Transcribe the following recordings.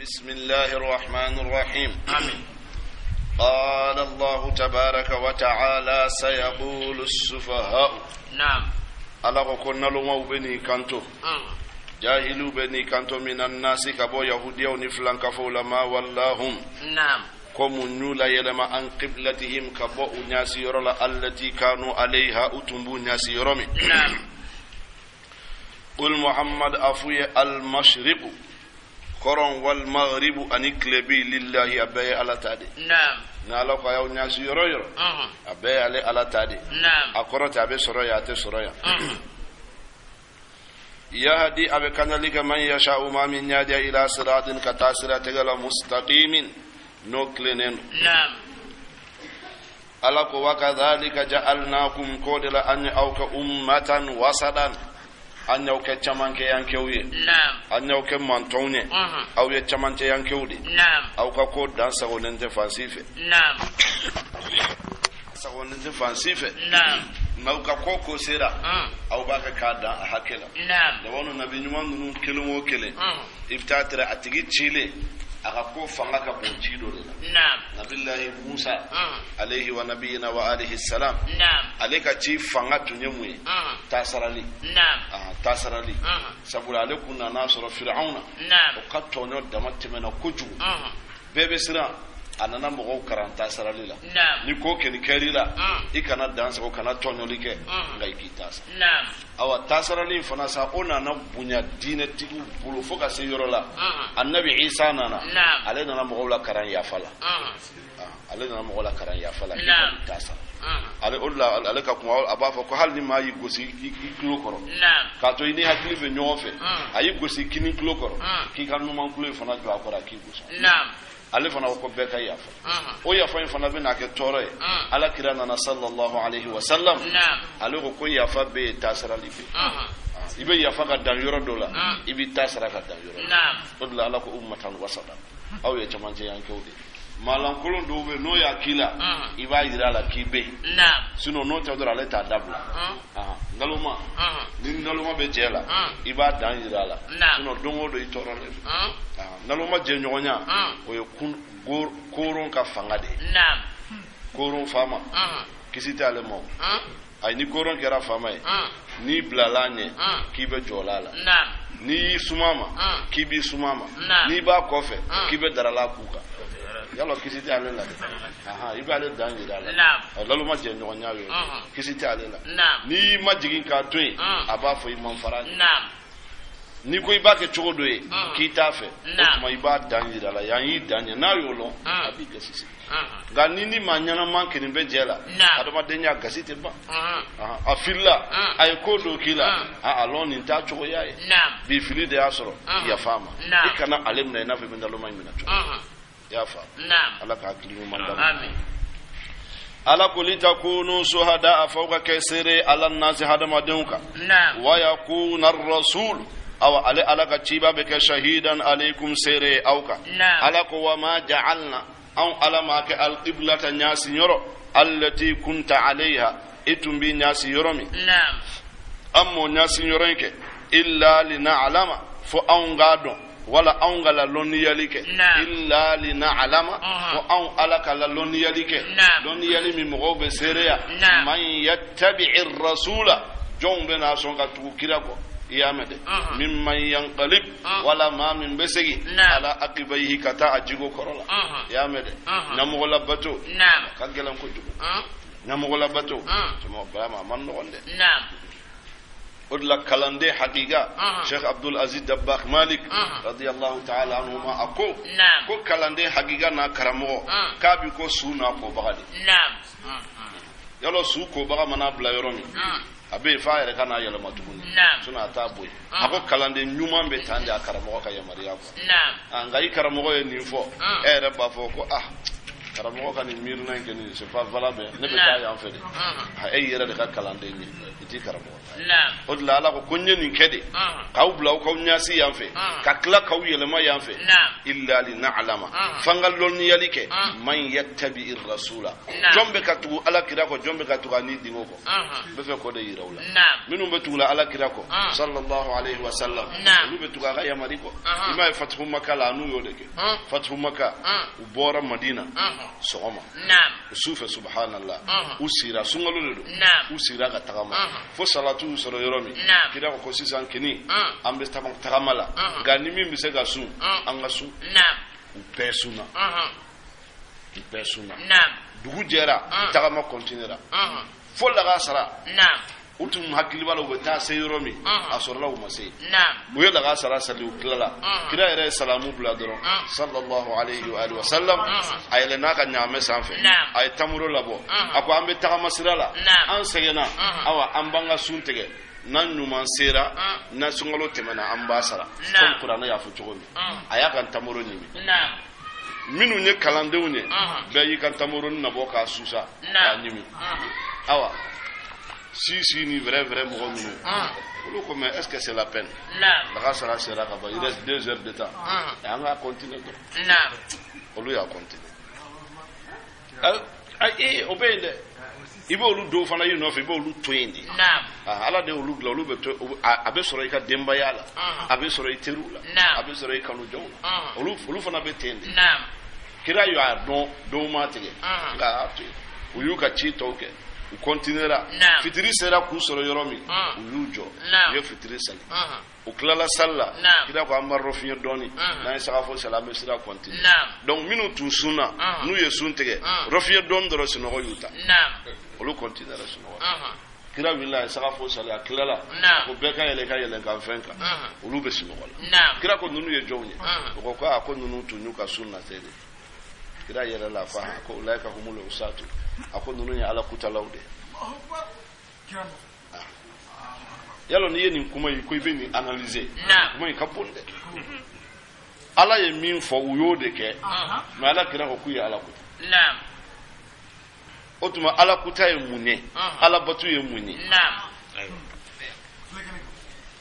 بسم الله الرحمن الرحيم. آمين. قال الله تبارك وتعالى سيقول السفهاء. نعم. Ala ko ko nalomaw bɛ n'i kanto, jahilu bɛ n'i kanto, minan nasi, ka bɔ yahudiyaw ni filankafow la, ma wallahum, ko mun y'u la yɛlɛma, an qiblatihim, ka bɔ u ɲasi yɔrɔ la, allati kanu alayha, u tun b'u ɲasi yɔrɔ min. Qul, Muhammad, a f'u ye, almashriqu, kɔrɔn, wal maghribu, ani tilebi, lillahi, a bɛɛ ye Ala ta de. Ni Ala ko a y'aw ɲasi yɔrɔ yɔrɔ, a bɛɛ y'ale Ala ta de. A kɔrɔ tɛ a bɛ sɔrɔ yan, a tɛ sɔrɔ yan. Yahdi, a bɛ kanali kɛ, man yasha'u, maa min y'a diya, ila siratin, ka taa sira tɛgɛ la, mustaqimin, n'o tilennen don. Ala ko wa kadhalika ja'alnakum, ko de la an ye aw kɛ ummatan wasadan, an y'aw kɛ camankɛ yankew ye. An y'aw kɛ mantɔnw ye. Aw ye camancɛ yankew de. Aw ka ko dan sagonen tɛ fan si fɛ. Sagonen tɛ fan si fɛ. N'aw ka ko ko sera, aw b'a kɛ k'a dan a hakɛ la. Dabɔnu nabi ɲuman ninnu kelen o kelen, i bɛ taa tɛrɛ a tigi cilen, a ka ko fanga ka bon ci dɔ de la. Nabilahi Musa, alayhi wa nabiyina wa alihi salam, ale ka ci fanga tun ye mun ye? Tasarali. Tasarali, sabula ale kun nana sɔrɔ Firawuna o ka tɔɲɔ dama tɛmɛna kojugu, bɛɛ bɛ siran. A nana mɔgɔw karan tasarali la. Ni ko kɛni kɛr'i la, i kana dan sago, kana tɔɲɔli kɛ, nka i k'i ta sara. Awa, tasarali in fana sa, o nana bonya diinɛtigiw bolo fo ka se yɔrɔ la, Anabi Isa nana. Ale nana mɔgɔw la karan yafa la. Ale nana mɔgɔw la karan yafa la, k'i ka ta sara. Ale o de la, ale ka kuma, a b'a fɔ ko hali ni maa y'i gosi i tulo kɔrɔ, k'a to i ni hakili bɛ ɲɔgɔn fɛ, a y'i gosi kini tulo kɔrɔ, k'i ka numan tulo in fana jɔ a kɔrɔ, a k'i gosi. Ale fana ko ko bɛɛ ka yafa. O yafa in fana bɛna kɛ tɔɔrɔ ye. Ala kira nana, sallallahu alaihi wa sallam, ale ko ko yafa bɛ yen, tasarali bɛ yen. I bɛ yafa ka dan yɔrɔ dɔ la, i b'i ta sara ka dan yɔrɔ dɔ la. O de la Ala ko ummatan wasata, aw ye camancɛ yankew de ye. Maalankolon dɔw bɛ yen, n'o y'a k'i la, i b'a yira a la k'i bɛ yen. Sinon n'o tɛ dɔrɔn, ale t'a dabila. Naloma ni naloma bɛ jɛ la, i b'a dan yira a la. Sinon don o don i tɔɔrɔlen don. Naloma jɛɲɔgɔnya, o ye kun koron ka fanga de ye. Koron faama, kisi tɛ ale ma o. Ayi, ni koron kɛra faama ye, n'i bilala a ɲɛ, k'i bɛ jɔ a la. N'i y'i suma ma, k'i b'i suma ma. N'i b'a kɔfɛ, k'i bɛ darala k'u kan. Yalɔ, kisi tɛ ale la dɛ. Ahan, i b'ale dan yira a la. Ɔ, laloma jɛɲɔgɔnya y'o ye. Kisi tɛ ale la. N'i y'i majigin k'a to yen, a b'a fɔ i man fara ɲɛ. N'i ko i b'a kɛ cogo dɔ ye k'i t'a fɛ, o tuma i b'a dan yira a la, yan y'i dan ye. N'a y'o lɔn, a b'i gasi sigi. Nka ni maa ɲɛnama kelen bɛ jɛ la, adamadenya gasi tɛ ban. A filila, a ye ko dɔ k'i la, a lɔn nin t'a cogoya ye. Bi fili de y'a sɔrɔ, yafa a ma. I kana ale minɛ i n'a fɔ i bɛ naloma in minɛ cogo. I y'a faamu? Ala ka hakili ɲuman d'a ma. Amin. Ala ko litakunu suhada, a f'aw ka kɛ seere, ala nasi, hadamadenw kan. Wa yakuna rasul, awa ale Ala ka ciba bɛ kɛ shahidan alaykum, seere aw kan. Ala ko wa ma ja'alna, anw Ala ma kɛ, alqiblata, ɲaasi yɔrɔ, allati kunta alayha, i tun b'i ɲaasi yɔrɔ min, an m'o ɲaasi yɔrɔ in kɛ, illa lina'lama, fo anw k'a dɔn, wala anw ka la lɔnniyali kɛ. Illa lina'lama, fo anw Ala ka la lɔnniyali kɛ, lɔnniyali min mɔgɔw bɛ seereya, man yattabi'i rasula, jɔnw bɛ n'a sɔn ka tugu kira kɔ. I y'a mɛn dɛ? Mimman yanqalib, wala maa min bɛ segin, ala aqibayhi, ka taa a jigo kɔrɔ la. I y'a mɛn dɛ? Ɲɛmɔgɔ labato ka gɛlɛn kojugu. Ɲɛmɔgɔ labato tuma vraiment a man nɔgɔn dɛ. O de la kalanden hakika, Sheikh Abdul Aziz Dabakh Malik radiyallahu ta'ala anhuma, a ko ko kalanden hakika n'a karamɔgɔ, k'a bi ko su n'a kobaga de. Yalɔ, su kobaga mana bila yɔrɔ min, a bɛ yen f'a yɛrɛ ka n'a yɛlɛma tuguni. Sinon a t'a bɔ yen. A ko kalanden ɲuman bɛ tan de a karamɔgɔ ka yamaruya kɔ. Nka i karamɔgɔ ye nin fɔ, e yɛrɛ b'a fɔ ko ah. Karamɔgɔ ka nin miirina in kɛ nin c'est pas valable ne bɛ taa yan fɛ de e yɛrɛ de ka kalanden ye i t'i karamɔgɔ ta o de la Ala ko ko n ye nin kɛ de k'aw bila aw k'aw ɲɛsin yan fɛ ka tila k'aw yɛlɛma yan fɛ illa li na'lama f'an ka lɔnniyali kɛ man yattabi'i rasula jɔn bɛ ka tugu Ala kira kɔ jɔn bɛ ka tugu a ni dingo kɔ n bɛ fɛ k'o de yira u la minnu bɛ tugula Ala kira kɔ sallallahu alayhi wa sallam olu bɛ tugu a ka yamari kɔ i m'a ye Fatihu Maka la n'u y'o de kɛ Fatihu Maka u bɔra Madina sɔgɔma su fɛ subhanallah u sira sunkalo de don u sira ka tagama fo salatu y'u sɔrɔ yɔrɔ min kira ko ko sisan kini an bɛ tagama la nka ni min bɛ se ka sun an ka sun u bɛɛ sunna u bɛɛ sunna dugu jɛra tagama continuera fo lagasara u tun hakili b'a la u bɛ taa se yɔrɔ min a sɔrɔla u ma se u ye lagasara sali u tilala kira yɛrɛ ye salamu bila dɔrɔn sallallahu alayhi wa alihi wa sallam a yɛlɛn'a ka ɲaamɛ sanfɛ a ye tamuro labɔ a ko an bɛ tagama sira la an sɛgɛnna awa an b'an ka sun tigɛ n'an ɲuman sera n'a sunkalo tɛmɛna an b'a sara komi kuranɛ y'a fɔ cogo min a y'a ka tamuro ɲimi minnu ye kalandenw ye bɛɛ y'i ka tamuro nabɔ k'a susa k'a ɲimi awa si ni vrai vrai mɔgɔ minnu olu ko mais est-ce que c'est la peine lagasara sera ka ban il reste 2 heures de temps an k'a continuer dɔrɔn olu y'a continuer o bɛ yen dɛ i b'olu dɔw fana y'i nɔfɛ i b'olu to yen de ala de y'olu dilan olu bɛ to a bɛ sɔrɔ i ka denbaya la a bɛ sɔrɔ i teriw la a bɛ sɔrɔ i kanujɔnw la olu fana bɛ ten de kira y'a dɔn dɔw ma tigɛ nka a y'a to yen u y'u ka ci tɔw kɛ u continuera fitiri sera k'u sɔrɔ yɔrɔ min u y'u jɔ u ye fitiri sali u tilala sali la kira ko an b'a rɔfiɲɛ dɔɔni n'an ye sagafo sali an bɛ sira continuer donc minnu tun sunna n'u ye sun tigɛ rɔfiɲɛ dɔɔni dɔrɔn sunɔgɔ y'u ta olu continuera sunɔgɔ kira wulila a ye sagafo sali a tilala a ko bɛɛ ka yɛlɛ ka yɛlɛ kan fɛn kan olu bɛ sunɔgɔ la kira ko ninnu ye jɔnw ye o ko ko a ko ninnu tun y'u ka sun nate de kira yɛlɛla a ko a ko ulaika humul usatu a ko ninnu ye ala kutalaw de ye yalo n'i ye nin kuma in ko i bɛ nin analyser kuma in ka bon dɛ ala ye min fɔ u y'o de kɛ mais ala kira ko k'u ye ala kuta o tuma ala kuta ye mun ye ala batu ye mun ye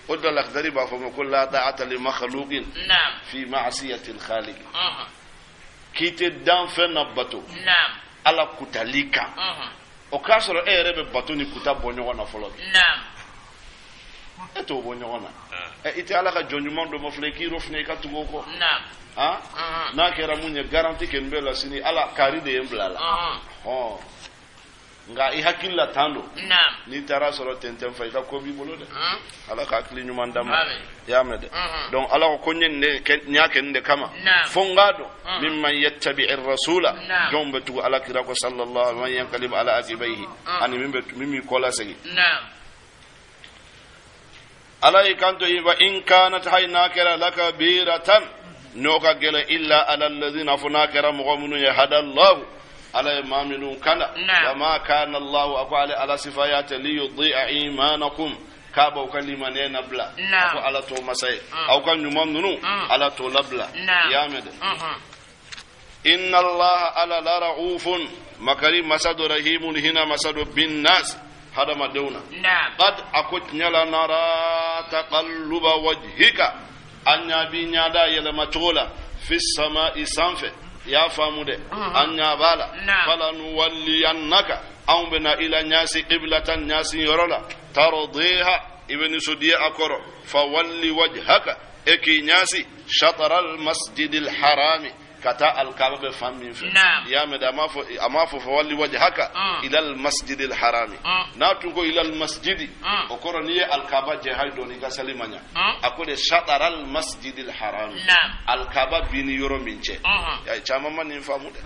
o de la Lakhdari b'a fɔ ma ko la ta'ata li makhluqin fi ma'siyati al-khaliq k'i tɛ danfɛn na bato ala kutali kan o k'a sɔrɔ e yɛrɛ bɛ bato ni kuta bɔ ɲɔgɔn na fɔlɔ e t'o bɔ ɲɔgɔn na i tɛ ala ka jɔn ɲuman dɔ ma filɛ i k'i rɔfinɛ i ka tugu o kɔ n'a kɛra mun ye garanti kɛ n bɛ la sini ala kari de ye n bila la hɔn nka i hakili la tan don n'i taara sɔrɔ tɛntɛn fa i ka ko b'i bolo dɛ ala ka hakili ɲuman d'a ma i y'a mɛn dɛ donc ala ko ko n ye nin de kɛ n y'a kɛ nin de kama fo n k'a dɔn mimman yattabi'i rasula jɔnw bɛ tugu ala kira kɔ sallallahu alaihi wa yanqalib ala aqibaihi ani min bɛ min b'i kɔ lasegin ala y'i kanto wa in kanat hay n'a kɛra lakabiratan n'o ka gɛlɛn illa ala alladhina fo n'a kɛra mɔgɔ minnu ye hadallahu ala ye maa minnu kanda wa ma kana allahu a ko ale ala sifaya tɛ liyudi'a imanakum k'a b'aw ka limaniya nabila a ko ala t'o masa ye aw ka ɲuman ninnu ala t'o labila i y'a mɛn dɛ inna allaha ala la ra'ufun makari masa dɔ rahimun hina masa dɔ bin nas hadamadenw na qad a ko tiɲɛ la nara taqalluba wajhika an ɲa b'i ɲada yɛlɛma cogo la fi sama'i sanfɛ i y'a faamu dɛ an ɲa b'a la falanuwalliyannaka anw bɛna i la ɲasi qiblatan ɲasi yɔrɔ la tardiha i bɛ nisɔndiya a kɔrɔ fawalli wajhaka e k'i ɲasi shatara almasjidil harami ka taa alkaaba bɛ fan min fɛ i y'a mɛn dɛ a m'a fɔ fawalli wajhaka ila almasjidil harami n'a tun ko ila almasjidi o kɔrɔ n'i ye alkaaba jɛ hali dɔɔni i ka sali ma ɲa a ko de shatara almasjidil harami alkaaba b'i ni yɔrɔ min cɛ caman ma nin faamu dɛ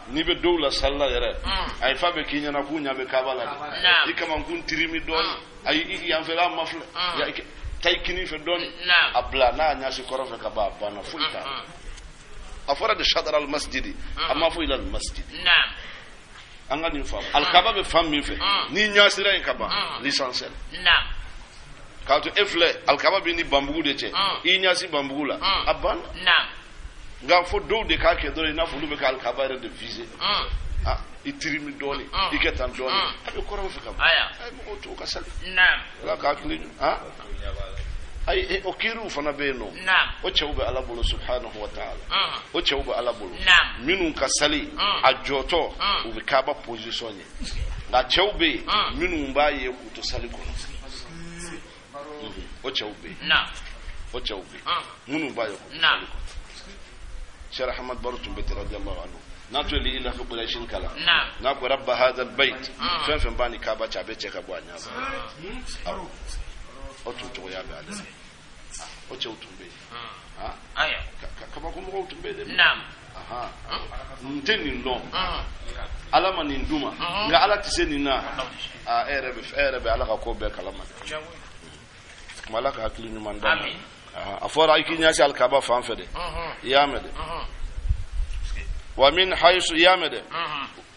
n'i bɛ dɔw la sali la yɛrɛ ayi fa bɛ k'i ɲɛna k'u ɲɛ bɛ kaaba la dɛ i kamankun tirimi dɔɔni ayi yanfɛla ma filɛ taa i kinin fɛ dɔɔni a bila n'a y'a ɲɛsin kɔrɔ fɛ ka ban a banna foyi t'a la a fɔra de shatara al masjidi a ma fɔ ila al masjidi an ka nin faamu alikaba bɛ fan min fɛ n'i ɲɛsira yen ka ban l'essentiel k'a to e filɛ alikaba b'i ni banbugu de cɛ i ɲɛsin banbugu la a banna. Nka fo dɔw de k'a kɛ dɔrɔn i n'a fɔ olu bɛ ka alikaba yɛrɛ de viser. Ah, i tirimi dɔɔni, i kɛ tan dɔɔni, a bɛ kɔrɔw fɛ ka ban. A ye mɔgɔw to ka sali. Ala ka hakili ɲuman. Ayi, o kiiriw fana bɛ yen nɔ. O cɛw bɛ Ala bolo subhanahu wa ta'ala. O cɛw bɛ Ala bolo. Minnu ka sali a jɔtɔ u bɛ Kaaba position ye. Nka cɛw bɛ yen minnu b'a ye k'u to sali kɔnɔ. O cɛw bɛ yen. O cɛw bɛ yen minnu b'a ye k'u to sali kɔnɔ. Cheikh Ahmad Baro tun bɛ ten radiyallahu anhu. N'a tun ye li ilafi Qurayshin kalan, n'a ko rabba hadha albayt, fɛn fɛn b'a ni Kaaba cɛ a bɛ cɛ ka bɔ a ɲɛ. Awɔ, o tun cogoya bɛ ale la. O cɛw tun bɛ yen. Kabako mɔgɔw tun bɛ yen dɛ. N tɛ nin dɔn, Ala ma nin d'u ma, nka Ala tɛ se nin na. Aa, e yɛrɛ bɛ Ala ka ko bɛɛ kalama dɛ. Kuma Ala ka hakili ɲuman d'a ma. A fɔra i k'i ɲɛsin alikaba fan fɛ dɛ. I y'a mɛn dɛ. Wa min haythu, i y'a mɛn dɛ.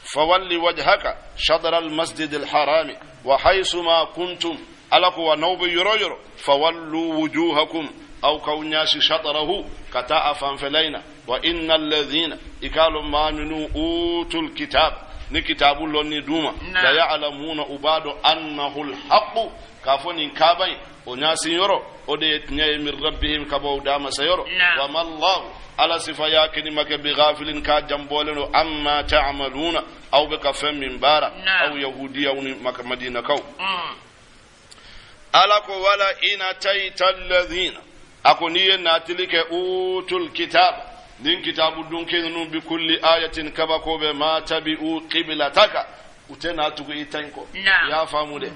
Fawalli wajhaka shadra almasjid alharami wa haythu ma kuntum. Ala ko wa n'aw bɛ yɔrɔ yɔrɔ, fawallu wujuhakum, aw k'aw ɲɛsin shatrahu ka taa a fanfɛla in na. Wa inna alladhina, i k'a lɔn maa minnu utul kitab, ni kitabu lɔnni d'u ma, la ya'lamuna, u b'a dɔn annahu alhaqu, k'a fɔ nin kaaba in o ɲasin yɔrɔ o de ye tiɲɛ ye, min rabbihim, ka bɔ u da masa yɔrɔ. Wa ma Allahu, Ala sifa y'a kini ma kɛ bighafilin, k'a janbɔlen don, amma ta'maluna, aw bɛ ka fɛn min baara, aw yahudiyaw ni madinakaw. Ala ko wala in ataita alladhina, a ko n'i ye natili kɛ utul kitab, nin kitabu dunke ninnu, bi kulli ayatin, kabako bɛ, ma tabi'u qiblataka, u tɛ n'a tugu i ta in kɔ. I y'a faamu dɛ.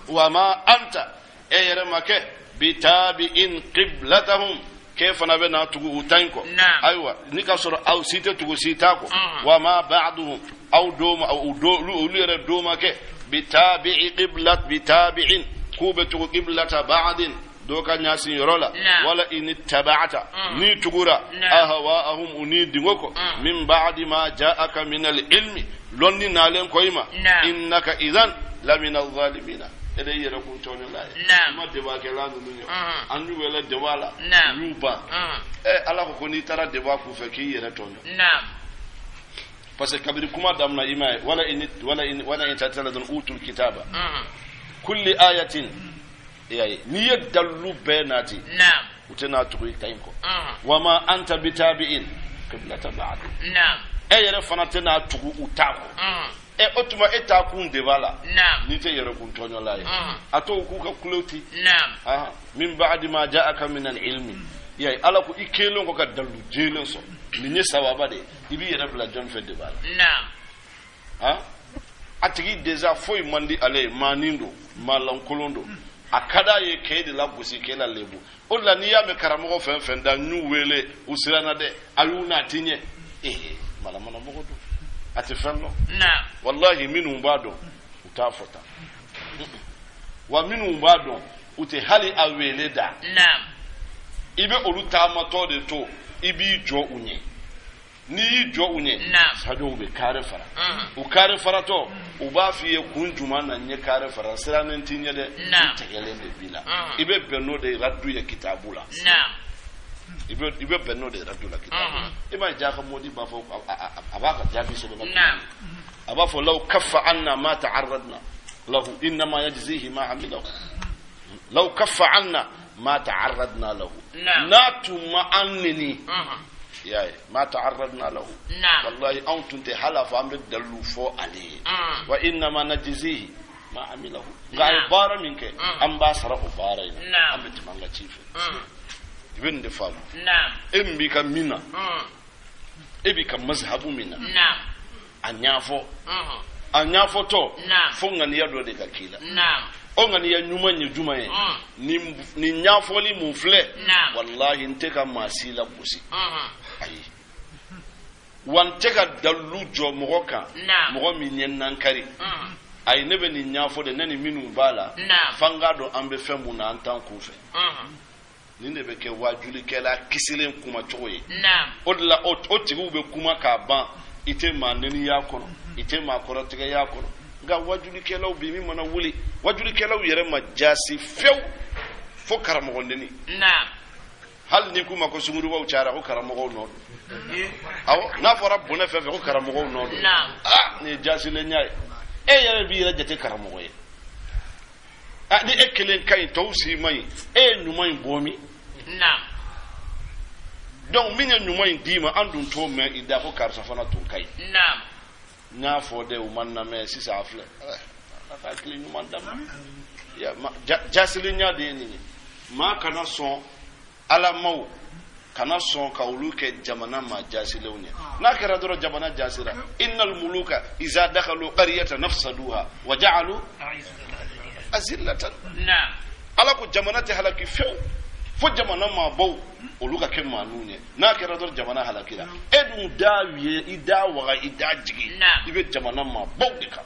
Wa ma anta, e yɛrɛ ma kɛ bitabi'in qiblatahum, k'e fana bɛ n'a tugu u ta in kɔ. Ayiwa, ni ka sɔrɔ aw si tɛ tugu si ta kɔ. Wa ma ba'duhum, aw doma olu yɛrɛ doma kɛ bitabi'i qiblat, bitabi'in, k'u bɛ tugu qiblata ba'din, dɔ ka ɲasin yɔrɔ la. Wala in taba'ata, ni tugura ahwa'ahum, u ni dingo kɔ, min ba'di ma ja'aka min al-ilmi, lɔnni nalen kɔ i ma, innaka idhan lamina adh-dhalimina, e de yɛrɛ kun tɔɲɔla ye. I ma debakɛla ninnu ye, an y'u wele deba la, u y'u ban. Ala ko ko n'i taara deba k'u fɛ k'i yɛrɛ tɔɲɔ. Parce que kabiri kuma daminɛ i ma ye wala in wala in wala in tatala dun utul kitaba kulli ayatin, yayi n'i ye dalilu bɛɛ nati, u tɛna tugu i ta in kɔ. Wa ma anta bitabi'in qiblata ba'd, e yɛrɛ fana tɛna tugu u ta kɔ. E o tuma e taa kun de b'a la, n'i tɛ yɛrɛ kun tɔɲɔla ye, a to u k'u ka kulo ti. Min ba'di ma ja'aka min al-ilmi, yayi Ala ko i kelen kɔ ka dalilu jɛlen sɔrɔ, nin ye sababa de ye, i b'i yɛrɛ bila jɔn fɛ de b'a la. A tigi déjà foyi man di ale ye, maanin don, maalankolon don, a ka d'a ye k'e de lagosi, k'e la lebu. O de la n'i y'a mɛn karamɔgɔ fɛn fɛn da n y'u wele, u siranna dɛ, a y'u n'a ti ɲɛ, ee manamanamɔgɔ don, a tɛ fɛn dɔn. Walahi minnu b'a dɔn u t'a fɔ tan, wa minnu b'a dɔn u tɛ hali a wele da. I bɛ olu taamatɔ de to, i b'i jɔ u ɲɛ. N'i y'i jɔ u ɲɛ, sajow bɛ kare fara, u kare faratɔ u b'a f'i ye kun jumɛn na n ye kare fara, sirannen t'i ɲɛ dɛ, i tɛgɛlen de b'i la. I bɛ bɛn n'o de ye radu ye kitabu la, i bɛ bɛn n'o de ye radu la kitabu la. I m'a ye Jaka Modi b'a fɔ, a b'a ka jaabi sɛbɛn, a b'a fɔ law kaffa anna ma ta'arradna lahu innama yajzihi ma amilahu, law kaffa anna ma ta'arradna lahu, n'a tun ma an neni, yaye ma ta'arradna lahu, wallahi anw tun tɛ hali a fɔ an bɛ dalilu fɔ ale ye. Wa innama najzihi ma amilahu, nka a ye baara min kɛ an b'a sara o baara in na, an bɛ tɛmɛ an ka ci fɛ. I bɛ nin de faamu. E min b'i ka min na, e b'i ka mazhabu min na, a ɲɛfɔ, a ɲɛfɔtɔ fo ŋaniya dɔ de ka k'i la. O ŋaniya ɲuman ye jumɛn ye? Nin ɲɛfɔli mun filɛ, walahi n tɛ ka maa si lagosi, ayi, wa n tɛ ka dalilu jɔ mɔgɔ kan, mɔgɔ min ye nankari, ayi, ne bɛ nin ɲɛfɔ de, ne ni minnu b'a la, f'an k'a dɔn an bɛ fɛn mun na, an t'an kun fɛ. Nin de bɛ kɛ waajulikɛla kisilen kuma cogo ye. O de la o tigiw bɛ kuma k'a ban, i tɛ maa neniya kɔnɔ, i tɛ maa kɔrɔtigɛya kɔnɔ. Nka waajulikɛlaw bi min mana wuli, waajulikɛlaw yɛrɛ ma jaasi fiyewu fo karamɔgɔ neni. Hali n'i k'u ma ko sungurubaw cayara ko karamɔgɔw nɔ don. Awɔ, n'a fɔra bɔnɛ fɛn fɛn ko karamɔgɔw nɔ don. Aa, nin ye jasilenya ye. E yɛrɛ b'i yɛrɛ jate karamɔgɔ ye. Ah, ni e kelen ka ɲi, tɔw si man ɲi, e ye ɲuman in bɔ min? Donc min ye ɲuman in d'i ma, an dun t'o mɛn i da ko karisa fana tun ka ɲi. N y'a fɔ dɛ, u ma n lamɛn, sisan a filɛ. Ala ka hakili ɲuman d'a ma. Jasilenya de ye nin ye. Maa kana sɔn alamaw kana sɔn ka olu kɛ jamana maa jasilenw ye. N'a kɛra dɔrɔn jamana jasira. Innal muluka iza dakalu qaryatan afsaduha wa ja'alu azillatan. Ala ko jamana tɛ halaki fewu fo jamana maabaw olu ka kɛ maaninw ye. N'a kɛra dɔrɔn jamana halakira. E dun da ye i da waga i da jigin, i bɛ jamana maabaw de kan.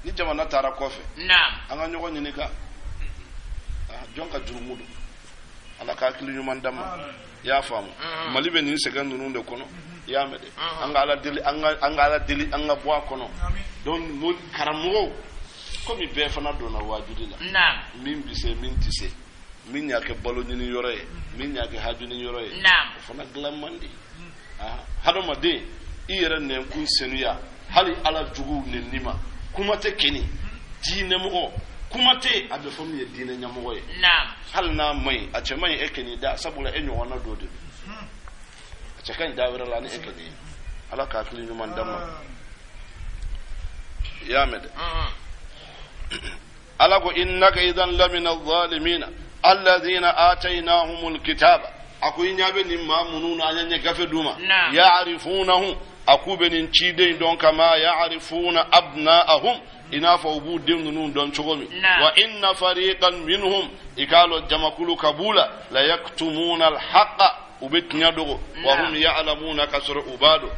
Ni jamana taara kɔfɛ, an ka ɲɔgɔn ɲininka jɔn ka jurumu don. Ala ka hakili ɲuman d'an ma. I y'a faamu, Mali bɛ nin sɛgɛn ninnu de kɔnɔ. I y'a mɛn dɛ, an ka Ala deli, an ka Ala deli an ka bɔ a kɔnɔ. Donc karamɔgɔw, komi bɛɛ fana donna waajuli la, min bɛ se, min tɛ se, min y'a kɛ balo ɲini yɔrɔ ye, min y'a kɛ haju ɲini yɔrɔ ye, o fana dilan man di. Hadamaden i yɛrɛ nɛnkun senuya, hali Ala juguw nɛni ma kuma tɛ kɛni diinɛmɔgɔ kuma tɛ, a bɛ fɔ min ye diinɛ ɲɛmɔgɔ ye, hali n'a ma ɲi, a cɛ man ɲi e kɛni da, sabula e ɲɔgɔnna dɔ de don, a cɛ ka ɲi da wɛrɛ la ni e kɛni ye. Ala ka hakili ɲuman d'an ma. I y'a mɛn dɛ. Ala ko innaka idan lamina zalimina alladhina atainahumul kitaba. A ko i ɲɛ bɛ nin maa minnu na, an ye gafe d'u ma, ya'rifunahu, a k'u bɛ nin ciden dɔn, kama ya'rifuna abna'ahum, i n'a fɔ u b'u den ninnu dɔn cogo min. Wa inna fariqan minhum, i k'a lɔn jamakulu ka b'u la, la yaktumuna alhaqa, u bɛ tiɲɛ dogo, wa hum ya'lamuna, ka sɔrɔ u b'a dɔn.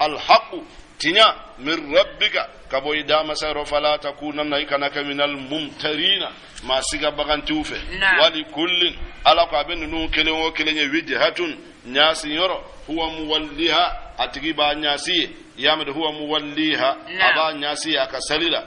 Alhaqu, tiɲɛ, min rabbika, ka bɔ i damasa yɔrɔ, fala takunanna, i kana kɛ minal mumtarina, maa siga bagantiw fɛ. Wali kullin, Ala ko a bɛ ninnu kelen o kelen ye wijhatun, ɲaasi yɔrɔ, huwa muwalliha, a tigi b'a ɲaasi ye. I y'a mɛn, huwa muwalliha, a b'a ɲaasi ye a ka sali la.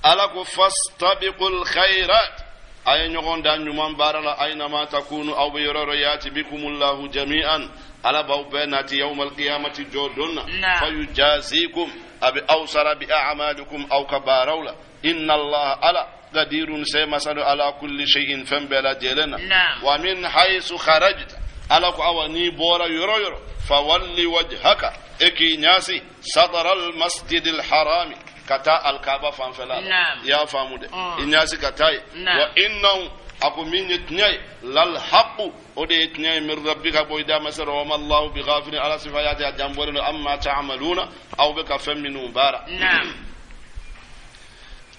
Ala ko fastabiqul khairat, a ye ɲɔgɔn dan ɲuman baara la. Aynama takunu, aw bɛ yɔrɔ yɔrɔ, yati bikumullahu jami'an, Ala b'aw bɛɛ nati yawmal qiyamati, jɔ don na, fayujazikum, a bɛ aw sara, bi a'malikum, aw ka baaraw la. Inna Allaha, Ala, qadirun, se masalo, ala kulli shay'in, fɛn bɛɛ lajɛlen na. Wa min haythu kharajta, Ala ko awa n'i bɔra yɔrɔ yɔrɔ, fawalli wajhaka, e k'i ɲasi, sadara almasjid alharami, ka taa alkaba fanfɛla la. I y'a faamu dɛ, i ɲasi ka taa yen. Wa innahu, a ko min ye tiɲɛ ye, lalhaqu, o de ye tiɲɛ ye, min rabbika, bɔ i da masa rɔ. Wa ma Allahu bi ghafilin, Ala sifaya tɛ a janbɔlen don, amma ta'maluna, aw bɛ ka fɛn minnu baara.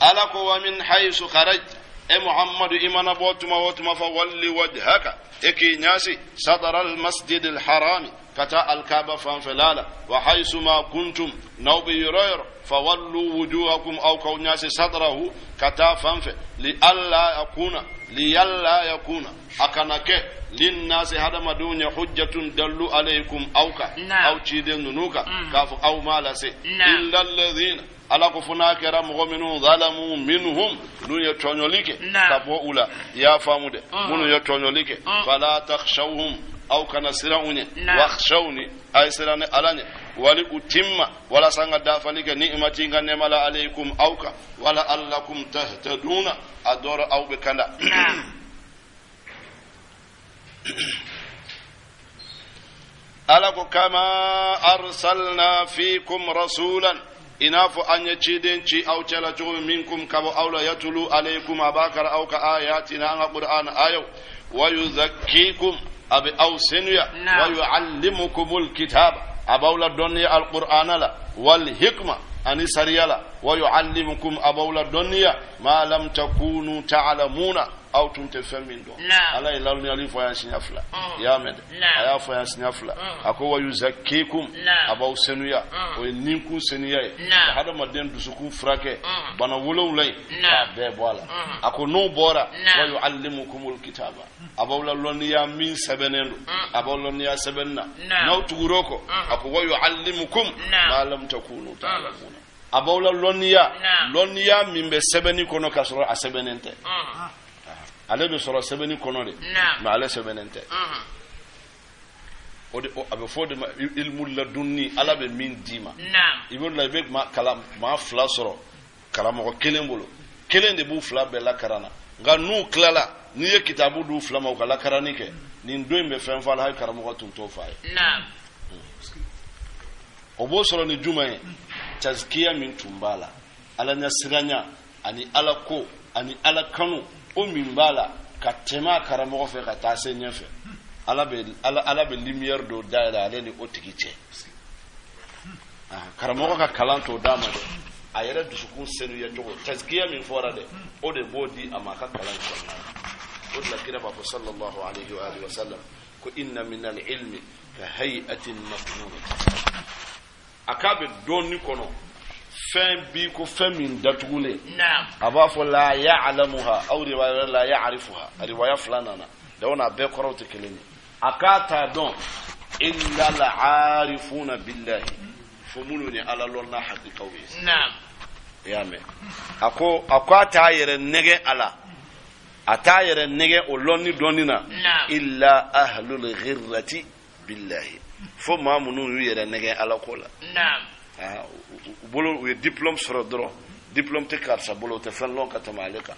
Ala ko wa min haythu kharajta, e Muhammadu, i mana bɔ tuma o tuma, fa walli wajhaka, e k'i ɲasi, sadara almasjid alharami, ka taa alkaba fanfɛla la. Wa haysuma kuntum, n'aw bɛ yɔrɔ yɔrɔ, fawallu wujuhakum, aw k'aw ɲasi, sadrahu, ka taa fanfɛ, li alla yakuna, li yalla yakuna, a kana kɛ, linnasi, hadamadenw ye, hujjatun, dallu, alaykum, aw kan, aw ciden ninnu kan, k'a fɔ aw m'a lase, illa alladhina, Ala ko fo n'a kɛra mɔgɔ minnu, zalamu minhum, n'u ye tɔɲɔli kɛ ka bɔ u la. I y'a faamu dɛ, minnu ye tɔɲɔli kɛ, fala takhshawhum, aw kana siran u ɲɛ, wakhshawni, a ye siran ni Ala ɲɛ, wali utimma, walasa n ka dafali kɛ, ni'mati, n ka nɛɛma la, alaykum, aw kan, wala allakum tahtaduna, a dɔrɔ aw bɛ kanda. Ala ko kama arsalna fikum rasulan, i n'a fɔ an ye ciden ci aw cɛla cogo min, minkum, ka bɔ aw la, yatulu alaykum, a b'a kara aw ka, ayatina, an ka Qur'an ayaw, wa yuzakkikum, a bɛ aw senuya, wa yuallimukumul kitaba, a b'aw la dɔnniya alqur'ana la, wal hikma, ani sariya la, wa yuallimukum, a b'aw la dɔnniya, ma lam takunu ta'lamuna, aw tun tɛ fɛn min dɔn. Ala ye lalɔnniyali fɔ yan siɲɛ fila. I y'a mɛn dɛ, a y'a fɔ yan siɲɛ fila. A ko wa yuzakkikum, a b'aw senuya, o ye ninkun senuya ye, ka hadamaden dusukun furakɛ bana wolonwula in k'a bɛɛ bɔ a la. A ko n'o bɔra, wa yuallimukumul kitaba, a b'aw la lɔnniya min sɛbɛnnen don, a b'aw lɔnniya sɛbɛnni na, n'aw tugur'o kɔ. A ko wa yuallimukum ma lam takunu ta'lamuna, a b'aw la lɔnniya, lɔnniya min bɛ sɛbɛnni kɔnɔ k'a sɔrɔ a sɛbɛnnen tɛ. Ale bɛ sɔrɔ sɛbɛnni kɔnɔ de, mais ale sɛbɛnnen tɛ. O de a bɛ fɔ o de ma ilmu ladunni, Ala bɛ min d'i ma. I b'o la, i bɛ maa kalan, maa fila sɔrɔ karamɔgɔ kelen bolo, kelen de b'u fila bɛɛ lakaran na, nka n'u tilala, n'i ye kitabu d'u fila ma u ka lakaranni kɛ, nin don in bɛ fɛn fɔ a la, hali karamɔgɔ tun t'o fɔ a ye. O b'o sɔrɔ ni jumɛn ye? Tazikiya min tun b'a la, Ala ɲɛsiranya ani Ala ko ani Ala kanu, o min b'a la ka tɛmɛ a karamɔgɔ fɛ ka taa se ɲɛfɛ, Ala bɛ Ala bɛ lumière dɔ dayɛlɛ ale ni o tigi cɛ. Karamɔgɔ ka kalan t'o d'a ma dɛ, a yɛrɛ dusukun senuya cogo, tazikiya min fɔra dɛ, o de b'o di a ma a ka kalan kɔnɔna na. O de la kira b'a fɔ sallallahu alayhi wa alihi wa sallam ko inna min al-ilmi ka hay'atin maknunati, a k'a bɛ dɔnni kɔnɔ fɛn bi ko fɛn min datugulen, a b'a fɔ la ya'lamuha aw riwaya la ya'rifuha, a riwaya fila nana da n'a bɛɛ kɔrɔw tɛ kelen ye. A k'a t'a dɔn illa al-arifuna billahi, fo minnu ni Ala lɔnna hakikaw ye. I y'a mɛn, a ko a t'a yɛrɛ nɛgɛ a la, a t'a yɛrɛ nɛgɛ o lɔnni dɔnni na, illa ahlul ghirrati billahi, fo maa minnu y'u yɛrɛ nɛgɛ Ala ko la. U bolo u ye diplôme sɔrɔ dɔrɔn, diplôme tɛ karisa bolo, o tɛ fɛn lɔn ka tɛmɛ ale kan.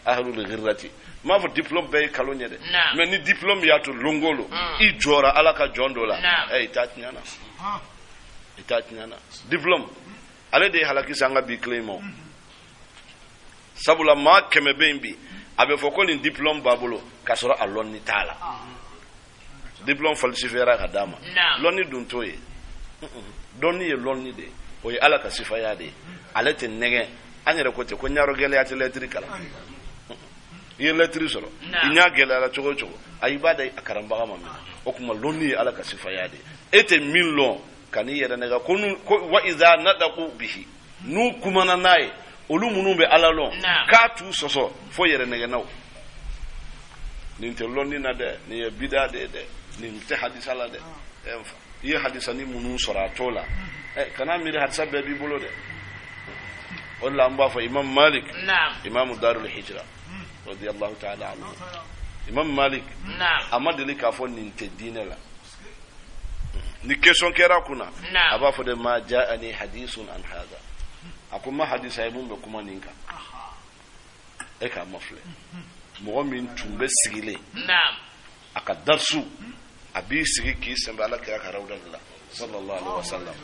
Ahlul ghirrati, n m'a fɔ diplôme bɛɛ ye kalon ye dɛ, mais ni diplôme y'a to longolo i jɔra Ala ka jɔn dɔ la, i t'a tiɲɛ na, i t'a tiɲɛ na. Diplôme ale de ye halaki san ka bi tile in ma. Sabula maa 100 bɛ yen bi, a bɛ fɔ ko nin diplôme b'a bolo k'a sɔrɔ a lɔnni t'a la. Diplôme falsifiera ka d'a ma, lɔnni dun t'o ye. Dɔnni ye lɔnni de ye, o ye Ala ka sifaya de ye, ale tɛ nɛgɛ. An yɛrɛ ko ten ko ɲarɔ gɛlɛya tɛ lɛtiri kalan. I ye lɛtiri sɔrɔ, i ɲa gɛlɛyara cogo o cogo, a i b'a da a karanbaga ma minɛ. O tuma lɔnni ye Ala ka sifaya de ye, e tɛ min lɔn ka n'i yɛrɛ nɛgɛ ko wa iza nadaqu bihi, n'u kumana n'a ye, olu minnu bɛ Ala lɔn k'a t'u sɔsɔ fo yɛrɛ nɛgɛnnaw. Nin tɛ lɔnni na dɛ, nin ye bida de ye dɛ, nin tɛ hadisa la dɛ. I ye hadisa ni minnu sɔrɔ a t'o la, kana miiri hadisa bɛɛ b'i bolo dɛ. O de la an b'a fɔ Imam Malik, Imam Darul Hijra radiyallahu ta'ala anhu, Imam Malik a ma deli k'a fɔ nin tɛ diinɛ la. Ni question kɛra kunna, a b'a fɔ de ma ja'ani hadithun an hadha, a ko ma hadisa ye mun bɛ kuma nin kan. E k'a ma filɛ mɔgɔ min tun bɛ sigilen a ka darisu, a b'i sigi k'i sɛnbɛ Ala kira ka rawda de la sallallahu alaihi wasallam,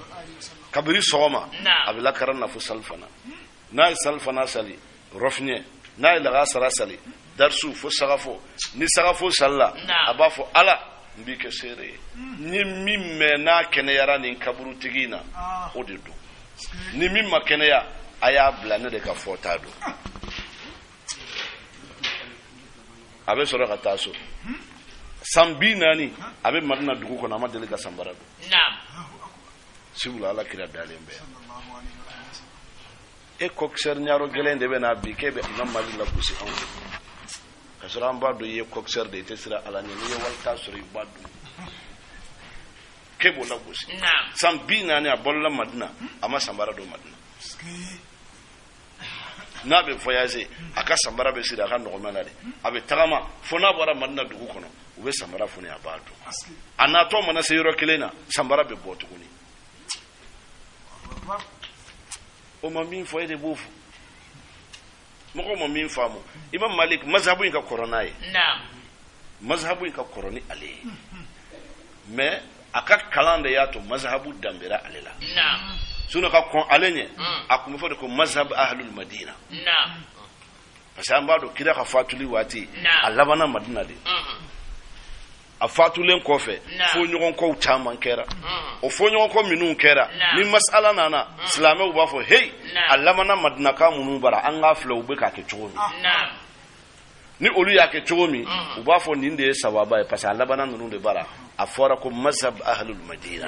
kabiri sɔgɔma a bɛ lakaran na fo salifana, n'a ye salifana sali rɔfiɲɛ, n'a ye lagasara sali darisu fo sagafo, ni sagafo salila a b'a fɔ Ala n b'i kɛ seere ye, n ye min mɛn n'a kɛnɛyara nin kaburutigi in na o de don, ni min ma kɛnɛya a y'a bila ne de ka fɔta don. A bɛ sɔrɔ ka taa so. San 40 a bɛ Madina dugu kɔnɔ, a ma deli ka sanbara don. Sabula Ala kira dalen bɛ yan. E kɔkisɛri ɲarɔ gɛlɛn de bɛ n'a bi k'e bɛ Imam Malik lagosi anw ye, k'a sɔrɔ an b'a dɔn i ye kɔkisɛri de ye, i tɛ siran Ala ɲɛ, n'i ye walita sɔrɔ i b'a dun, k'e b'o lagosi. San 40 a bɔla Madina, a ma sanbara don Madina. N'a bɛ voyager, a ka sanbara bɛ siri a ka nɔgɔmɛ la de, a bɛ tagama fo n'a bɔra Madina dugu kɔnɔ, u bɛ sanbara foni a b'a dun. A natɔ mana se yɔrɔ kelen na, sanbara bɛ bɔ tuguni. O ma min fɔ, e de b'o fɔ. Mɔgɔw ma min faamu, Imam Malik mazhabu in ka kɔrɔ n'a ye, mazhabu in ka kɔrɔ ni ale ye, mais a ka kalan de y'a to mazhabu danbera ale la. Sinon ka kɔn ale ɲɛ, a tun bɛ fɔ de ko mazhab ahlul madina, parce que an b'a dɔn kira ka fatuli waati a labanna Madina de. A fatulen kɔfɛ fɔɲɔgɔnkɔw caman kɛra. O fɔɲɔgɔnkɔ minnu kɛra, ni masala nana, silamɛw b'a fɔ hey, a labanna Madinaka minnu bara, an k'a filɛ u bɛ k'a kɛ cogo min. Ni olu y'a kɛ cogo min, u b'a fɔ nin de ye sawaba ye, parce que a labanna ninnu de bara. A fɔra ko mazhab ahlul madina,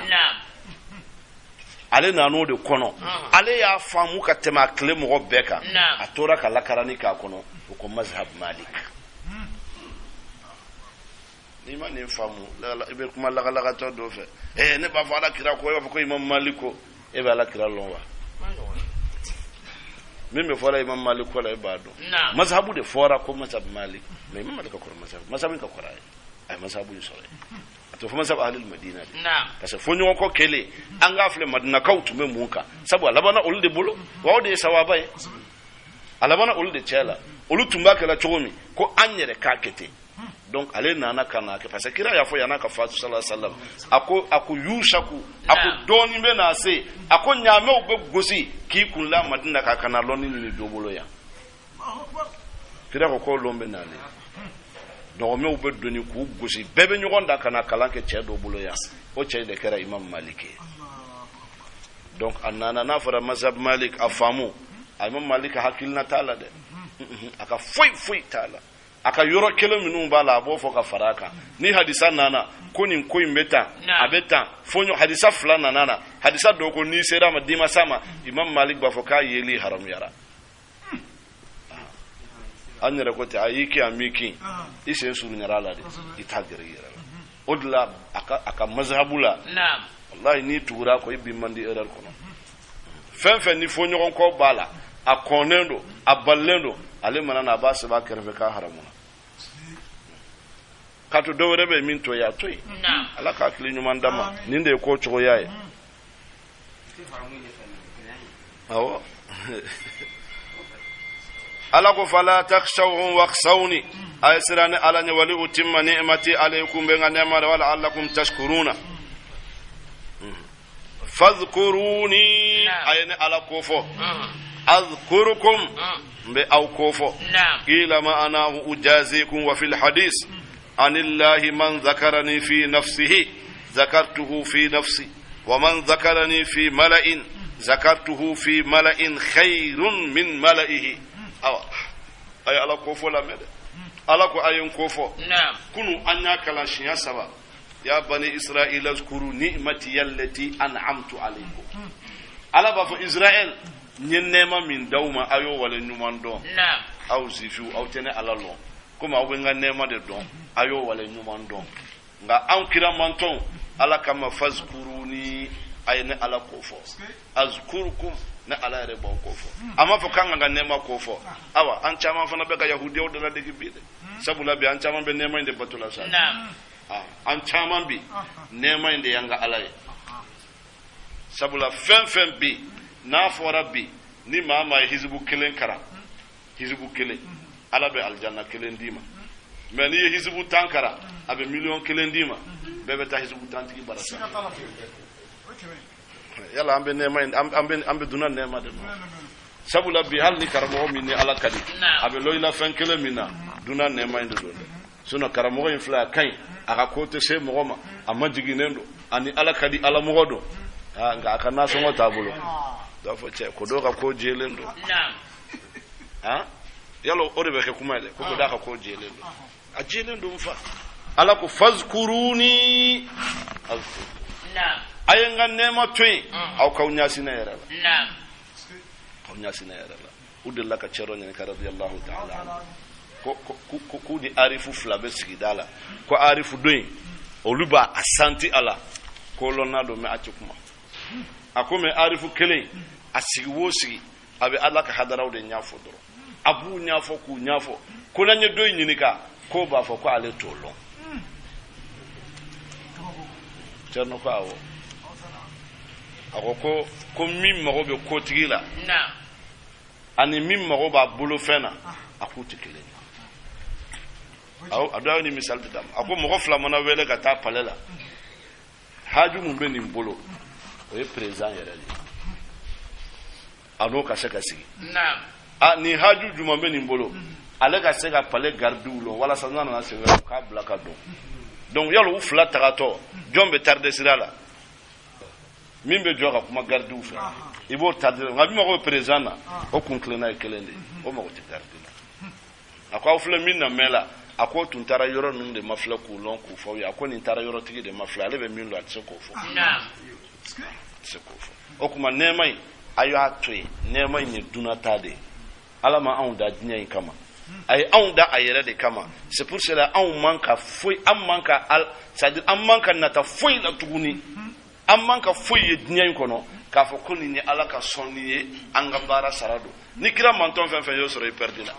ale nan'o de kɔnɔ, ale y'a faamu ka tɛmɛ a tile mɔgɔ bɛɛ kan, a tora ka lakarani k'a kɔnɔ, o ko mazhab Malik. N'i ma nin faamu, i bɛ kuma lagalagatɔ dɔ fɛ. Ne b'a fɔ Ala kira ko, e b'a fɔ ko Imam Malik ko, e bɛ Ala kira lɔn wa? Min bɛ fɔra Imam Malik ko la e b'a dɔn. Mazhabu de fɔra ko mazhab Malik, mais Imam Malik ka kɔrɔ mazhabu, mazhabu ka kɔrɔ a ye, a ye mazhabu in sɔrɔ yen. A tɛ fɔ mazhabu ahlul Madina de. Parce que fɔ ɲɔgɔn kɔ kɛlen, an k'a filɛ Madinakaw tun bɛ mun kan, sabu a labanna olu de bolo, wa o de ye sawaba ye. A labanna olu de cɛ la, olu tun b'a kɛla cogo min, ko an yɛrɛ k'a kɛ ten. Donc ale nana ka na kɛ, parce que kira y'a fɔ yan'a ka fatu sallallahu alaihi wasallam, a ko yusaku, a ko dɔɔnin bɛ na se, a ko ɲaamɛw bɛ gosi k'i kun la Madina ka na lɔnni ɲini dɔ bolo yan. Kira ko k'o lɔn bɛ nalen, dɔgɔmɛw bɛ doni k'u gosi, bɛɛ bɛ ɲɔgɔn da ka na kalan kɛ cɛ dɔ bolo yan. O cɛ de kɛra Imam Malik ye. Donc a nana, n'a fɔra mazhab Malik, a faamu, a Imam Malik ka hakilina t'a la dɛ, a ka foyi foyi t'a la. A ka yɔrɔ kelen minnu b'a la, a b'o fɔ ka fara a kan. Ni hadisa nana ko nin ko in bɛ tan, a bɛ tan, fo hadisa fila nana na, hadisa dɔw ko n'i sera a ma, d'i ma s'a ma, Imam Malik b'a fɔ k'a yeli haramuyara. An yɛrɛ ko ten, a y'i kin a m'i kin, i sen surunyara la de, i t'a gɛrɛ i yɛrɛ la. O de la a ka mazhabu la, wallahi, n'i tugura a kɔ, i bin man di erreur kɔnɔ. Fɛn fɛn ni fɔ ɲɔgɔn kɔ b'a la, a kɔnnen don, a balilen don, ale mana na, a b'a sɛbɛn a kɛrɛfɛ k'a haramuna. K'a to dɔ wɛrɛ bɛ yen min to yen, a to yen. Ala ka hakili ɲuman d'a ma. Nin de ye ko cogoya ye. Awɔ, Ala ko fala takhshawhum wakhshawni, a ye siran ni Ala ɲɛ, wali utimma ni'mati alaykum, bɛ n ka nɛɛma la, wa la'allakum tashkuruna. Fadhkuruni, a ye ne Ala ko fɔ, azkurukum, n bɛ aw ko fɔ. Qila ma'anahu ujazikum. Wa fil hadis anillahi man zakarani fi nafsihi zakartuhu fi nafsi, wa man zakarani fi mala'in zakartuhu fi mala'in khairun min mala'ihi. Awa, a ye Ala ko fɔ lamɛn dɛ. Ala ko a ye n ko fɔ. Kunu an y'a kalan siɲɛ saba: ya bani israila zkuru ni'mati allati an'amtu alaykum. Ala b'a fɔ Israël, n ye nɛɛma min d'aw ma, a y'o wale ɲuman dɔn. Aw zifiw, aw tɛ ne Ala lɔn, komi aw bɛ n ka nɛɛma de dɔn, a y'o wale ɲuman dɔn. Nka anw kira mantɔnw, Ala kama fazkuruni, a ye ne Ala ko fɔ, azkurukum, ne Ala yɛrɛ b'aw ko fɔ. A m'a fɔ k'an ka nɛɛma ko fɔ. Awa, an caman fana bɛ ka yahudiyaw de ladege bi dɛ, sabula bi an caman bɛ nɛɛma in de bato la sa. An caman bi nɛɛma in de y'an ka Ala ye, sabula fɛn fɛn bi n'a fɔra bi ni maa maa ye hizibu kelen karan, hizibu kelen, Ala bɛ alijanna kelen d'i ma, mɛ n'i ye hizibu 10 karan, a bɛ miliyɔn 1 d'i ma, bɛɛ bɛ taa hizibu 10 tigi bara sa. Yala an bɛ nɛɛma in, an bɛ dunan nɛɛma de ma, sabula bi hali ni karamɔgɔ min ni Ala ka di, a bɛ lɔ i la fɛn kelen min na, dunan nɛɛma in de don dɛ. Sinon karamɔgɔ in filɛ, a ka ɲi, a ka ko tɛ se mɔgɔ ma, a ma jiginnen don, ani Ala ka di, Ala mɔgɔ don, nka a ka nasɔngɔ t'a bolo. Dɔw fɔ cɛ ko dɔw ka ko jɛlen don. Yalo o de bɛ kɛ kuma ye dɛ, ko d'a ka ko jɛlen don, a jɛlen don. N fa Ala ko fazkuruni, a ye n ka nɛɛma to yen, aw k'aw ɲasinɛ yɛrɛ la, k'aw ɲasinɛ yɛrɛ la. U delila ka cɛ dɔ ɲininka radiyallahu ta'ala anhu, ko k'u ni arifu fila bɛ sigida la, ko arifu dɔ in, olu b'a a santi a la ko lɔnna don, mɛ a tɛ kuma. A ko mɛ arifu kelen, a sigi wo sigi, a bɛ Ala ka hadaraw de ɲɛfɔ dɔrɔn, a b'u ɲɛfɔ k'u ɲɛfɔ. Ko n'an ye dɔ in ɲininka, k'o b'a fɔ ko ale t'o lɔn. Cɛrno ko awɔ, a ko min mago bɛ kotigi la ani min mago b'a bolofɛn na, a k'u tɛ kelen ye. A dɔ ye ni misali de d'a ma. A ko mɔgɔ fila mana wele ka taa palais la, haju mun bɛ nin bolo, o ye président yɛrɛ de ye, a n'o ka se ka sigi. A nin haju jumɛn bɛ nin bolo, ale ka se ka palais gardiw lɔn walasa n'a nana sen wɛrɛ, k'a bila ka don. Donc yala u fila tagatɔ, jɔn bɛ tarder sira la? Min bɛ jɔ ka kuma gardiw fɛ, i b'o tarder. Nka min mago bɛ président na, o kun tilenna ye kelen de ye, o mago tɛ gardi la. A ko aw filɛ min na mɛn la, a ko tun taara yɔrɔ ninnu de ma filɛ k'u lɔn k'u fɔ aw ye. A ko nin taara yɔrɔtigi de ma filɛ, ale bɛ min lɔn, a tɛ se k'o fɔ, a tɛ se k'o fɔ. O tuma nɛɛma in, a y'a to yen. Nɛɛma in ye dunata de ye. Ala ma anw da diɲɛ in kama, a ye anw da a yɛrɛ de kama. C'est pour cela anw man ka foyi, an man ka al, c'est à dire an man ka nata foyi la tuguni, an man ka foyi ye diɲɛ in kɔnɔ. K'a fɔ ko nin ye Ala ka sɔnni ye, an ka baara sara don. Ni kira mantɔn fɛn fɛn y'o sɔrɔ, i pɛridi la.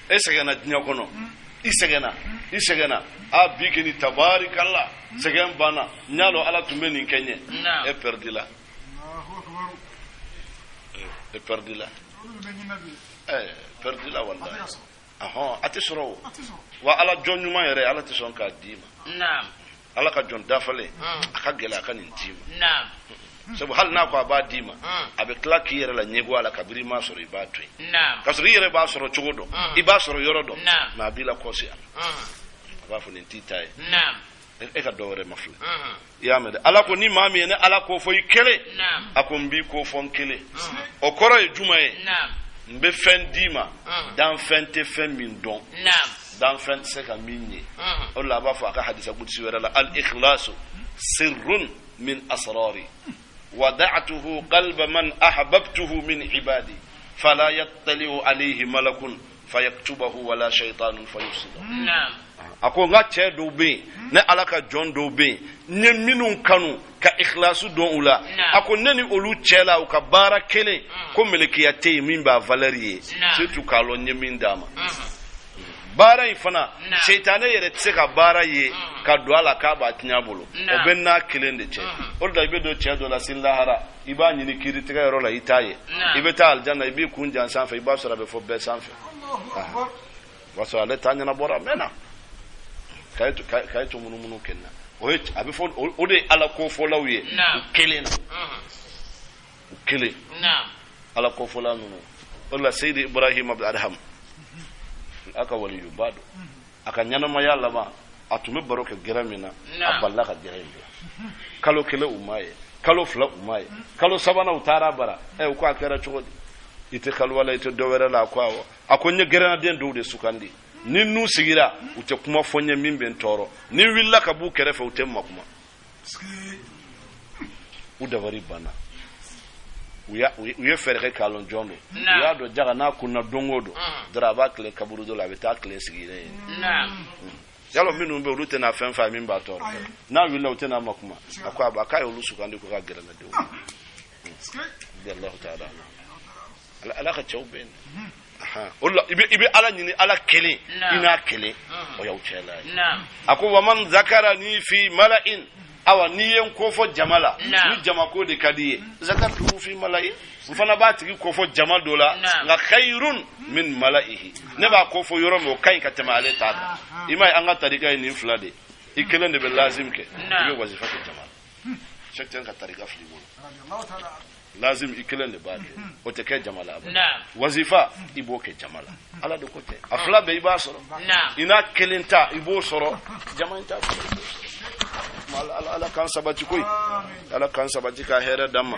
E sɛgɛnna diɲɛ kɔnɔ, i sɛgɛnna, i sɛgɛnna, a bi kɛ ni tabarikala, sɛgɛn banna, n y'a dɔn Ala tun bɛ nin kɛ n ye, e pɛridi la, e pɛridi la, pɛridi la walahi. Ahɔn, a tɛ sɔrɔ o. Wa Ala jɔn ɲuman yɛrɛ, Ala tɛ sɔn k'a d'i ma. Ala ka jɔn dafalen, a ka gɛlɛn a ka nin d'i ma. Sabu hali n'a ko a b'a d'i ma, a bɛ tila k'i yɛrɛ la ɲɛgo a la kabini i m'a sɔrɔ, i b'a to yen. K'a sɔrɔ i yɛrɛ b'a sɔrɔ cogo dɔn, i b'a sɔrɔ yɔrɔ dɔn, mais a b'i la kɔsi a la. A b'a fɔ nin t'i ta ye. E ka dɔ wɛrɛ ma filɛ. I y'a mɛn dɛ. Ala ko ni maa min ye ne Ala ko fɔ i kelen, a ko n b'i ko fɔ n kelen. O kɔrɔ ye jumɛn ye? N bɛ fɛn d'i ma, danfɛn tɛ fɛn min dɔn, danfɛn tɛ se ka min ye. O de la a b'a fɔ a ka hadisa kudusi wɛrɛ la: al ikhlasu sirrun min asrari wada'tuhu qalba man ahbabtuhu min ibadi fala yattali'u alayhi malakun fayaktubahu wala shaytanun fayufsidahu. A ko n ka cɛ dɔw bɛ yen, ne Ala ka jɔn dɔw bɛ yen, n ye minnu kanu ka ikhlasu dɔn u la, a ko ne ni olu cɛ la, u ka baara kelen ko melekiya tɛ yen min b'a valeur ye, surtout k'a lɔn n ye min d'a ma. Baara in fana, seitanɛ yɛrɛ tɛ se ka baara ye ka don a la k'a b'a tiɲɛ a bolo, o bɛ n'a kelen de cɛ. O de la i bɛ don cɛ dɔ la sini lahara, i b'a ɲini kiiritigɛ yɔrɔ la, i t'a ye. I bɛ taa alijana, i b'i kun jan sanfɛ, i b'a sɔrɔ a bɛ fɔ bɛɛ sanfɛ. O b'a sɔrɔ ale ta ɲɛnabɔra a mɛnna, k'a ye to munumunu kɛ na. O ye a bɛ fɔ o de ye Ala kofɔlaw ye, u kelen na, u kelen, Ala kofɔla ninnu. O de la Seyidi Ibrahim Abdul Adham, a ka waliyuba don, a ka ɲɛnamaya laban, a tun bɛ baro kɛ gɛrɛ min na, a balila ka gɛrɛ in bila. Kalo 1 u m'a ye, kalo 2 u m'a ye, kalo sabanan u taara bara ɛ, u ko a kɛra cogo di, i tɛ kaliwa la, i tɛ dɔ wɛrɛ la? A ko awɔ, a ko n ye gɛrɛnaden dɔw de sugandi, ni n'u sigira, u tɛ kuma fɔ n ye min bɛ n tɔɔrɔ, ni n wulila ka b'u kɛrɛfɛ, u tɛ n makuma. U dabari banna, u ye fɛɛrɛ kɛ k'a lɔn jɔn don. U y'a dɔn jaga n'a kunna don o don dɔrɔn, a b'a tile kaburu dɔ la, a bɛ taa tile sigi yen. Yalɔ minnu bɛ, olu tɛna fɛn f'a ye min b'a tɔɔrɔ, n'a wulila u tɛna ma kuma. A ko a ba k'a ye olu sugandi ko ka gɛrɛnadenw. Allahu ta'ala, Ala ka cɛw bɛ yen. O la i bɛ Ala ɲini Ala kelen, i n'a kelen, o y'aw cɛla ye. A ko waman zakarani fi mala'in, awa n'i ye n kofɔ jama la, ni jama ko de ka di ye, zakartuhu fi mala'in, n fana b'a tigi kofɔ jama dɔ la, nka khayrun min mala'ihi, ne b'a kofɔ yɔrɔ min, o ka ɲi ka tɛmɛ ale ta kan. I m'a ye, an ka tarika ye nin fila de, i kelen de bɛ lazim kɛ, i bɛ wazifa kɛ jama la. Sɛki ka tarika fili bolo, lazim i kelen de b'a kɛ, o tɛ kɛ jama la. Wazifa i b'o kɛ jama la. Ala de ko tɛ, a fila bɛɛ i b'a sɔrɔ. I n'a kelen ta, i b'o sɔrɔ, jama in ta, Ala k'an sabati koyi, Ala k'an sabati ka hɛrɛ d'an ma.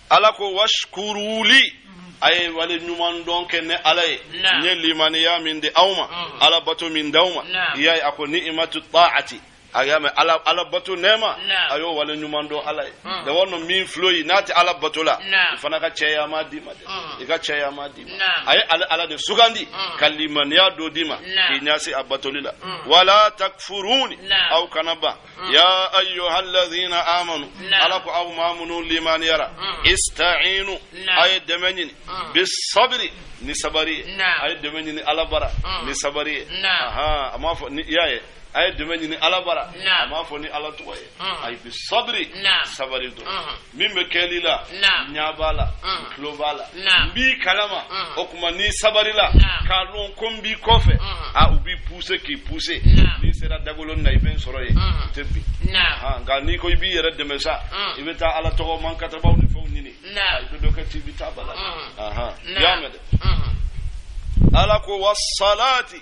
Ala ko washkuruli, a ye wale ɲuman dɔn kɛ ne Ala ye, n ye limaniya min di aw ma, Ala bato min d'aw ma. I y'a ye, a ko ni'matu ta'ati, a y'a mɛn, Ala bato nɛɛma, a y'o wale ɲuman dɔn Ala ye. Da wannan min filo yi n'a tɛ Ala bato la, i fana ka cɛya ma d'i ma dɛ, i ka cɛya ma d'i ma. A ye Ala de sugandi ka limaniya dɔ d'i ma k'i ɲɛsin a batoli la. Wala takfuruni, aw kana ban. Ya ayyuhalladhina amanu, Ala ko aw maa minnu limaniyara, ista'inu, a ye dɛmɛ ɲini, bisabiri, ni sabari ye, a ye dɛmɛ ɲini Ala bara ni sabari ye. A m'a fɔ ni i y'a ye, a ye dɛmɛ ɲini Ala bara, a m'a fɔ ni Ala tɔgɔ ye. Ayi, bi sabiri, sabari dɔrɔn min bɛ kɛli la, ɲɛ b'a la, tulo b'a la, n b'i kalama. O tuma n'i sabari la k'a lɔn ko n b'i kɔfɛ, a u b'i pousser k'i pousser, n'i sera dagolon na, i bɛ n sɔrɔ yen, u tɛ bin. Nka n'i ko i b'i yɛrɛ dɛmɛ sa, i bɛ taa Ala tɔgɔ man katabaw ni fɛnw ɲini, i bɛ dɔ kɛ ten, i bɛ taa bala. I y'a mɛn dɛ. Ala ko wasalati,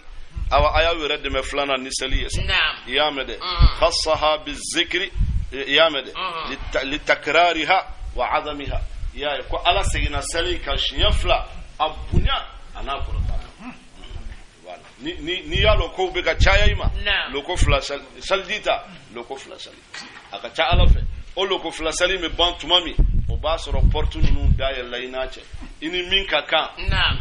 awa a y'aw yɛrɛ dɛmɛ filanan ni seli ye sa. I y'a mɛn dɛ. Khassaha bizikri, i y'a mɛn dɛ, litakrariha wa azamiha. I y'a ye ko Ala seginna seli kan siɲɛ fila, a bonya a n'a kɔrɔta. N'i y'a lɔn kow bɛ ka caya i ma, loko fila saliji ta, loko fila sali, a ka ca Ala fɛ, o loko fila sali bɛ ban tuma min, o b'a sɔrɔ porte ninnu dayɛlɛla i n'a cɛ, i ni min ka kan.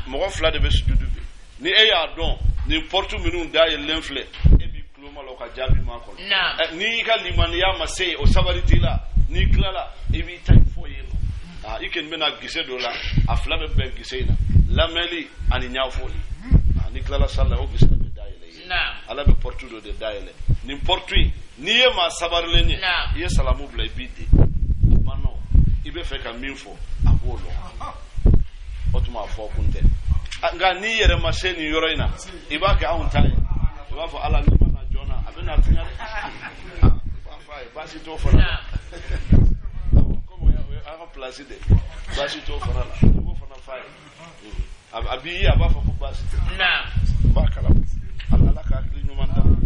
Mɔgɔ fila de bɛ sujudu bi. Ni e y'a dɔn nin porte minnu dayɛlɛlen filɛ, e b'i tulo ma lɔ ka jaabi ma kɔnɔ. N'i ka limaniya ma se o sabari t'i la, n'i tilala i b'i ta fɔ yen nɔ. I kɔni bɛna gise dɔ la, a fila bɛ bɛn gise in na, lamɛnli ani ɲɛfɔli. N'i tilala sali la, o gise de bɛ dayɛlɛ i ye. Ala bɛ porte dɔ de dayɛlɛ. Nin porte in, n'i ye maa sabarilen ye, i ye salamu bila, i b'i den. O banna, i bɛ fɛ ka min fɔ, a b'o lɔn. O tuma a fɔ kun tɛ. Nka n'i yɛrɛ ma se nin yɔrɔ in na, i b'a kɛ anw ta ye. I b'a fɔ Ala, n'i ma na joona, a bɛ na tiɲɛ dɛ. I b'a fɔ a ye, baasi t'o fana la. Komi o ye an ka place de, baasi t'o fana la. I b'o fana f'a ye. A b'i ye, a b'a fɔ ko baasi tɛ. N b'a kalama. Ala ka hakili ɲuman d'a ma.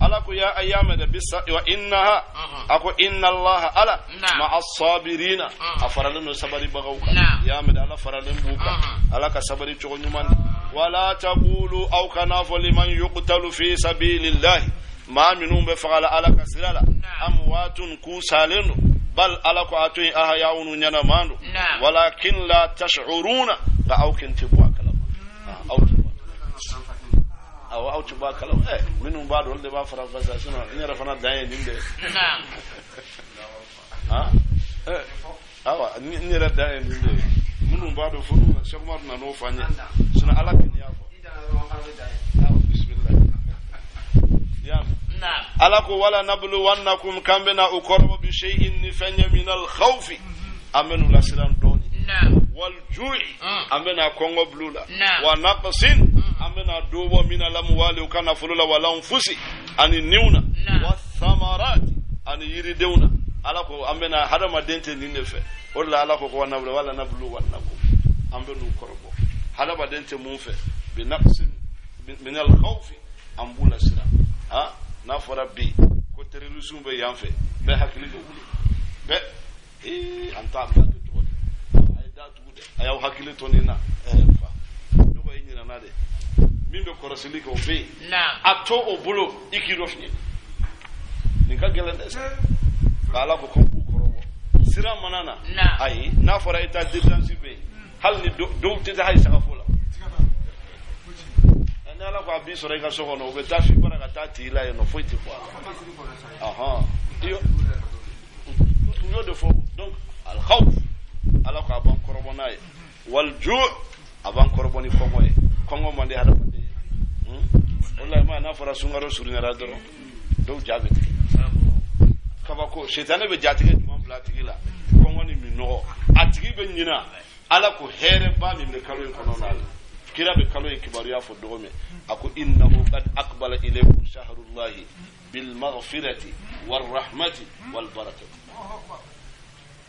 Ala ko ya ayyama da bisa wa innaha, a ko inna Allaha ala ma'a sabirina, a faralen don sabaribagaw kan. Ya mɛn, Ala faralen b'u kan. Ala ka sabari cogo ɲuman di. Wala taqulu, aw kana fɔ, liman yuqtalu fi sabilillahi, maa minnu bɛ fagala Ala ka sira la, amwatun, k'u salen don. Bal, Ala ko a to yen, ahya'un, ɲɛnaman don. Walakin la tash'uruna, nka aw ken tɛ bɔ a kalama. Aw tɛ bɔ a kalama. Awɔ, aw tɛ bɔ a kalama. Minnu b'a dɔn, olu de b'a faranfasiya, sinon n yɛrɛ fana dan ye nin de ye. Awa, n yɛrɛ dan ye nin de ye. Minnu b'a dɔn, fo n'u Cheikh Umar nan'o fɔ an ye, sinon Ala kɔni y'a fɔ. Awa, bisimilah. Y'a mɛn. Ala ko wala nabluwannakum, k'an bɛna u kɔrɔbɔ, bi shay'in, ni fɛn ye, minal khawfi, an bɛn'u lasiran dɔɔni, wal ju'i, an bɛna kɔngɔ bil'u la, wa naqsin, an bɛna dɔ bɔ, minal amwali, u ka nafolo la, wal anfusi, ani niw na, wa samarati, ani yiridenw na. Ala ko an bɛna hadamaden tɛ nin de fɛ. O de la Ala ko ko wala nabluwannakum, an bɛn'u kɔrɔbɔ. Hadamaden tɛ mun fɛ? Bi naqsin minal khawfi, an b'u lasiran. N'a fɔra bi ko terrorisme bɛ yan fɛ, bɛɛ hakili bɛ wuli, bɛɛ an t'a bila kɛ cogo di? A ye da tugu dɛ, a y'aw hakili to nin na. Fa dɔgɔ, i ɲinɛna dɛ, min bɛ kɔlɔsili kɛ, o bɛ yen. A to o bolo, i k'i dɔ fiɲɛ. Nin ka gɛlɛn dɛ. Nka Ala ko ko b'u kɔrɔbɔ. Sira mana na, ayi, n'a fɔra état d'urgence bɛ yen, hali ni dɔw tɛ taa hali sagafo la, ni Ala ko a b'i sɔrɔ i ka so kɔnɔ, u bɛ taa f'i bara ka taa t'i la yen nɔ, foyi tɛ bɔ a la. N y'o de fɔ. Donc al khawf, Ala ko a b'an kɔrɔbɔ n'a ye, wal ju', a b'an kɔrɔbɔ ni kɔngɔ ye. Kɔngɔ man di hadamaden ye. O la, i m'a ye, n'a fɔra sunkalo surunyara dɔrɔn, dɔw ja bɛ tigɛ. Kabako, sitanɛ bɛ jatigɛ jumɛn bila a tigi la? Kɔngɔ ni minɔgɔ. A tigi bɛ ɲina Ala ko hɛrɛba min bɛ kalo in kɔnɔ la. Kira bɛ kalo in kibaruya fɔ dɔgɔ min, a ko innahu qad aqbala ilaykum shahrullahi bil maghfirati war rahmati wal barakati.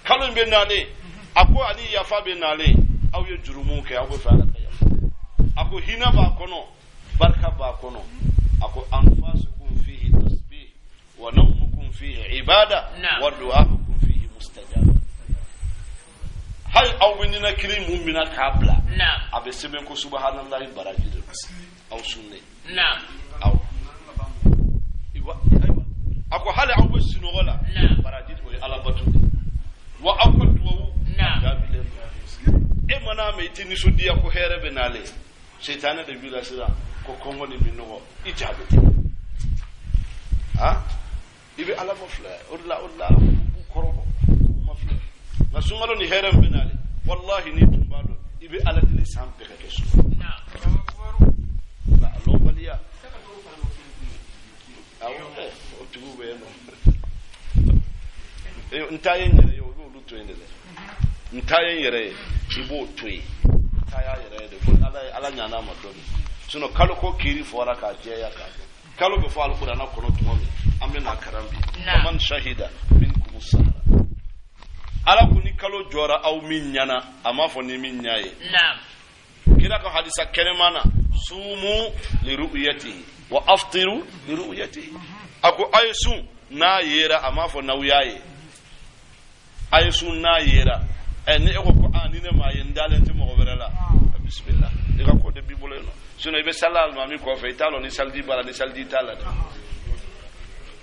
Kalo in bɛ nalen, a ko ani yafa bɛ nalen. Aw ye jurumu kɛ, aw bɛ fɛ Ala ka yafa. A ko hinɛ b'a kɔnɔ, barika b'a kɔnɔ. A ko anfasukum fihi tasbih wa nawmukum fihi ibada wa du'aukum fihi mustajaba. Hali aw bɛ ninakili mun minɛ k'a bila, a bɛ sɛbɛn ko subahanallahi baraji de don aw sunnen. Awɔ, ayiwa, a ko hali aw bɛ sunɔgɔ la, baraji, o ye ala bato de wa. Aw ka duwawu jaabilen don. E mana mɛn, i tɛ nisɔndiya ko hɛrɛ bɛ nalen, seitanɛ de b'i la sisan ko kɔngɔ ni minɔgɔ, i jaabi tɛ. I bɛ Ala ma filɛ. O de la Ala ko b'u kɔrɔbɔ, k'u ma filɛ. Nka sunkalo ni hɛrɛ min bɛ nalen, walahi, n'i tun b'a dɔn, i bɛ Ala deli san bɛɛ ka kɛ sunkalo. Nka a lɔnbaliya, awɔ, o tigiw bɛ yen nɔ. N ta ye n yɛrɛ ye, o b'olu to yen de dɛ. N ta ye n yɛrɛ ye, i b'o to yen. N ta y'a yɛrɛ ye de, fo Ala ye, Ala ɲan'a ma dɔɔni. Sinon kalo ko kiiri fɔra k'a jɛya k'a dɔn. Kalo bɛ fɔ alikuranɛ kɔnɔ tuma min, an bɛ n'a karan bi. Faman shahida minkum sahara, Ala ko ni kalo jɔra aw min ɲana, a m'a fɔ ni min ɲa ye. Kira ka hadisa kɛnɛman na, sumu li ru'yatihi wa aftiru li ru'yatihi. A ko a ye sun n'a yera, a m'a fɔ n'aw y'a ye. A ye sun n'a yera. Ni e ko ko a ni ne m'a ye, n dalen tɛ mɔgɔ wɛrɛ la, bisimila, i ka ko de b'i bolo yen nɔ. Sinon i bɛ sali alimami kɔfɛ, i t'a lɔn ni saliji b'a la, ni saliji t'a la dɛ.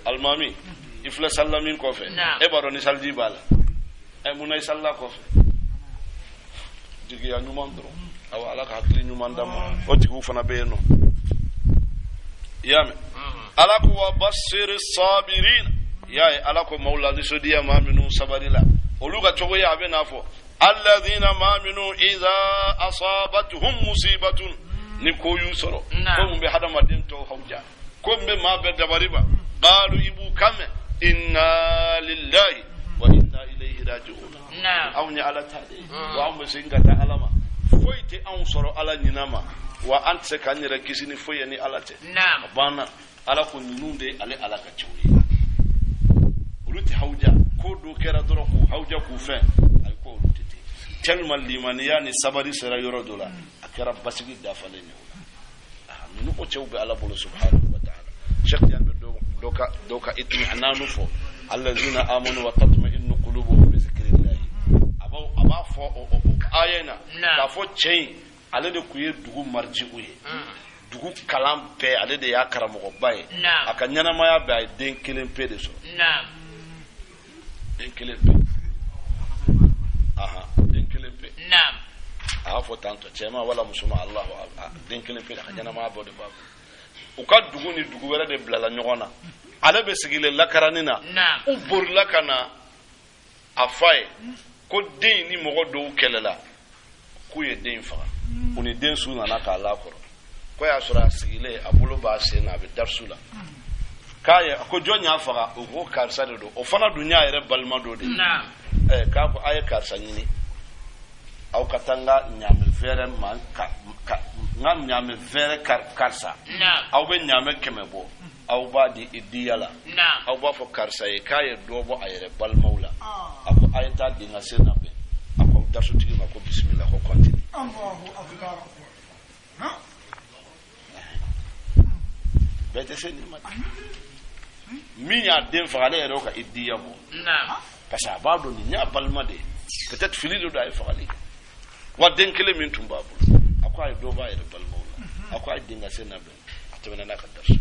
Alimami, i filɛ salila min kɔfɛ, e b'a dɔn ni saliji b'a la. Mun na i salila kɔfɛ? Jigiya ɲuman dɔrɔn. Awa, Ala ka hakili ɲuman d'an ma. O tigiw fana bɛ yen nɔ, i y'a mɛn. Ala ko wa basiri sabirin y'a ye ala ko maaw la nisɔndiya maa minnu sabari la olu ka cogoya a bɛ n'a fɔ alladhina maa minnu idha asabatuhum musibatun ni ko y'u sɔrɔ ko mun bɛ hadamaden tɔw hawuja ko mun bɛ maa bɛɛ dabari ban qalu i b'u kan mɛn inna lillahi wa inna ilayhi raji'un anw ye ala ta de ye wa anw bɛ segin ka taa ala ma foyi tɛ anw sɔrɔ ala ɲinɛ ma wa an tɛ se k'an yɛrɛ kisi ni foyi ye ni ala tɛ a banna ala ko ninnu de ye ale ala ka cɛw ye olu tɛ hawuja ko dɔ kɛra dɔrɔn k'u hawuja k'u fɛn ayi ko olu tɛ ten tellement limaniya ni sabari sera yɔrɔ dɔ la a kɛra basigi dafalen ye o la ninnu ko cɛw bɛ ala bolo subhanahu wa ta'ala Cheikh Tidiane bɛ dɔ ka itmi'nanu fɔ allazina amanu wa tatma'innu qulubuhum bi zikrillahi a b'a fɔ o aya in na k'a fɔ cɛ in ale de tun ye dugu marijiw ye dugu kalan bɛɛ ale de y'a karamɔgɔba ye a ka ɲɛnamaya bɛɛ a ye den kelen pe de sɔrɔ den kelen pe den kelen pe a y'a fɔ tantɔ cɛman wala musoman alahu den kelen pe a ka ɲɛnamaya bɛɛ de b'a bolo u ka dugu ni dugu wɛrɛ de bilala ɲɔgɔn na ale bɛ sigilen lakarani na u bolila ka na a fa ye ko den ni mɔgɔ dɔw kɛlɛla k'u ye den faga u ni den su nana k'a lakɔrɔ ko y'a sɔrɔ a sigilen a bolo b'a sen na a bɛ darisu la k'a ye ko jɔn y'a faga u ko karisa de don o fana dun y'a yɛrɛ balima dɔ de ye k'a ko a ye karisa ɲini aw ka taa n ka ɲaamɛ fɛrɛ ma ka n ka ɲaamɛ fɛrɛ karisa aw bɛ ɲaamɛ 100 bɔ aw b'a di i diya la aw b'a fɔ karisa ye k'a ye dɔ bɔ a yɛrɛ balimaw la a ko a ye taa den ka sen labɛn a ko darisutigi ma ko bisimila ko kɔntini bɛɛ tɛ se nin ma min y'a den faga ale yɛrɛ ka i diya bɔ parce que a b'a dɔn nin y'a balima de ye peut-être fili de don a ye fagali kɛ wa den kelen min tun b'a bolo a ko a ye dɔ bɔ a yɛrɛ balimaw la a ko a ye den ka sen labɛn a tɛmɛna n'a ka darisu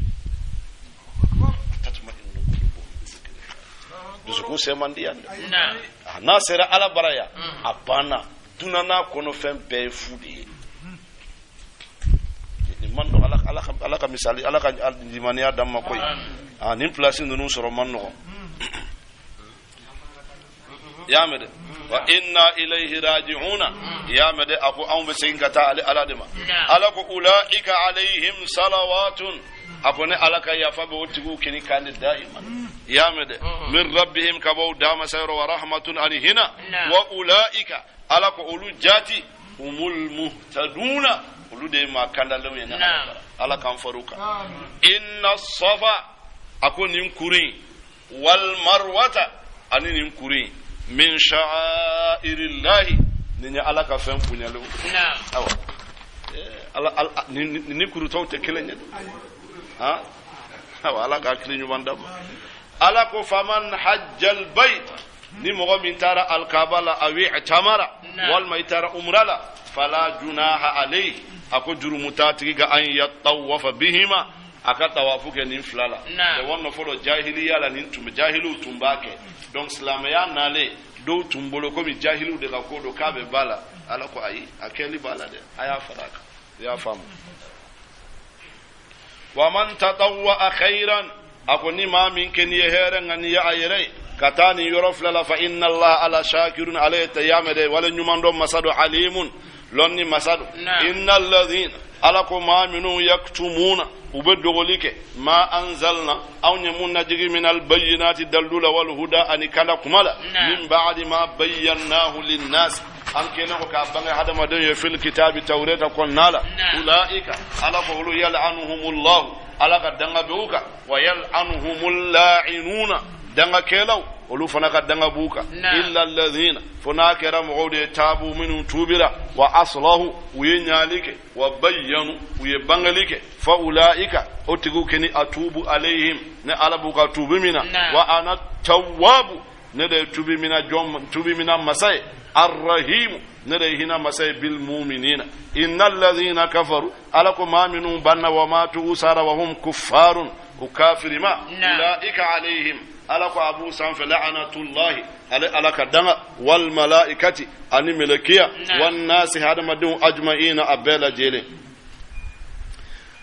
dusukun sɛ man di yan dɛ n'a sera ala bara yan a banna dunan n'a kɔnɔfɛn bɛɛ ye fu de ye nin man nɔgɔn ala ka misali ala ka limaniya d'an ma koyi nin pilasi ninnu sɔrɔ man nɔgɔn y'a mɛn dɛ wa inna ilayhi raji'una y'a mɛn dɛ a ko anw bɛ segin ka taa ale ala de ma ala ko ulaika alayhim salawatun a ko ne ala ka yafa bɛ o tigiw kini kan de daiman y'a mɛn dɛ min rabbihim ka bɔ u dama sayɔrɔ wa rahmatun ani hina wa ulaika ala ko olu jaati humul muhtaduna olu de ye maa kandalenw ye ne ala bara ala k'an far'u kan inna safa a ko nin kuru in wal marwata ani nin kuru in min sha'airillahi nin ye ala ka fɛn bonyalenw awa ala ni kurutɔw tɛ kelen ye awa ala ka hakili ɲuman d'a ma ala ko faman hajjal bayt ni mɔgɔ min taara alkaba la awi i'tamara walima i taara umra la fala junaha alayhi a ko jurumu t'a tigi kan an yatawafa bihima a ka tawafu kɛ nin fila la dɛ wɔn fɔlɔ jahiliya la nin tun jahiliw tun b'a kɛ donc silamɛya nalen dɔw tun bolo komi jahiliw de ka ko don k'a bɛ ba la ala ko ayi a kɛli b'a la dɛ a y'a fara a kan i y'a faamu wa man tatawwa khairan a ko ni maa min kɛ n'i ye hɛrɛ ŋaniya a yɛrɛ ye ka taa nin yɔrɔ fila la fa inna allah ala shakirun ale ye tɛyamɛ dɛ wale ɲuman dɔn masa don alimun lɔnni masa don inna alladhina ala ko maa minnu yaktumuna u bɛ dogoli kɛ ma anzalna anw ye mun najigi min albayinati dalilu la wal huda ani kanda kuma la min ba'di ma bayyannahu linnas an kɛlen ko k'a bange hadamadenw ye fil kitabi tawreta kɔnɔna la ulaika ala ko olu yal'anuhumullahu ala ka danga bɛ u kan wa yal'anuhumul la'inuna dangakɛlaw olu fana ka danga b'u kan illa alladhina fo n'a kɛra mɔgɔw de ye taabu minnu tuubira wa aslahu u ye ɲaali kɛ wa bayyanu u ye bangeli kɛ fa ulaika o tigiw kɛni atubu alayhim ne ala b'u ka tuubi mina wa ana tawwabu ne de ye tuubi mina jɔn tuubi mina masa ye arrahimu ne de ye hinɛ masa ye bil muminina inna alladhina kafaru ala ko maa minnu banna wa matu usara wa hum kuffarun u kafirima ulaika alayhim ala ko abu sanfɛ la'anatullahi ale ala ka danga wal malaikati ani melekiya wan nasi hadamadenw ajma'ina a bɛɛ lajɛlen.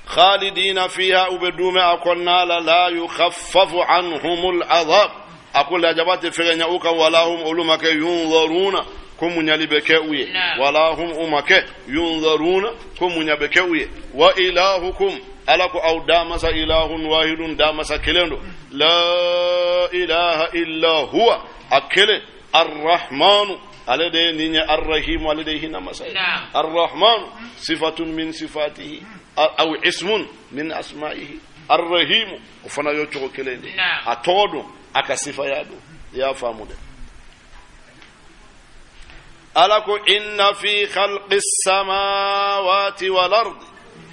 Khalidina fiha, u bɛ duumɛ a kɔnɔna la. La yukhaffafu anhumul azab, a ko lajaba tɛ fɛgɛnya u kan. Wala hum, olu ma kɛ, yunzaruna, ko muɲali bɛ kɛ u ye. Wala hum, u ma kɛ, yunzaruna, ko muɲa bɛ kɛ u ye. Wa ilahukum, Ala ko aw damasa, ilahun wahidun, damasa kelen don. La ilaha illa huwa, a kelen. Arrahmanu, ale de ye nin ye. Arrahimu, ale de ye hinɛ masa ye. Arrahmanu sifatun min sifatihi aw ismun min asma'ihi. Arrahimu, o fana y'o cogo kelen de ye. A tɔgɔ don, a ka sifaya don. I y'a faamu dɛ. Ala ko inna fi khalqi samawati wal ardi,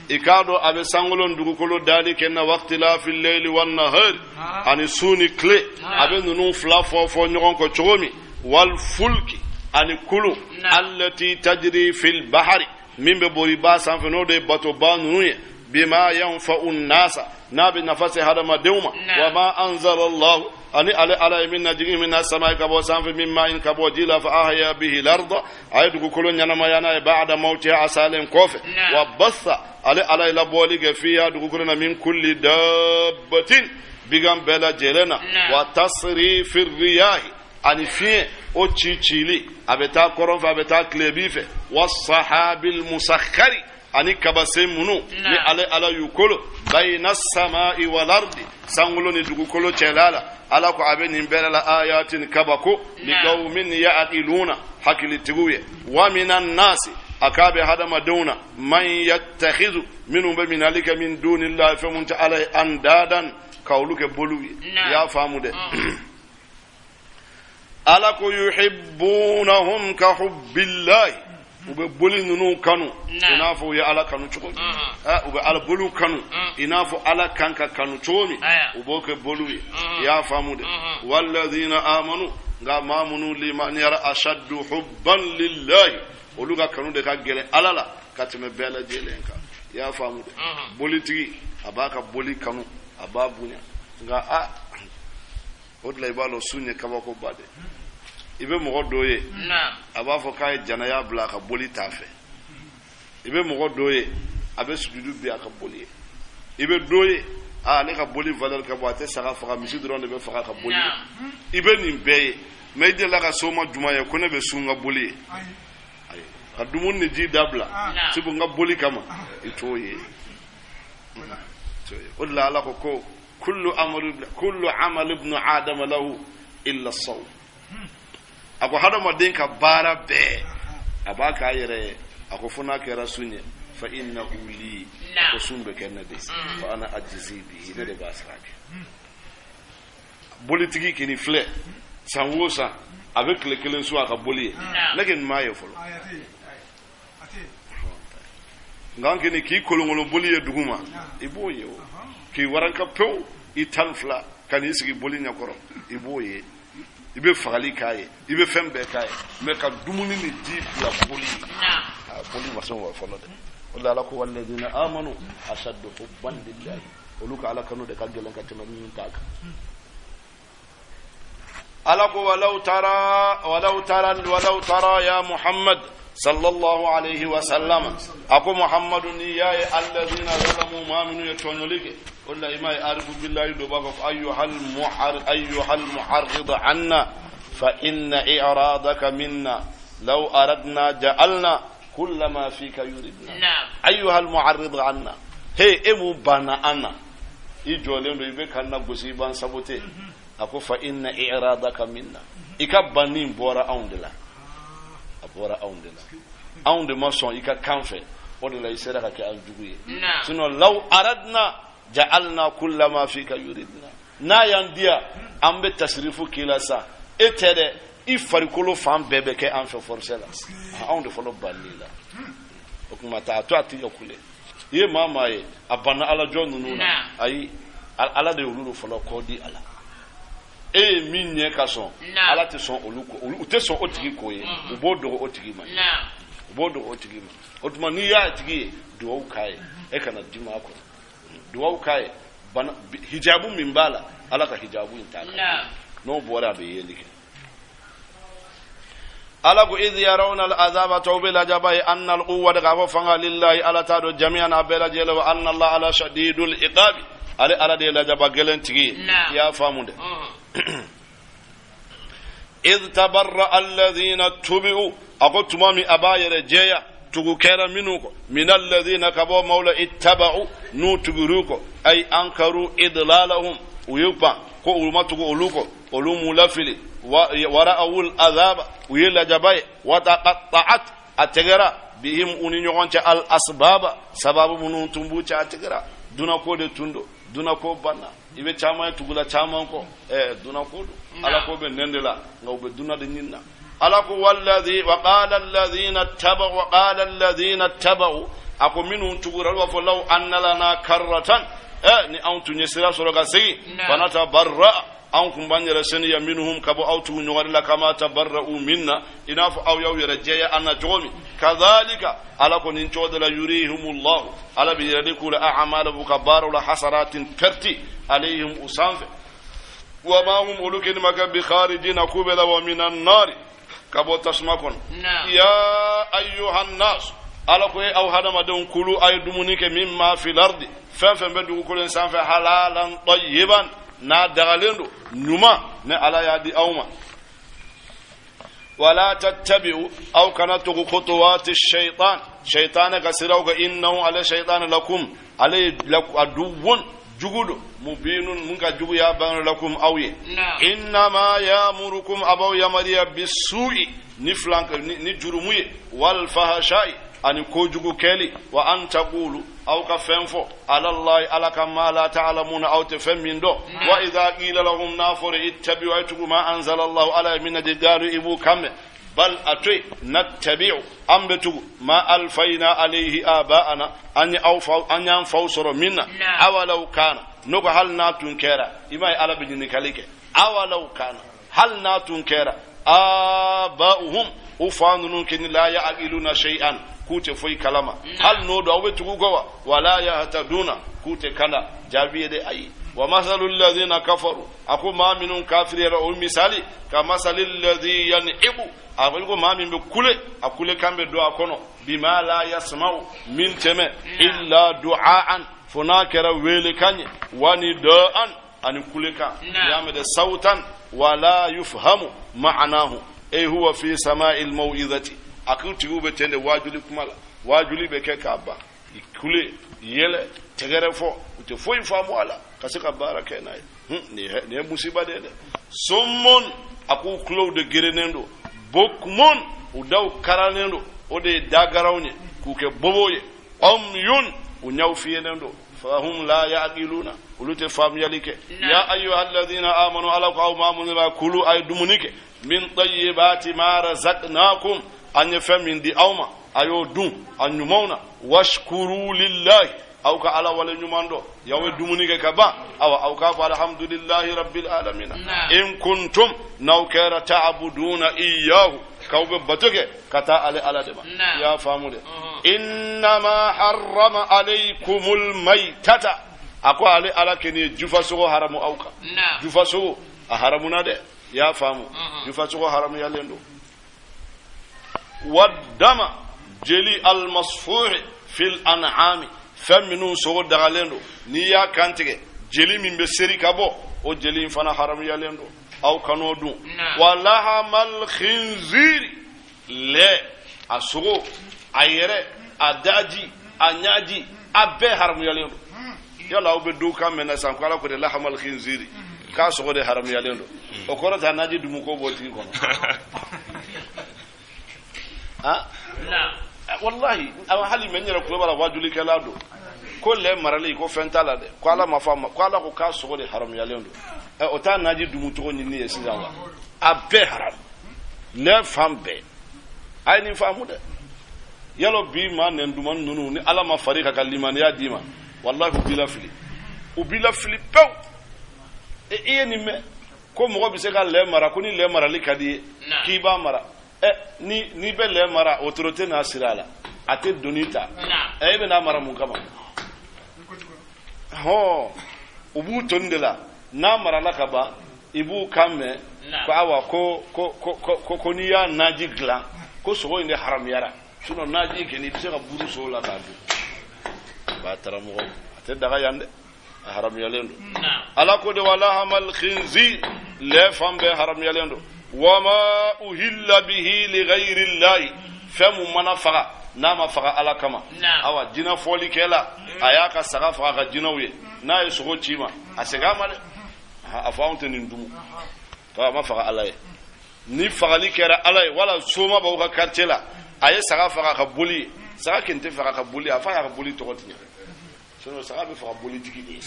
i k'a dɔn a bɛ sankolo ni dugukolo dali kɛ na, waqtilafi leyli wan nahari, ani su ni tile, a bɛ ninnu fila fɔ fɔ ɲɔgɔn kɔ cogo min. Wal fulki, ani kulu, allati tajri fil bahari, min bɛ bori ba sanfɛ, n'o de ye bato ba ninnu ye. Bima yanfa'u nasa, n'a bɛ nafa se hadamadenw ma. Wa ma anzala Allahu, ani ale Ala ye min najigin, mina sama, ka bɔ sanfɛ, min ma'in, ka bɔ ji la. Fa ahya bihi larda, a ye dugukolo ɲɛnamaya n'a ye, ba'da mawtiha, a salen kɔfɛ. Wa bassa, ale Ala ye labɔli kɛ, fiha, dugukolo na, min kulli dabbatin, bigan bɛɛ lajɛlen na. Wa tasrifi riyahi, ani fiɲɛ o ci cili, a bɛ taa kɔrɔn fɛ, a bɛ taa tilebin fɛ. Wa sahabil musakhari, ani kabasen minnu ni ale Ala y'u kolo, bayna samai wal ardi, sankolo ni dugukolo cɛla la. Ala ko a bɛ nin bɛɛ la ayatin, kabako, liqawmin ya'qiluna, hakilitigiw ye. Wa minan nasi, a k'a bɛ hadamadenw na, man yattakhizu, minnu bɛ minali kɛ, min dunillahi, fɛn mun tɛ Ala ye, andadan, ka olu kɛ boliw ye. I y'a faamu dɛ. Ala ko yuhibbunahum ka hubbillahi, u bɛ boli ninnu kanu i n'a fɔ u ye Ala kanu cogo min. U bɛ Ala boliw kanu i n'a fɔ Ala kan ka kanu cogo min, u b'o kɛ boliw ye. I y'a faamu dɛ. Walladhina amanu, nka maa minnu limaniyara, ashaddu hubban lillahi, olu ka kanu de ka gɛlɛn Ala la ka tɛmɛ bɛɛ lajɛlen kan. I y'a faamu dɛ. Bolitigi, a b'a ka boli kanu, a b'a bonya, nka a o de la i b'a dɔn sun ye kabakoba de. I bɛ mɔgɔ dɔ ye, a b'a fɔ k'a ye janaya bila a ka boli t'a fɛ. I bɛ mɔgɔ dɔ ye, a bɛ sujudu bi a ka boli ye. I bɛ dɔ ye, aa, ale ka boli valeur ka bon, a tɛ saga faga, misi dɔrɔn de bɛ faga ka boli ye. I bɛ nin bɛɛ ye, mais i delila ka soma juma ye ko ne bɛ sun n ka boli ye? Ayi, ka dumuni ni ji dabila sabu n ka boli kama, i t'o ye. O de la Ala ko ko kullu amali kullu amali ibnu adama lahu illa sawm. A ko hadamaden ka baara bɛɛ a b'a k'a yɛrɛ ye, a ko fo n'a kɛra sun ye. Fa innahu li, ko sun bɛ kɛ ne de, fa ana ajzi bihi, ne de b'a sara kɛ. Bolitigi k'i filɛ, san o san a bɛ tile kelen sun a ka boli ye, ne kɛ nin m'a ye fɔlɔ. Nka an kɔni k'i kolonkolon boli ye dugu ma, i b'o ye o, k'i waranka pewu i 12 ka n'i sigi boli ɲɛkɔrɔ, i b'o ye. I bɛ fagali k'a ye, i bɛ fɛn bɛɛ k'a ye, mais ka dumuni ni ji bila boli ye, boli ma sɔn wa fɔlɔ dɛ. O de la Ala ko walladina amanu ashaddu hubban lillahi, olu ka Ala kanu de ka gɛlɛn ka tɛmɛ minnu ta kan. Ala ko walau tara, walau tara, walau tara ya Muhammad sallallahu alayhi wa sallam. A ko Muhammadu, ni y'a ye, alladhina zalamu, maa minnu ye tɔɲɔli kɛ. O de la i m'a ye arifu billahi dɔ b'a fɔ ayyuhal mu'arrid anna fa inna i'radaka minna law aradna ja'alna kulla ma fika yuridna. Ayyuhal mu'arrid anna, hey, e mun banna an na, i jɔlen don, i bɛ k'an na gosi, i b'an sabote. A ko fa inna i'radaka minna, i ka banni bɔra anw de la, a bɔra anw de la, anw de ma sɔn i ka kan fɛ, o de la i sera ka kɛ an jugu ye. Sinon law aradna ja'alna kulla ma fika yuridna, n'a y'an diya, an bɛ tasirifu k'i la sa, e tɛ dɛ, i farikolo fan bɛɛ bɛ kɛ an fɛ force la. Anw de fɔlɔ banni la. O kuma ta a to a tigi ka kule. I ye maa maa ye a banna Ala jɔn ninnu na, ayi, Ala de y'olu fɔlɔ kɔ di a la. E ye min ɲɛ ka sɔn, Ala tɛ sɔn olu ko, u tɛ sɔn o tigi ko ye, u b'o dogo o tigi ma, u b'o dogo o tigi ma. O tuma n'i y'a tigi ye, duwawu k'a ye, e kana dimi a kɔrɔ, duwawu k'a ye. Bana hijabu min b'a la, Ala ka hijabu in t'a kan, n'o bɔra a bɛ yeli kɛ. Ala ko idh yarawna al'azaba, tɔw bɛ lajaba ye, anna al-quwwata, k'a fɔ fanga, lillahi, Ala ta don, jami'an, a bɛɛ lajɛlen, wa anna Allah ala shadidul iqabi, ale Ala de ye lajaba gɛlɛn tigi ye. I y'a faamu dɛ. Idh tabarra alladhina tubi'u, a ko tuma min a b'a yɛrɛ jɛya tugu kɛra minnu kɔ, min alladhina, ka bɔ maaw la, ittaba'u, n'u tugur'u kɔ, ay ankaru idlalahum, u y'u pan ko olu ma tugu olu kɔ, olu m'u lafili, wara'awul azaba, u ye lajaba ye, wataqatta'at, a tɛgɛra, bihim, u ni ɲɔgɔn cɛ, al asbaba, sababu minnu tun b'u cɛ, a tɛgɛra. Dunako de tun don, dunako banna. I bɛ caman ye tugula caman kɔ, dunako don, Ala ko bɛ nɛn de la, nka u bɛ duna de ɲini na. Ala ko walladhi wa qala alladhina taba'u, wa qala alladhina taba'u, a ko minnu tugura, olu b'a fɔ law anna lana karratan, ni anw tun ye sira sɔrɔ ka segin, fanatabarra, anw kun b'an yɛrɛ seniya, minhum, ka bɔ aw tugu ɲɔgɔn la, kama tabarra'u minna, i n'a fɔ aw y'aw yɛrɛ jɛya an na cogo min. Kadhalika, Ala ko nin cogo de la, yurihimullahu, Ala bɛ yɛrɛ de k'u la, a'malahum, ka baaraw la, hasaratin, perti, alayhim, u sanfɛ, wa ma hum, olu kɛni ma kɛ, bi kharijina, k'u bɛ labɔ, minan nari, ka bɔ tasuma kɔnɔ. Ya ayyuhan nas, Ala ko e aw hadamadenw, kulu, a ye dumuni kɛ, mimma fil ardi, fɛn fɛn bɛ dugukolo in sanfɛ, halalan tayyiban, n'a dagalen don, ɲuman, ne Ala y'a di aw ma. Wala tattabi'u, aw kana tugu, khutuwati shaitan, shaitan ka siraw kan, innahu, ale shaitan, lakum, ale aduwwun, jugu don, mubinun, mun ka juguya ban, lakum, aw ye. Innama yamurukum, a b'aw yamariya, bisu'i, ni filan ni jurumu ye, wal fahashai, ani kojugu kɛli, wa an taqulu, aw ka fɛn fɔ, alallahi, Ala ka, ma la ta'lamuna, aw tɛ fɛn min dɔn. Wa idha qila lahum, n'a fɔra, ittabi'u, ay tugu, ma anzala Allahu, Ala ye min na di, galu, i b'u kan mɛn, bal, a to yen, nattabi'u, an bɛ tugu, ma alfayna alayhi aba'ana, an ye aw faw, an y'an faw sɔrɔ min na. Awalaw kana, n'o ko hali n'a tun kɛra, i m'a ye Ala bɛ ɲininkali kɛ, awalaw kana, hali n'a tun kɛra, aba'uhum, u fa ninnu kini, la ya'qiluna shay'an, k'u tɛ foyi kalama, hali n'o don, aw bɛ tugu kɔ wa, wala yahtaduna, k'u tɛ kanda? Jaabi ye de ayi. Wa masalu alladhina kafaru, a ko maa minnu kafiriyara, o misali, ka masali alladhi yan'iqu, a ko maa min bɛ kule, a kule kan bɛ don a kɔnɔ, bima la yasma'u, min tɛmɛ, illa du'aan, fo n'a kɛra welekan ye, wa nida'an, ani kulekan, y'a mɛn dɛ, sawtan wala yufhamu ma'anahu, ay huwa fi sama'il maw'izati, a k'u tigiw bɛ ten de waajuli kuma la, waajuli bɛ kɛ k'a ban, kule, yɛlɛ, tɛgɛrɛ fɔ, u tɛ foyi faamu a la ka se ka baara kɛ n'a ye. Nin ye musiba de ye dɛ. Summun, a k'u tulow de gerennen don, bukmun, u daw karannen don, o de ye dagaraw ye k'u kɛ bobo ye, umyun, u ɲɛw fiyelen don, fahum la yaqiluna, olu tɛ faamuyali kɛ. Ya ayyuha alladhina amanu, Ala ko aw maa minnu b'a kulu, a ye dumuni kɛ, min tayyibati ma razaqnakum, an ye fɛn min di aw ma, a y'o dun a ɲumanw na, washkuru lillahi, aw ka Ala wale ɲuman dɔn. Y'aw ye dumuni kɛ ka ban, awa aw k'a fɔ alhamdulillahi rabbil alamin, in kuntum, n'aw kɛra, ta'buduna iyyahu, k'aw bɛ bato kɛ ka taa ale Ala de ma. I y'a faamu dɛ. Innama harrama alaykumul maytata, a ko ale Ala kɛni ye jufasogo haramu aw kan. Jufasogo a haramuna dɛ, i y'a faamu, jufasogo haramuyalen don, waddama, jeli, almasfuhi fil an'ami, fɛn minnu sogo dagalen don, n'i y'a kantigɛ, jeli min bɛ seri ka bɔ, o jeli in fana haramuyalen don, aw kan'o dun. Wa lahamal khinziri, lɛ, a sogo, a yɛrɛ, a daji, a ɲaji, a bɛɛ haramuyalen don. Yala aw bɛ du kan mɛn na sisan ko Ala ko de lahamal khinziri, k'a sogo de haramuyalen don, o kɔrɔ tɛ a naji dumu ko b'o tigi kɔnɔ. Ah, wallahi, hali mɛ n yɛrɛ kulo b'a la, wajulikɛla don ko lɛ marali ko fɛn t'a la dɛ, ko Ala ma fɔ a ma ko Ala ko k'a sogo de haramuyalen don. Ɛ, o t'a naji dumu cogo ɲini ye sisan wa? A bɛɛ haram, lɛ fan bɛɛ. A ye nin faamu dɛ. Yalo bi maa nɛn duman ninnu, ni Ala ma fari ka limaniya d'i ma, wallahi u b'i lafili, u b'i lafili pewu. I ye nin mɛn ko mɔgɔ bɛ se ka lɛ mara, ko ni lɛ marali ka di ye k'i b'a mara. Ɛ, ni n'i bɛ lɛ mara, autorité n'a sira a la, a tɛ doni ta. Ɛ, e bɛ n'a mara mun kama? Hɔn, u b'u toni de la, n'a marala ka ban, i b'u kan mɛn. Ko awa ko ko ko ko n'i y'a naji dilan ko sogo in de haramuyara sinon naji kɛni i bɛ se ka buru sogo la k'a dun ba taramɔgɔ a tɛ daga yan dɛ a haramuyalen don ala ko de walahamal khinzir lɛ fan bɛɛ haramuyalen don wama uhilla bihi li ghayri llahi fɛn mun mana faga n'a ma faga ala kama awa jinɛ fɔlikɛla a y'a ka saga faga ka jinɛw ye n'a ye sogo ci ma a segin a ma dɛ a fɔ anw tɛ nin dumu a ma faga ala ye ni fagali kɛra ala ye wala soma b'aw ka quartier la a ye saga faga ka boli ye saga ken tɛ faga ka boli a f'a y'a ka boli tɔgɔ tiɲɛ sinon saga bɛ faga bolitigi de ye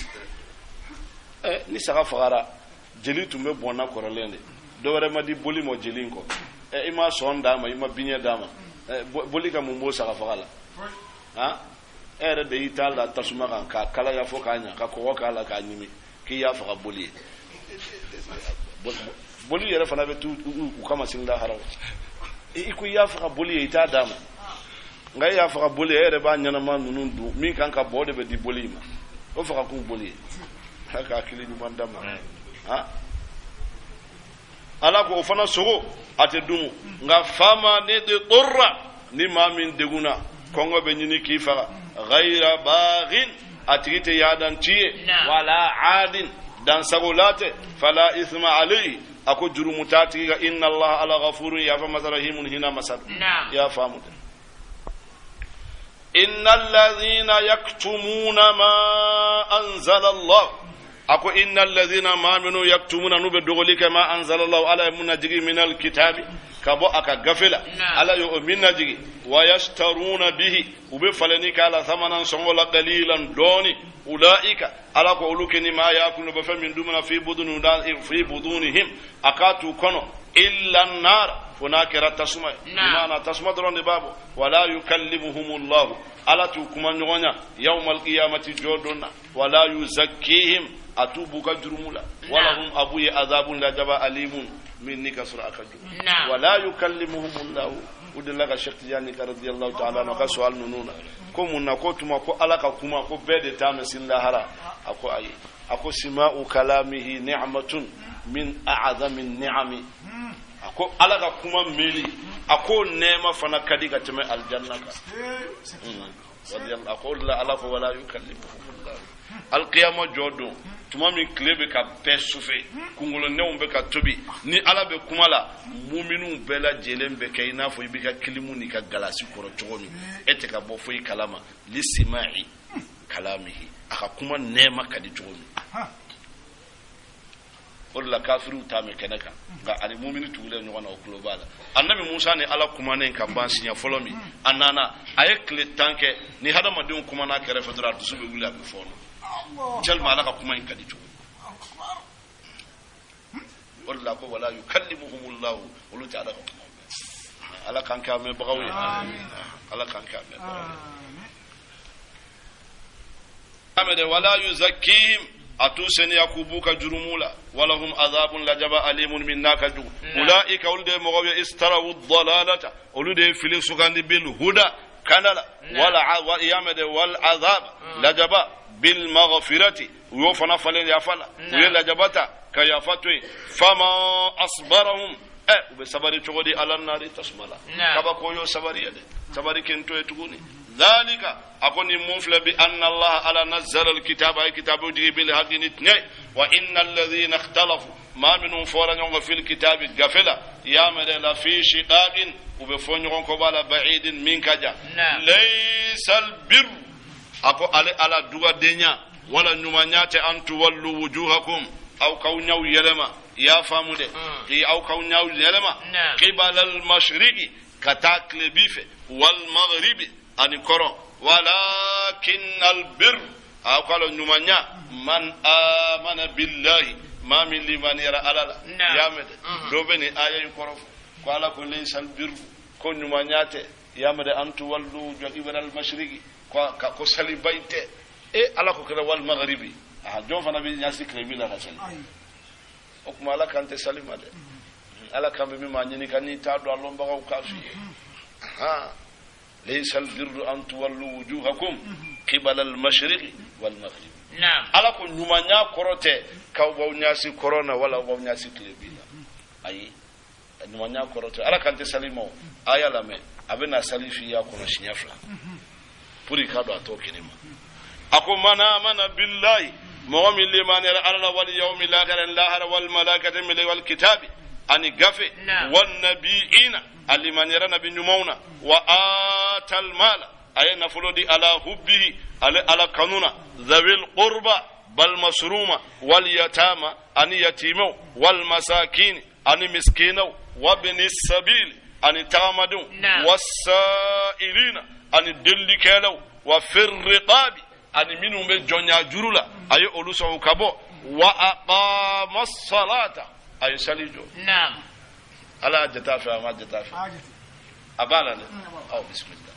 ɛ ni saga fagara jeli tun bɛ bɔnna kɔrɔlen de dɔ wɛrɛ ma di boli ma jeli in kɔ ɛ i ma sɔn d'a ma i ma biɲɛ d'a ma ɛ boli ka mun b'o saga faga la han e yɛrɛ de y'i ta la tasuma kan k'a kalaya fo k'a ɲa ka kɔgɔ k'a la k'a ɲimi k'i y'a faga boli ye boli yɛrɛ fana bɛ t'u u kama sini lahara i ko i y'a faga boli ye i t'a d'a ma nka e y'a faga boli ye e yɛrɛ b'a ɲɛnama ninnu dun min kan ka bɔ o de bɛ di boli in ma o faga kun boli ye ala ka hakili ɲuman d'a ma ha ala ko o fana sogo a tɛ dumu nka famani iturra ni maa min degunna kɔngɔ bɛ ɲini k'i faga ghayra baghin a tigi tɛ yaadanci ye wala aadin dansagola tɛ fala isma alayhi a ko jurumu t'a tigi kan inna allaha ala ghafurun yafa masa rahimun hina masa i y'a faamu dɛ inna alladhina yaktumuna ma anzala allah a ko inna alladhina maa minnu yaktumuna n'u bɛ dogoli kɛ ma anzala allah ala ye mun najigi min alkitabi ka bɔ a ka gafe la ala ye o min najigi wa yashtaruna bihi u bɛ falenni k'a la thamanan sɔngɔ la qalilan dɔɔni ulaika ala ko olu kɛ ni ma yakulu bɛ fɛn min dumuna fi budunihim a k'a t'u kɔnɔ illa nar fo n'a kɛra tasuma ye maana tasuma dɔrɔn de b'a bɔ wala yukallimuhumullahu ala t'u kuma ɲɔgɔnya yawmal qiyamati jɔ don na wala yuzakkihim a t'u b'u ka jurumu la walahum a b'u ye azabun lajaba alimun min ni ka sɔrɔ a ka jugu wala yukallimuhumullahu u delila ka Cheikh Tijani ka radiyallahu ta'ala anhu ka suwal ninnu na ko mun na ko tuma ko ala ka kuma ko bɛɛ de t'a mɛn sini lahara a ko ayi a ko sima'u kalamihi ni'matun min a'zami ni'ami a ko ala ka kuma mɛnli a ko nɛɛma fana ka di ka tɛmɛ aljanna kan a ko o de la ala ko wala yukallimuhumullahu alkiyama jɔ don tuma min tile bɛ ka bɛɛ sufe kunkolonɛw bɛ ka tobi ni ala bɛ kuma la muminuw bɛɛ lajɛlen bɛ kɛ i n'a fɔ i b'i ka kilimu n'i ka galasi kɔrɔ cogo min e tɛ ka bɔ foyi kalama lisima'i kalamihi a ka kuma nɛɛma ka di cogo min o de la kafiriw t'a mɛn kɛnɛ kan nka ani mumini tugulen ɲɔgɔn na o tulo b'a la annabi musa ni ala kumanen ka ban siɲɛ fɔlɔ min a nana a ye tile 10 kɛ ni hadamadenw kumana a kɛrɛfɛ dɔrɔn a dusu bɛ wuli a bɛ fɔɔnɔ tellement ala ka kuma in ka di cogo o de la ko wala yukallimuhumullahu olu tɛ ala ka kuma mɛn ala k'an kɛ a mɛnbagaw ye ala k'an kɛ a mɛnbagaw ye amede wala yuzakkihim a t'u seniya k'u b'u ka jurumu la walahum azabun lajaba alimun min n'a ka jugu ulaika olu de ye mɔgɔw ye istarawu dalalata olu de ye fili sugandi bil huda kanda la wala yamede wal azab lajaba bil maghfirati u y'o fana falen yafa la u ye lajaba ta ka yafa to yen fama asbarahum u bɛ sabari cogo di ala nari tasuma la kabako y'o sabari ye dɛ sabari kɛ n to ye tuguni dhalika a ko nin mun filɛ bi anna allah ala nazzala alkitaba ye kitabu jigi bil haqi ni tiɲɛ wa inna alladhina ikhtalafu maa minnu fɔra ɲɔgɔn kɔ fil kitabi gafe la y'a mɛn dɛ la fi shiqaqin u bɛ fɔ ɲɔgɔn kɔ b'a la ba'idin min ka jan laysa albirru a ko ale ala dugadenya wala ɲumanya tɛ an tuwallu wujuhakum aw k'aw ɲɛw yɛlɛma i y'a faamu dɛ k'i aw k'aw ɲɛw yɛlɛma qibala al-mashriqi ka taa tilebi fɛ wal maghribi ani kɔrɔn walakin albir aw k'a lɔn ɲumanya man amana billahi maa min limaniyara ala la i y'a mɛn dɛ dɔ bɛ nin aya in kɔrɔ fɔ ko ala ko laysa albirru ko ɲumanya tɛ i y'a mɛn dɛ an tuwallu qibala al-mashriqi ko saliba in tɛ e ala ko kɛra wal maghribi a jɔn fana bɛ ɲɛsin tilebi la ka sali o tuma ala kan tɛ sali ma dɛ ala kan bɛ min ma ɲini ka n'i t'a dɔn a lɔnbagaw k'a f'i ye laysa albirru an tuwallu wujuhakum qibala al-mashriqi wal maghribi ala ko ɲumanya kɔrɔ tɛ k'aw b'aw ɲɛsin kɔrɔn na wala aw b'aw ɲɛsin tilebi la. Ayi, ɲumanya kɔrɔ tɛ ala kan tɛ sali ma o. A y'a lamɛn, a bɛ na sali f'i y'a kɔnɔ siɲɛ fila pour i k'a dɔn a t'o kɛnɛ ma. A ko man amana billahi, mɔgɔ min limaniyara ala la, wal yawmil akhir, lahara, wal malaikati, mele, wal kitabi, ani gafe, wan nabiyina, a limaniyara nabi ɲumanw na, wa atal mala, a ye nafolo di, ala hubbihi, ale ala kanu na, zawil qurba, balima suruma, wal yatama, ani yatimaw, wal masakin, ani miskinaw, wa bini sabil, ani tagamadenw, wasailina, ani delikɛlaw, wa firriqabi, ani minnu bɛ jɔnya juru la, a ye olu sɔn u ka bɔ, wa aqama salata, a ye sali jɔ. Ala y'a jate a fɛ, a ma jate a fɛ, a b'a la dɛ. Aw bisimila.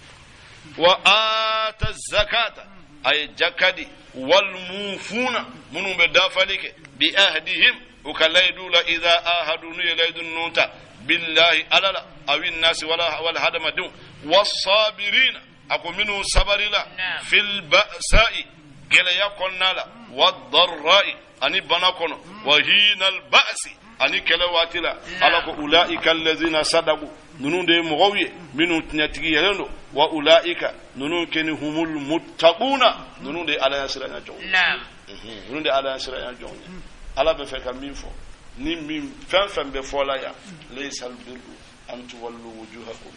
Wa ata zakata, a ye jaka di, wal mufuna, minnu bɛ dafali kɛ, bi ahdihim, u ka layidu la, idha ahadu, n'u ye layidu ninnu ta, billahi, ala la, awi nasi, wala wal hadamadenw, wasabirina, a ko minnu sabarila, fil ba'sa'i, gɛlɛya kɔnɔna la, wadarra'i, ani bana kɔnɔ, wa hinal ba'si, ani kɛlɛ waati la. Ala ko ulaika allazina sadaku, ninnu de ye mɔgɔw ye minnu tiɲɛtigi yɛrɛ don, wa ulaika, ninnu kɛni, humul muttaquna, ninnu de ye ala ɲɛsiranya jɔnw ye. Ninnu de ye ala ɲɛsiranya jɔnw ye. Ala bɛ fɛ ka min fɔ ni min fɛn fɛn bɛ fɔ la yan, laysal birru an tuwallu wujuhakum,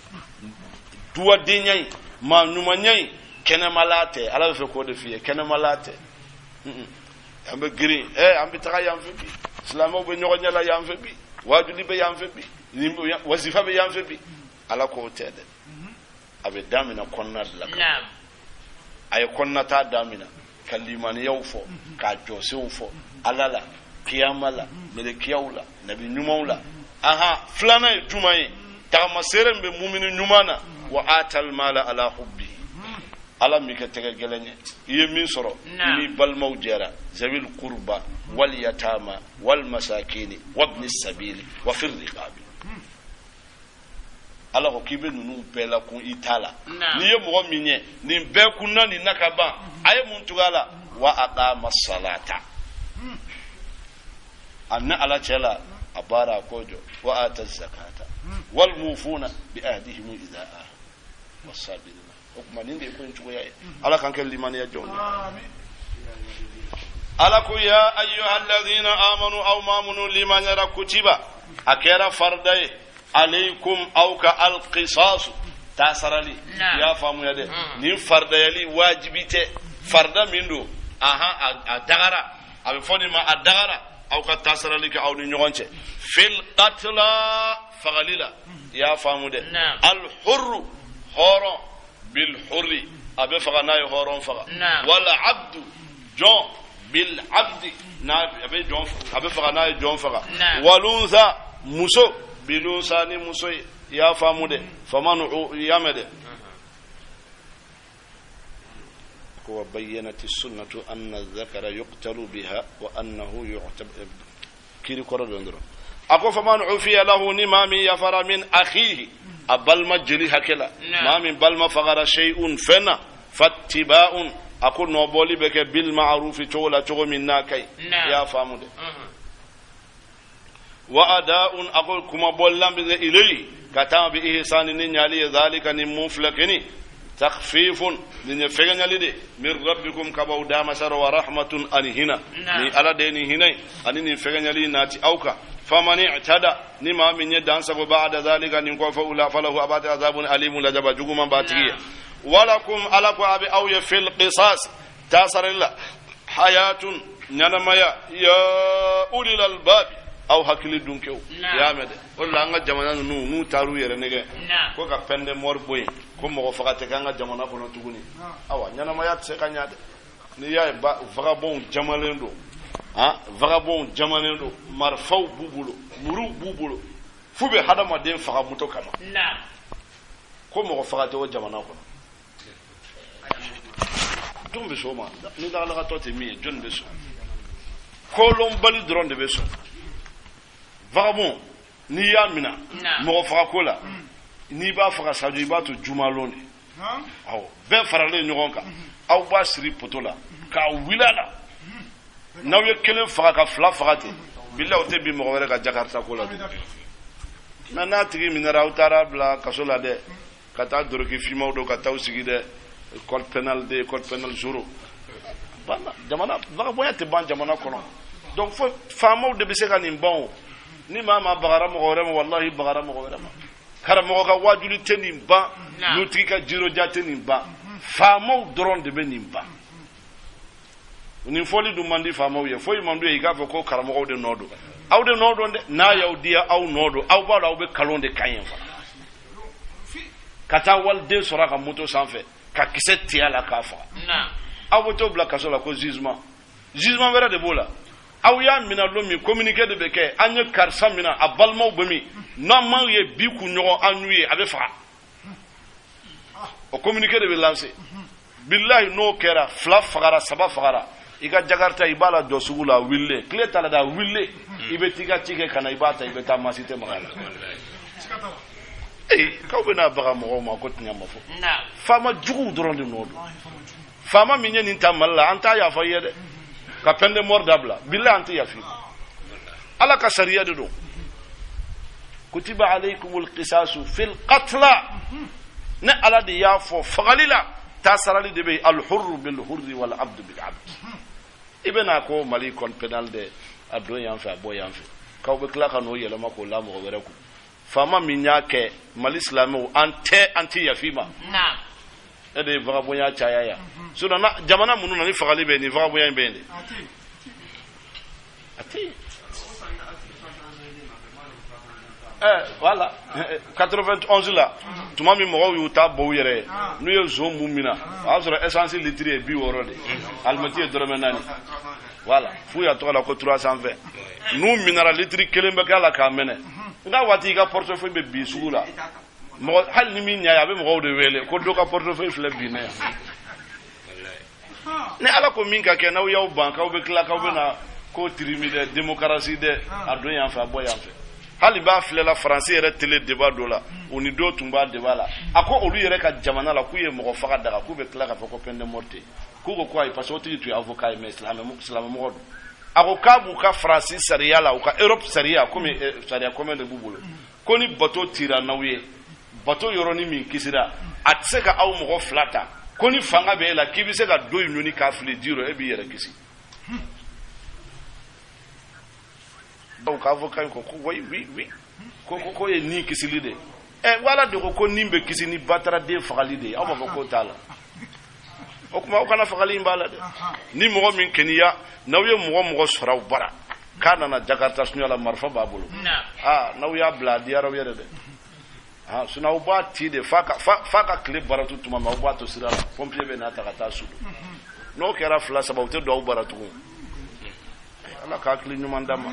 duwadenya in, maa ɲumanya in, kɛnɛmala tɛ. Ala bɛ fɛ k'o de f'i ye, kɛnɛmala tɛ. An bɛ girin ɛ, an bɛ taga yan fɛ bi, silamɛw bɛ ɲɔgɔn ɲɛ la yan fɛ bi, wajuli bɛ yan fɛ bi, wazifa bɛ yan fɛ bi. Ala k'o tɛ dɛ. A bɛ daminɛ kɔnɔna de la. A ye kɔnɔnata daminɛ ka limaniyaw fɔ, k'a jɔsenw fɔ ala la, kiyama la, melekiyaw la, nabi ɲumanw la. Aha, filanan ye juma ye, tagamaseere min bɛ mumini ɲuman na, wa atal mala ala hubbi, ala m'i kɛ tɛgɛ gɛlɛn ye, i ye min sɔrɔ, i n'i balimaw jɛra, zawil qurba wal yatama wal masakini wabni sabili wa fir riqabi. Ala ko k'i bɛ ninnu bɛɛ la kun i ta la. N'i ye mɔgɔ min ye nin bɛɛ kunna nin na ka ban, a ye mun tugu a la? Wa aqama salata, a ni ala cɛ la a baara a k'o jɔ, wa ata zakata, wal mufuna bi ahdihim idha ahadu, wasabirina. O tuma nin de ye ko in cogoya ye. Ala k'an kɛ limaniya jɔnw ye. Ala ko ya ayyuha alladhina amanu, aw maa minnu limaniyara, kutiba, a kɛra farida ye, aleikum, aw ka, alqisasu, ta sarali. I y'a faamuya dɛ? Nin faridayali wajibi tɛ, farida min don, ahan, a dagara, a bɛ fɔ nin ma a dagara aw ka ta sarali kɛ aw ni ɲɔgɔn cɛ, fil qatla, fagali la. I y'a faamu dɛ? Alhurru, hɔrɔn, bil hurri, a bɛ faga n'a ye hɔrɔn faga, wal abdu, jɔn, bil abdi, n'a a bɛ jɔn, a bɛ faga n'a ye jɔn faga, walunsa, muso, bilunsa, ni muso ye. I y'a faamu dɛ? Faman, i y'a mɛn dɛ? Ko wa bayyanati sunnatu anna dhakara yuqtalu biha wa annahu yu'tab, kiri kɔrɔ dɔn dɔrɔn. A ko faman ufiya lahu, ni maa min yafara, min akhihi, a balima jeli hakɛ la, maa min balima fagara, shay'un, fɛn na, fattiba'un, a ko nɔbɔli bɛ kɛ, bil ma'rufi, cogo la, cogo min n'a ka ɲi. I y'a faamu dɛ? Wa ada'un, a ko kuma bɔlilan bɛ kɛ, ilayhi, ka taa, bi ihsani, ni ɲali ye, zalika, ni mun filɛ kɛni, takhfifun, nin ye fɛgɛɲali de, min rabbikum, ka b'aw damasara, wa rahmatun, ani hina. Ni ala de ye nin hinɛ ye ani nin fɛgɛɲali naati aw kan. Faman i'tada, ni maa min ye dan sago, ba'da zalika, nin kɔfɛ, ula falahu, a b'a tɛ, azabun alimun, lajaba juguman b'a tigi ye. Walakum, ala ko a bɛ aw ye, fil qisas, ta sarali la, hayatun, ɲɛnamaya, ya ulil albabi, aw hakili dunkew. I y'a mɛn dɛ? O de la an ka jamana ninnu, n'u taar'u yɛrɛ nɛgɛ ko ka peine de mort bɔ yen, ko mɔgɔ faga tɛ k'an ka jamana kɔnɔ tuguni, awa ɲɛnamaya tɛ se ka ɲa dɛ. N'i y'a ye vagabɔnw jamalen don, han, vagabɔnw jamalen don, marifaw b'u bolo, muruw b'u bolo, f'u bɛ hadamaden faga moto kama, ko mɔgɔ faga tɛ o jamana kɔnɔ, jɔn bɛ sɔn o ma? Ni lagalagatɔ tɛ min ye, jɔn bɛ sɔn? Kolonbali dɔrɔn de bɛ sɔn. Vagabond, n'i y'a minɛ mɔgɔ faga ko la, n'i b'a faga, Sadio, i b'a to jumalon de, awɔ, bɛɛ faralen ɲɔgɔn kan, aw b'a siri poto la k'a wuli a la. N'aw ye kelen faga ka fila faga ten, Bilahi o tɛ bin mɔgɔ wɛrɛ ka Jakarta ko la tugun. Mais n'a tigi minɛra, aw taara bila kaso la dɛ, ka taa doroki fimaw don ka taa sigi dɛ, code pénal de code pénal zéro banna. Jamana vagabond tɛ ban jamana kɔnɔ. Donc fo faamaw de bɛ se ka nin ban o. Ni maa maa bagara mɔgɔ wɛrɛ ma, walahi bagara mɔgɔ wɛrɛ ma. Karamɔgɔ ka wajuli tɛ nin ban, dutigi ka jiroja tɛ nin ban, faamaw dɔrɔn de bɛ nin ban. Nin fɔli dun man di faamaw ye, foyi man d'u ye i k'a fɔ ko karamɔgɔw de nɔ don. Aw de nɔ don dɛ, n'a y'aw diya aw nɔ don, aw b'a dɔn aw bɛ kalon de kan yen fana. Ka taa waliden sɔrɔ a ka moto sanfɛ ka kisɛ tigɛ a la k'a faga, aw bɛ t'o bila kaso la ko jugement. Jugement wɛrɛ de b'o la. Aw y'a minɛ don min, communiqué de bɛ kɛ, an ye karisa minɛ, a balimaw bɛ min, n'an m'aw ye bi kunɲɔgɔn an y'u ye, a bɛ faga. O communiqué de bɛ lancer. Bilahi n'o kɛra, 2 fagara, 3 fagara, i ka Jakarta i b'a la jɔ sugu la, a wulilen tile t'a la dɛ, a wulilen, i bɛ t'i ka ci kɛ ka na, i b'a ta, i bɛ taa, maa si tɛ maga a la. Ee, k'aw bɛna baga mɔgɔw ma ko tiɲɛ ma fɔ. Faama juguw dɔrɔn de nɔ don. Faama min ye nin ta Mali la, an t'a yafa i ye dɛ, ka peine de mort dabila, bilahi an tɛ yafa i ma. Ala ka sariya de don. Kutiba alaykumul qisasu fil qatla, ne Ala de y'a fɔ fagali la, taa sarali de bɛ yen, alhurru bil hurri wal abdu bil abd. I bɛna ko Mali code pénal de a don yan fɛ, a bɔ yan fɛ, k'aw bɛ tila ka n'o yɛlɛma k'o la mɔgɔ wɛrɛ kun. Faama min y'a kɛ, Mali silamɛw an tɛ yafa i ma. E de ye vagabond caya yan. Sinon na jamana minnu na ni fagali bɛ yen, ni vagabond in bɛ yen de, a tɛ yen. Voilà, 91 la, tuma min mɔgɔw y'u ta bɔ u yɛrɛ ye, n'u ye zon mun minɛ, o y'a sɔrɔ essence litre ye 60 de, alimɛti ye dɔrɔmɛ 4. Voilà, f'u y'a tɔgɔ la ko 320. N'u minɛra, litre kelen bɛ k'a la k'a mɛnɛ. N ka waati i ka portefeuille bɛ bin sugu la, mɔgɔ hali ni min ɲa ye, a bɛ mɔgɔw de wele ko dɔ ka portefeuille filɛ binnen yan. Ni Ala ko min ka kɛ, n'aw y'aw ban k'aw bɛ tila k'aw bɛ na ko tirimi dɛ, démocratie dɛ, a don yan fɛ, a bɔ yan fɛ. Hali b'a filɛla Faransi yɛrɛ télé débat dɔ la, u ni dɔw tun b'a débat la, a ko olu yɛrɛ ka jamana la k'u ye mɔgɔ faga daga, k'u bɛ tila k'a fɔ ko peine de mort tɛ yen. K'u ko ko ayi, parce que o tigi tun ye avocat ye, mais silamɛmɔgɔ don. A ko k'a b'u ka Faransi sariya la, u ka Europe sariya, komi sariya commun de b'u bolo, ko ni bateau tira n'aw ye, bateau yɔrɔnin min kisira, a tɛ se ka aw mɔgɔ 2 ta, ko ni fanga bɛ e la k'i bɛ se ka dɔ in ɲini k'a fili ji rɔ, e b'i yɛrɛ kisi. Dɔw ka avocat in ko ko oui oui oui, ko ko ko ye nin kisili de ye. Wala de ko ko nin bɛ kisi ni batara den fagali de ye, aw b'a fɔ k'o t'a la. O tuma aw kana fagali in b'a la dɛ. Ni mɔgɔ min keniya, n'aw ye mɔgɔ sɔrɔ aw bara k'a nana Jakarta sunya la, marifa b'a bolo, n'aw y'a bila a diyara aw yɛrɛ dɛ. Sinon aw b'a ti de f'a ka tile baratu tuma min, aw b'a to sira la, pompier bɛ n'a ta ka taa su don. N'o kɛra 2 3, u tɛ don aw bara tugun. Ala ka hakili ɲuman d'a ma.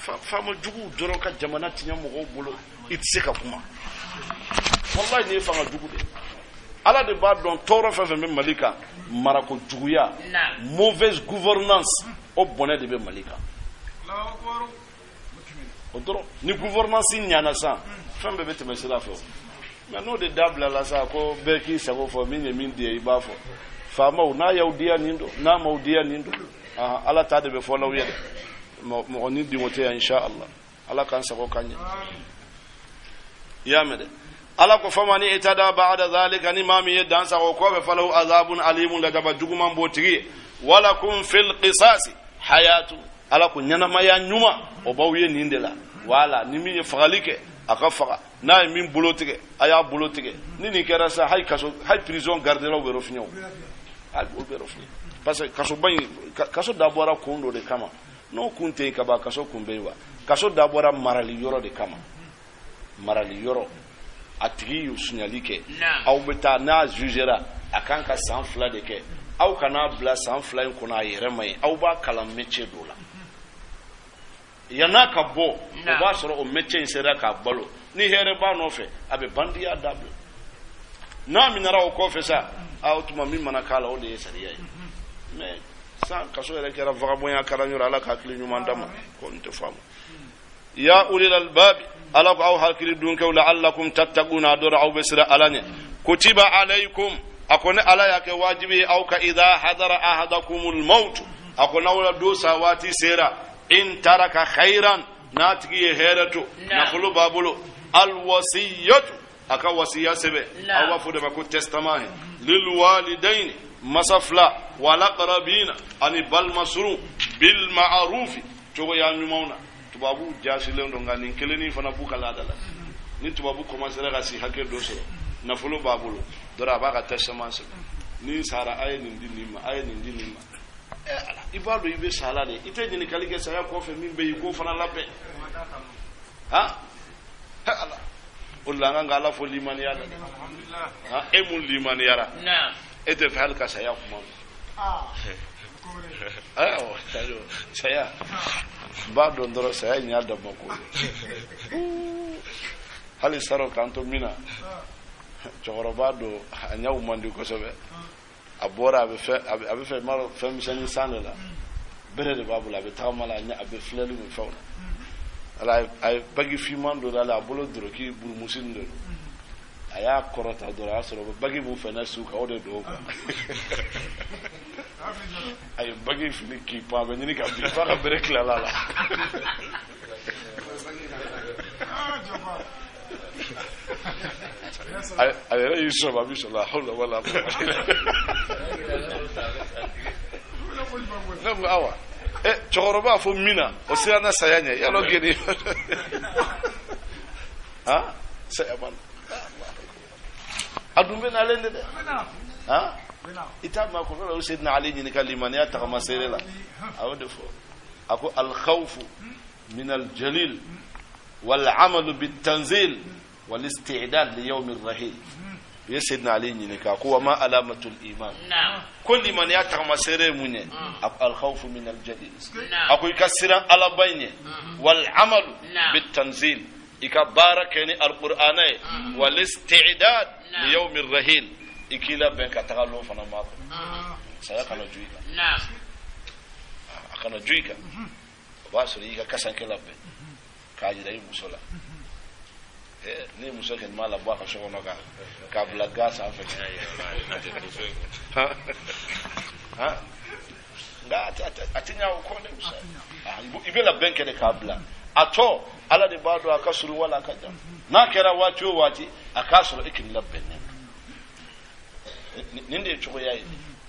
Faama juguw dɔrɔn ka jamana tiɲɛ mɔgɔw bolo, i tɛ se ka kuma. Walahi nin ye fanga jugu de ye. Ala de b'a dɔn tɔɔrɔ fɛn fɛn bɛ Mali kan, marako juguya, mauvaise gouvernance, o bɔnɛ de bɛ Mali kan. O dɔrɔn, ni gouvernance ɲana san, fɛn bɛɛ bɛ tɛmɛ sira fɛ. Mais n'o de dabilala sa, ko bɛɛ k'i sago fɔ, min ye min di ye i b'a fɔ. Faamaw n'a y'aw diya nin don, n'a m'aw diya nin don, Ala ta de bɛ fɔ l'aw ye dɛ. Mɔgɔ ni dingo tɛ yan, insha Allah. Ala k'an sago k'an ɲɛ. I y'a mɛn dɛ. Ala ko famani itada ba'da zalika, ni maa min ye dan sago kɔfɛ, falahu azabun alimun, lajaba juguman b'o tigi ye. Walakum fil qisasi hayatu, Ala ko ɲɛnamaya ɲuman o b'aw ye nin de la. Wala ni min ye fagali kɛ, a ka faga, n'a ye min bolo tigɛ, a y'a bolo tigɛ. Ni nin kɛra sa, hali kaso, hali prison gardelaw bɛ fiɲɛ o, hali olu bɛ fiɲɛ, parce que kasoba in, kaso dabɔra kun dɔ de kama. N'o kun tɛ yen ka ban, kaso kun bɛ yen wa. Kaso dabɔra marali yɔrɔ de kama, marali yɔrɔ. A tigi y'u suɲali kɛ, aw bɛ taa n'a jugera, a kan ka san 2 de kɛ. Aw kana bila san 2 in kɔnɔ a yɛrɛ ma ye, aw b'a kalan métier dɔ la. Yann'a ka bɔ, o b'a sɔrɔ o métier in sera k'a balo. Ni hɛrɛ b'a nɔfɛ, a bɛ bandiya dabila. N'a minɛra o kɔfɛ sa, o tuma min mana k'a la, o de ye sariya ye. Mais san kaso yɛrɛ kɛra vagabond kalan yɔrɔ, Ala ka hakili ɲuman d'a ma, ko n tɛ faamu. Ya ulil albabi, Ala ko aw hakili dunkɛw, la'allakum tattaquna, a dɔrɔn aw bɛ siran Ala ɲɛ. Kutiba alaykum, a ko ne Ala y'a kɛ wajibi ye aw ka, idha hadara ahadakumul maut, a ko n'aw la don sa waati sera, In taraka khairan n'a tigi ye hɛrɛ to nafolo b'a bolo alwasiyatu a ka wasiya sɛbɛn aw b'a fɔ de ma ko testament lilwalidaini masa fila walaqrabina ani balima surun bil ma'rufi cogoya ɲumanw na tubabuw jaasilen don nka nin kelennin fana b'u ka laada la ni tubabu commencera ka si hakɛ dɔ sɔrɔ nafolo b'a bolo dɔrɔn a b'a ka testament sɛbɛn ni n sara a ye nin di nin ma a ye nin di nin ma ɛ ala i b'a dɔn i bɛ sa la de i tɛ ɲininkali kɛ saya kɔfɛ min bɛ yen i k'o fana labɛn han ɛ ala o de la an kan ka ala fo limaniya la dɛ han e mun limaniyara e tɛ fɛ hali ka saya kuma mɛn ayiwa saya n b'a dɔn dɔrɔn saya in y'a dama ko ye hali sarɔ k'an to min na cɛkɔrɔba don a ɲɛw man di kosɛbɛ a bɔra a bɛ fɛn a bɛ fɛ m'a dɔn fɛn misɛnnin san de la bere de b'a bolo a bɛ tagama la a bɛ filɛli ni fɛnw na ala a ye bagi finman dɔ d'ale a bolo doroki burumusi de don a y'a kɔrɔta dɔrɔn a y'a sɔrɔ bagi b'u fɛ na su kan o de don o kan a ye bagi fili k'i pan a bɛ ɲini ka bin f'a ka bere tilala a la a yɛrɛ y'i sɔrɔ a bɛ sɔrɔ la hawla wala ne ko awa ɛ cɛkɔrɔba fo min na o siranna saya ɲɛ yalɔ geni ha saya ma a dun bɛ nalen de dɛ ha i t'a mɛn a ko o Seydina Ali ɲininka limaniya tagamaseere la a y'o de fɔ a ko alkhawfu min aljalil walamalu bitanzil walisti'dad li yawmi rahil u ye Seydina Ali ɲininka ko wa ma alamatul iman ko limaniya tagamaseere ye mun ye a ko alkhawfu min aljalil a ko i ka siran alaba in ɲɛ walamalu bitanzil i ka baara kɛ ni alqur'ana ye walisti'dad li yawmi rahil i k'i labɛn ka taga lon fana ma kɔnɔ saya kana ju i kan a kana ju i kan o b'a sɔrɔ i y'i ka kasanke labɛn k'a jira i muso la ni muso kɔni m'a labɔ a ka so kɔnɔ ka k'a bila ga sanfɛ nka a tɛ ɲa o kɔ dɛ musa i bɛ labɛn kɛ de k'a bila a tɔ ala de b'a dɔn a ka surun wala a ka jan n'a kɛra waati o waati a k'a sɔrɔ e k'i labɛnnen nin de ye cogoya ye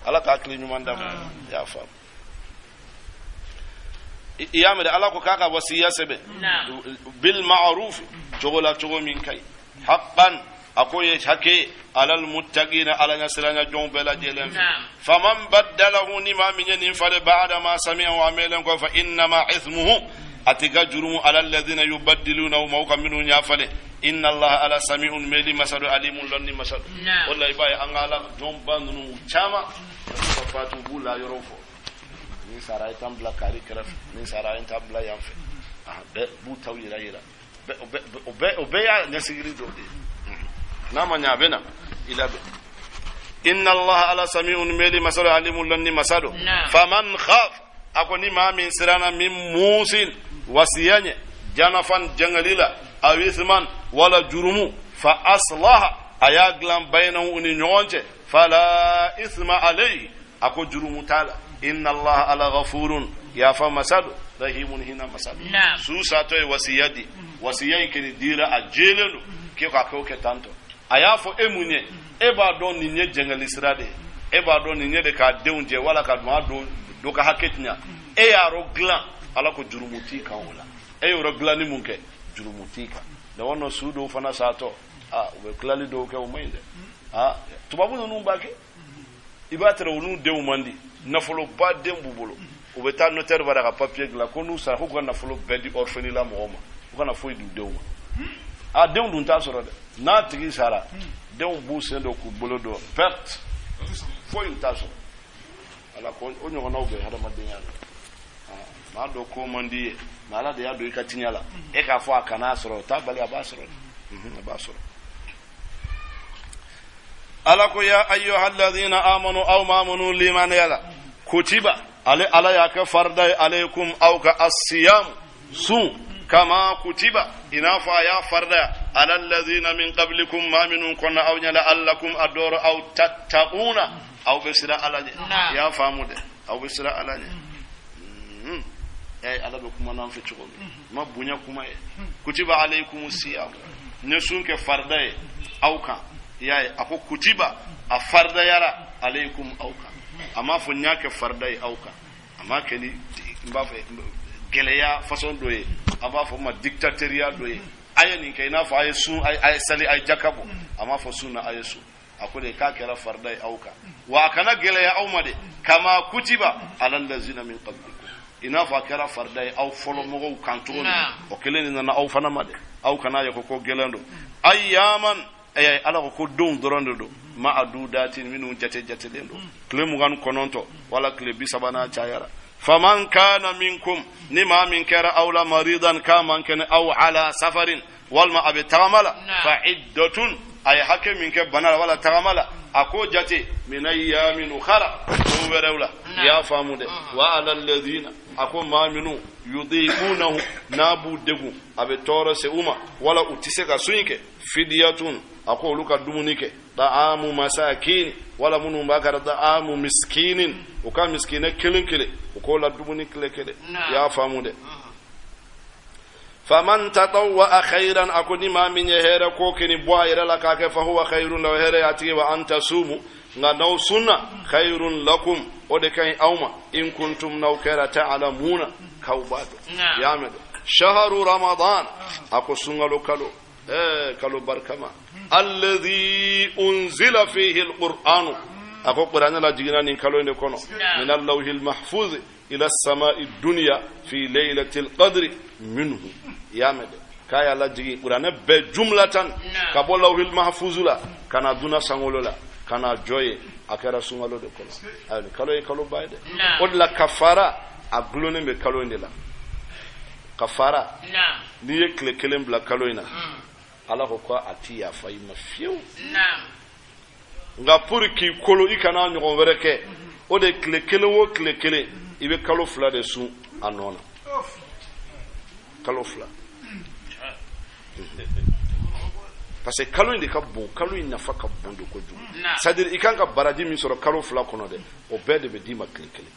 ala ka hakili ɲuman d'a ma i y'a faamu i y'a mɛn ala ko k'a ka wasiya sɛbɛn bil ma'ruf cogo la cogo min ka ɲi haqqan a ko ye hakɛ alal muttaqina ala ɲɛsiranya jɔnw bɛɛ lajɛlen fɛ faman baddalahu ni maa min ye nin falen ba'da ma sami'ahu a mɛnlen kɔ fa innama ithmuhu a tigi ka jurumu ala alladhina yubaddiluna maaw ka minnu y'a falen inna allaha ala sami'un mɛli masa don alimun lɔnni masa don o la i b'a ye an ka ala jɔnba ninnu caman ka fatu u b'u la yɔrɔw fɔ ni sara ye taa n bila kari kɛrɛfɛ ni sara ye taa n bila yan fɛ bɛɛ b'u taw yira yira o bɛɛ y'a ɲɛsigili dɔ de ye n'a ma ɲɛ a bɛ na i labɛn inna allaha ala sami'un mɛli masa don alimun lɔnni masa don faman khaf a ko ni maa min siranna min musin wasiya ɲɛ janafan jɛngɛli la aw isman wala jurumu fa aslaha a y'a dilan bayinahu u ni ɲɔgɔn cɛ fala isma alayhi a ko jurumu t'a la inna allaha ala ghafurun yafa masa don rahimun hina masa don su satɔ ye wasiya di wasiya in kɛni dira a jɛlen don k'e k'a kɛ o kɛ tantɔ a y'a fɔ e mun ye e b'a dɔn nin ye jɛngɛli sira de ye e b'a dɔn nin ye de k'a denw jɛ wala ka maa dɔ dɔ ka hakɛ tiɲɛ e y'a yɔrɔ dilan ala ko jurumu t'i kan o la e y'o yɔrɔ dilanni mun kɛ jurumu t'i kan dɔgɔ su dɔw fana satɔ aa u bɛ tilali dɔw kɛ o man ɲi dɛ aa tubabu ninnu b'a kɛ i b'a tɛrɛ olu denw man di nafoloba den b'u bolo u bɛ taa notaire bara ka papier dilan ko n'u sara k'u ka nafolo bɛɛ di orphelinat mɔgɔw ma u kana foyi d'u denw ma a denw dun t'a sɔrɔ dɛ n'a tigi sara denw b'u sen don k'u bolo don perte foyi u t'a sɔrɔ ala ko o ɲɔgɔnnaw bɛ hadamadenya la maa dɔ ko man di ye mɛ ala de y'a don i ka tiɲɛ la e k'a fɔ a kan'a sɔrɔ o t'a bali a b'a sɔrɔ dɛ a b'a sɔrɔ ala ko ya ayyuha alladhina amanu aw maa minnu limaniyala kutiba ale ala y'a kɛ farida ye alaykum aw kan asiyam sun kama kutiba i n'a fɔ a y'a faridaya ala alladhina min qablikum maa minnu kɔnna aw ɲɛ la'allakum a dɔrɔ aw tattaquna aw bɛ siran ala ɲɛ i y'a faamu dɛ aw bɛ siran ala ɲɛ. Ala bɛ kuma n'an fɛ cogo min ma bonya kuma ye kutiba alaykum siyam ne sun kɛ farida ye aw kan i y'a ye a ko kutiba a faridayara alaykum aw kan a m'a fɔ n y'a kɛ farida ye aw kan a m'a kɛ ni n b'a fɔ gɛlɛya façon dɔ ye an b'a fɔ ma dictateuriya dɔ ye a ye nin kɛ i n'a fɔ a ye sun a ye sali a ye jaka bɔ a m'a fɔ sun na a ye sun a ko de k'a kɛra farida ye aw kan wa a kana gɛlɛya aw ma de kama kutiba ala lazina min qablikum i n'a fɔ a kɛra farida ye aw fɔlɔ mɔgɔw kan cogo min o kelen de nana aw fana ma dɛ aw kana ye ko ko gɛlɛn don ayyaman Ala ko ko donw dɔrɔn de don ma'adudatin minnu jate jatelen don tile 29 wala tile 30 n'a cayara faman kana minkum ni maa min kɛra aw la maridan k'a man kɛnɛ aw ala safarin walima a bɛ tagama la fa iddatun a ye hakɛ min kɛ bana la wala tagama la a k'o jate min ayyamin ukhara don wɛrɛw la i y'a faamu dɛ wa ala alladhina a ko maa minnu yudiqunahu n'a b'u degun a bɛ tɔɔrɔ se u ma wala u tɛ se ka sun in kɛ fidiyatun a ko olu ka dumuni kɛ da'amu masakin wala minnu b'a kɛra da'amu miskinin u ka miskinɛ kelen kelen u k'o la dumuni kelen kelen i y'a faamu dɛ faman tatawwa khairan a ko ni maa min ye hɛrɛ ko kɛ ni bɔ a yɛrɛ la k'a kɛ fahuwa khairun lahu hɛrɛ y'a tigi wa an tasumu nka n'aw sunna khairun lakum o de ka ɲi aw ma in kuntum n'aw kɛra ta'lamuna k'aw b'a dɔn i y'a mɛn dɛ shaharu ramadan a ko sunkalo kalo kalo barikama alladhi unzila fihi alquran a ko kuranɛ lajiginna nin kalo in de kɔnɔ min allawhi almahfuz ila samai dunya fi laylati alqadri minhu i y'a mɛn dɛ k'a y'a lajigin kuranɛ bɛɛ jumlatan ka bɔ lawhil mahfuz la ka na duna sankolo la ka na jɔ yen a kɛra sunkalo de kɔnɔ ayi kalo ye kaloba ye dɛ o de la kafara a gulonnen bɛ kalo in de la kafara n'i ye tile kelen bila kalo in na ala ko ko a ti yafa i ma fiyewu nka pour k'i kolo i kana ɲɔgɔn wɛrɛ kɛ o de tile kelen o tile kelen i bɛ kalo 2 de sun a nɔ na kalo 2 parce que kalo in de ka bon kalo in nafa ka bon de kojugu c'est à dire i kan ka baraji min sɔrɔ kalo 2 kɔnɔ dɛ o bɛɛ de bɛ d'i ma tile kelen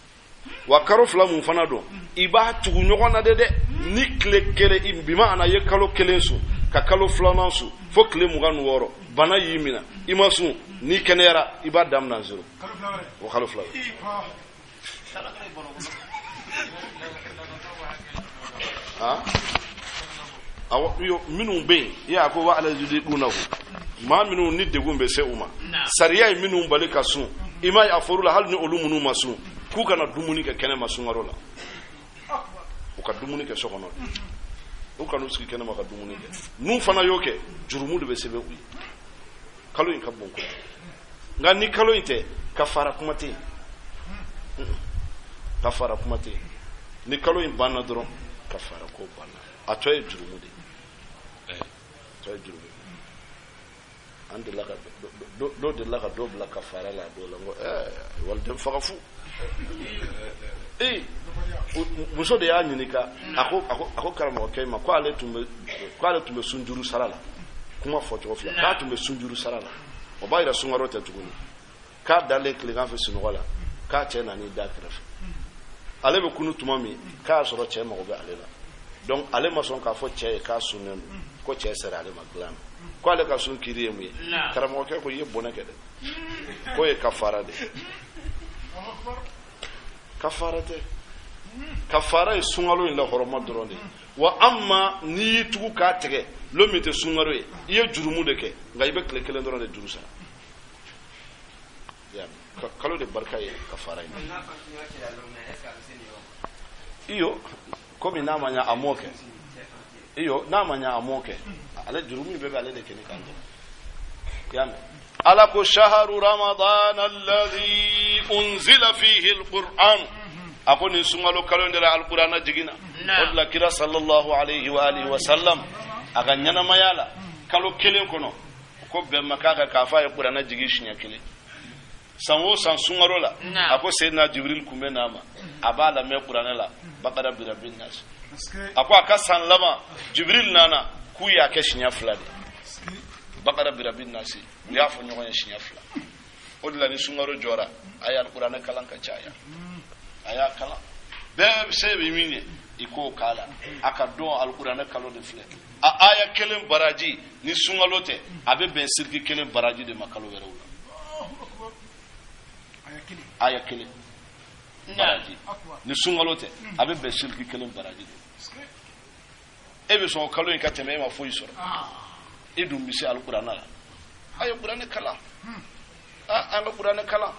wa kalo 2 mun fana don i b'a tugu ɲɔgɔn na de dɛ ni tile kelen bi maana i ye kalo 1 sun ka kalo 2nan sun fo tile 26 bana y'i minɛ i ma sun n'i kɛnɛyara i b'a daminɛ zéro o kalo 2 awɔ minnu bɛ yen i y'a ko wa ala yudiqunahu maa minnu ni degun bɛ se u ma sariya ye minnu bali ka sun i m'a ye a fɔr'u la hali ni olu minnu ma sun k'u kana dumuni kɛ kɛnɛ ma sunkalo la u ka dumuni kɛ so kɔnɔ u kan'u sigi kɛnɛ ma ka dumuni kɛ n'u fana y'o kɛ jurumu de bɛ sɛbɛn u ye kalo in ka bon kojugu nka ni kalo in tɛ kafara kuma tɛ yen kafara kuma tɛ yen ni kalo in banna dɔrɔn kafara ko banna a tɔ ye jurumu de ye a tɔ ye jurumu ye an delila ka dɔ delila ka dɔ bila kafara la a dɔw la n ko ɛɛ waliden faga fu ee muso de y'a ɲininka a ko karamɔgɔkɛ ma ko ale tun bɛ sunjuru sara la kuma fɔcogo fila k'a tun bɛ sunjuru sara la o b'a yira sunkalo tɛ tuguni k'a dalen tilegan fɛ sunɔgɔ la k'a cɛ nan'i da kɛrɛfɛ ale bɛ kunu tuma min k'a y'a sɔrɔ cɛ mago bɛ ale la donc ale ma sɔn k'a fɔ cɛ ye k'a sunnen don ko cɛ sera ale ma dilan na ko ale ka sun kiri ye mun ye karamɔgɔkɛ ko i ye bɔnɛ kɛ dɛ k'o ye kafara de ye kafara tɛ kafara ye sunkalo in lahɔrɔma dɔrɔn de ye wa amma n'i y'i tugu k'a tigɛ lon min tɛ sunkalo ye i ye jurumu de kɛ nka i bɛ tile kelen dɔrɔn de juru sara kalo de barika ye kafara ye iyo komi n'a ma ɲa a m'o kɛ iyo n'a ma ɲa a m'o kɛ ale jurumu bɛɛ bɛ ale de kɛnɛ kan dɔrɔn i y'a mɛn ala ko shaharu ramadan alladhi unzila fihi alquran a ko nin sunkalo kalo in de la alqurana jiginna o de la kira sallallahu alayhi wa alihi wa sallam a ka ɲɛnamaya la kalo kelen kɔnɔ ko bɛn ma k'a kan k'a fɔ a ye kuranɛ jigin siɲɛ kelen san o san sunkalo la a ko seyidina jibril kun bɛ n'a ma a b'a lamɛn kuranɛ la bakara birabi nasi a ko a ka san laban jibril nana k'u y'a kɛ siɲɛ fila de bakara birabi nasi u y'a fɔ ɲɔgɔn ye siɲɛ fila o de la ni sunkalo jɔra a ye alikuranɛ kalan ka caya a y'a kalan bɛɛ se bɛ min ye I k'o k'a la a ka dɔn alikuranɛ kalo de filɛ a aya kelen baraji ni sunkalo tɛ a bɛ bɛn siriki kelen baraji de ma kalo wɛrɛw la aya kelen baraji ni sunkalo tɛ a bɛ bɛn siriki kelen baraji de ma e bɛ sɔn o kalo in ka tɛmɛ e ma foyi sɔrɔ e dun bɛ se alikuranɛ la a ye kuranɛ kalan an ka kuranɛ kalan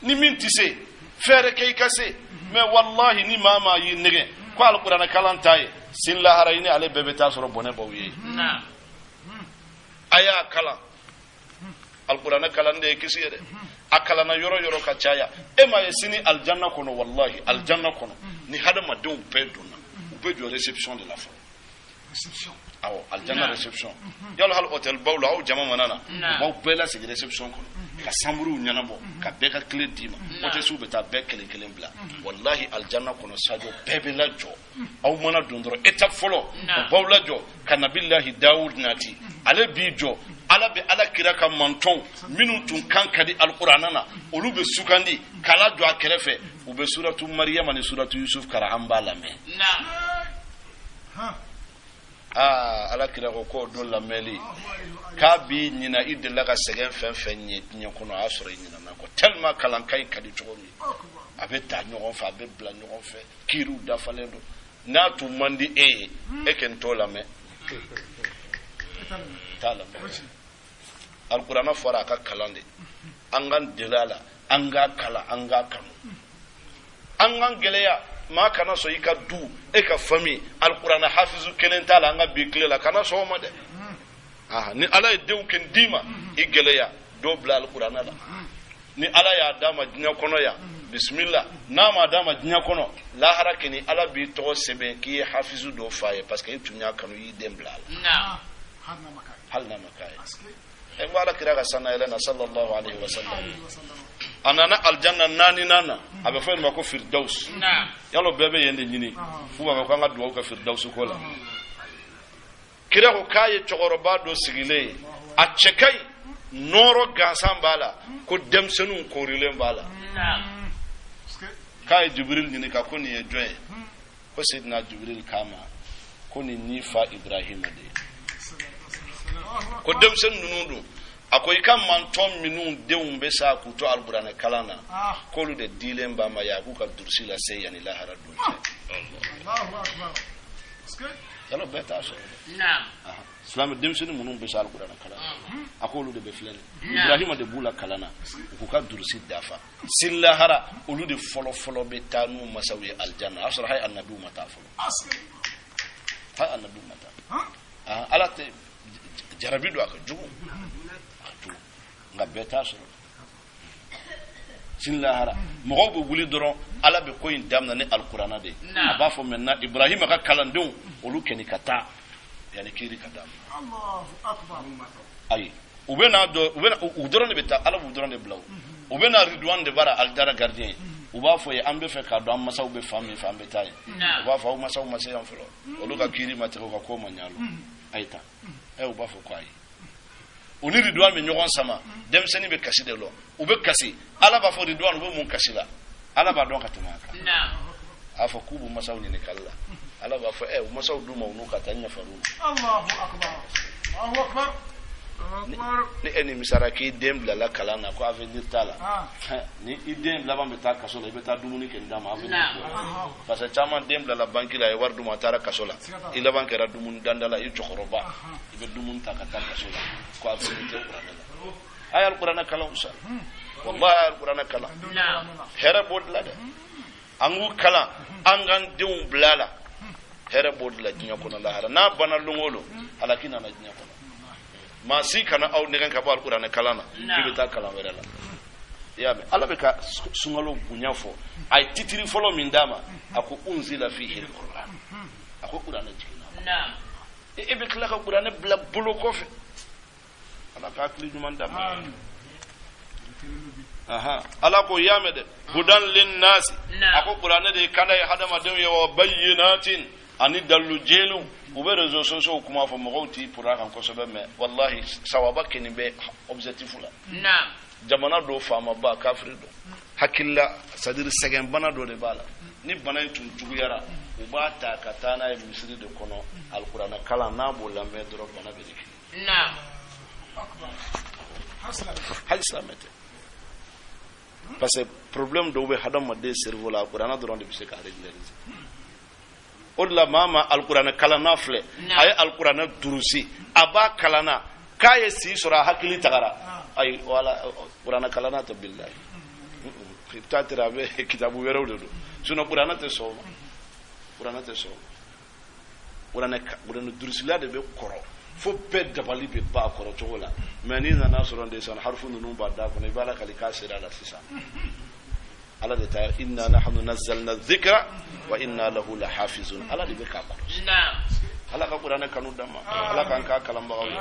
ni min tɛ se fɛɛrɛ kɛ i ka se mais walahi ni maa maa y'i nɛgɛ ko alikuranɛ kalan t'a ye sini lahara i ni ale bɛɛ bɛ taa sɔrɔ bɔnɛ b'aw ye a y'a kalan alikuranɛ kalan de ye kisi ye dɛ a kalanna yɔrɔ yɔrɔ ka caya e m'a ye sini alijanna kɔnɔ walahi alijanna kɔnɔ ni hadamadenw bɛɛ donna u bɛ jɔ réception de la fɔlɔ awɔ alijanna réception yala hali hôtel baw la aw jama mana na u b'aw bɛɛ lasigi réception kɔnɔ ka sanburuw ɲɛnabɔ ka bɛɛ ka clé d'i ma hôtesse bɛ taa bɛɛ kelen kelen bila walahi alijanna kɔnɔ sajo bɛɛ bɛ lajɔ aw mana don dɔrɔn étape fɔlɔ u b'aw lajɔ ka nabilahi dawud nati ale b'i jɔ ala bɛ ala kira ka mantɔnw minnu tun kan ka di alikuranɛ na olu bɛ sugandi k'a lajɔ a kɛrɛfɛ u bɛ suratu mariyama ni suratu yusuf karan an b'a lamɛn aa ala kira ko k'o don lamɛnli k'a b'i ɲina i delila ka sɛgɛn fɛn fɛn ye diɲɛ kɔnɔ a y'a sɔrɔ i ɲinana kɔ tellement kalankan in ka di cogo min a bɛ ta ɲɔgɔn fɛ a bɛ bila ɲɔgɔn fɛ kiiriw dafalen don n'a tun man di e ye e kɛ n t'o lamɛn t'a lamɛn alikuranɛ fɔra a ka kalan de an k'an deli a la an k'a kalan an k'a kanu an k'an gɛlɛya maa kana sɔn i ka du e ka famille alikuranɛ hafizu kelen t'a la an ka bi tile la kana sɔn o ma dɛ ni ala ye denw kɛ d'i ma i gɛlɛya dɔw bila alikuranɛ la ni ala y'a d'a ma diɲɛ kɔnɔ yan bisimila n'a ma d'a ma diɲɛ kɔnɔ lahara kɛni ala b'i tɔgɔ sɛbɛn k'i ye hafizu dɔ fa ye parce que i tun y'a kanu i y'i den bila a la hali n'a ma k'a ye n ko ala kira ka sanna yɛlɛ na sallallahu alaihi wa sallam a nana aljanna naaninan na a bɛ fɔ yen ma ko firdaus yalo bɛɛ bɛ yen de ɲini f'u b'a fɔ k'an ka dugawu kɛ firdaus ko la kira ko k'a ye cɛkɔrɔba dɔ sigilen ye a cɛ ka ɲi nɔɔrɔ gansan b'a la ko denmisɛnninw koorilen b'a la k'a ye jibril ɲininka ko nin ye jɔn ye ko sedina jibril k'a ma ko nin y'i fa ibrahima de ye ko denmisɛnnin ninnu dun a ko i ka mantɔn minnu denw bɛ sa k'u to alikuranɛ kalan na k'olu de dilen b'a ma yan k'u ka durusi lase yanni lahara don cɛ yalo bɛɛ t'a sɔrɔ dɛ silamɛ denmisɛnnin minnu bɛ se alikuranɛ kalan na a k'olu de bɛ filɛ nin ibrahima de b'u la kalan na u k'u ka durusi dafa sini lahara olu de fɔlɔ fɔlɔ bɛ taa n'u masaw ye alijanna a y'a sɔrɔ hali anabiw ma taa fɔlɔ hali anabiw ma taa ala tɛ jarabi don a ka jugu a ka jugu nka bɛɛ t'a sɔrɔ sini lahara mɔgɔw bɛ wuli dɔrɔn ala bɛ ko in daminɛ ni alikuranɛ de ye a b'a fɔ maintenant ibrahima ka kalandenw olu kɛni ka taa yanni kiiri ka daminɛ ayi u bɛ n'a dɔn u bɛ u dɔrɔn de bɛ taa ala b'u dɔrɔn de bila u bɛ na Ridwan de bara alijana gardien ye u b'a fɔ ye an bɛ fɛ k'a dɔn an masaw bɛ fan min fɛ an bɛ taa yen u b'a fɔ aw masaw ma se yan fɔlɔ olu ka kiiri ma tigɛ u ka ko ma ɲa a ye taa ɛ u b'a fɔ ko ayi u ni Ridwan bɛ ɲɔgɔn sama denmisɛnnin bɛ kasi de lɔ u bɛ kasi ala b'a fɔ Ridwan u bɛ mun kasi la ala b'a dɔn ka tɛmɛ a kan a fɔ k'u b'u masaw ɲininkali la ala b'a fɔ ɛ u masaw d'u ma u n'u ka taa ɲɛfar'u ma ni e nimisara k'i den bilala kalan na ko avenir t'a la ni i den laban bɛ taa kaso la i bɛ taa dumuni kɛ d'a ma avenir bɔ parce que caman den bilala banki la a ye wari d'u ma a taara kaso la i laban kɛra dumuni danda la i cɛkɔrɔba i bɛ dumuni ta ka taa kaso la ko avenir tɛ kuranɛ la a ye alikuranɛ kalan usa wallahi a ye alikuranɛ kalan hɛrɛ b'o de la dɛ an k'u kalan an k'an denw bila la hɛrɛ b'o de la diɲɛ kɔnɔ lahara n'a banna lon o lon halaki nana diɲɛ kɔnɔ maa si kana aw nɛgɛn ka bɔ alikuranɛ kalan na k'i bɛ taa kalan wɛrɛ la i y'a mɛn ala bɛ ka sunkalo bonya fɔ a ye titiri fɔlɔ min d'a ma a ko unzila fihi alquran a ko kuranɛ jiginna e bɛ tila ka kuranɛ bila bolo kɔfɛ ala ka hakili ɲuman d'a ma ala ko y'a mɛn dɛ hudan linnasi a ko kuranɛ de ye kanda ye hadamadenw ye wa bayyinatin ani dalilu jɛlenw u bɛ réseaux sociaux kuma fɔ mɔgɔw t'i pura kan kosɛbɛ mais wallahi sawaba kɛni bɛ objectif la jamana dɔ faamaba kafiri don hakilila c'est à dire sɛgɛn bana dɔ de b'a la ni bana in tun juguyara U b'a ta ka taa n'a ye misiri de kɔnɔ, alikuranɛ kalan n'a b'o lamɛn dɔrɔn, bana bɛ kɛ. Hali silamɛ tɛ, parce que problème dɔw bɛ hadamaden cerveau la, alikuranɛ dɔrɔn de bɛ se k'a régulariser. O de la, maa ma alikuranɛ kalanna filɛ, a ye alikuranɛ durusi, a b'a kalanna k'a ye si sɔrɔ, a hakili tagara, ayi, wala kuranɛ kalanna tɛ. Bilahi, i bɛ taa tere, a bɛ kitabu wɛrɛw de don. Sinon kuranɛ tɛ sɔn o ma, kuranɛ tɛ sɔn o ma. Kuranɛ durusila de bɛ kɔrɔ fo bɛɛ dabali bɛ ban a kɔrɔ cogo la. Mais n'i nana sɔrɔ ndesan harufu ninnu b'a da kɔnɔ, i b'a lakali k'a sera a la sisan. Ala de ta, inna nahnu nazzalna dhikra wa inna lahu lahafizun. Ala de bɛ k'a kɔlɔsi. Ala ka kuranɛ kanu d'an ma, Ala k'an k'a kalanbagaw ye.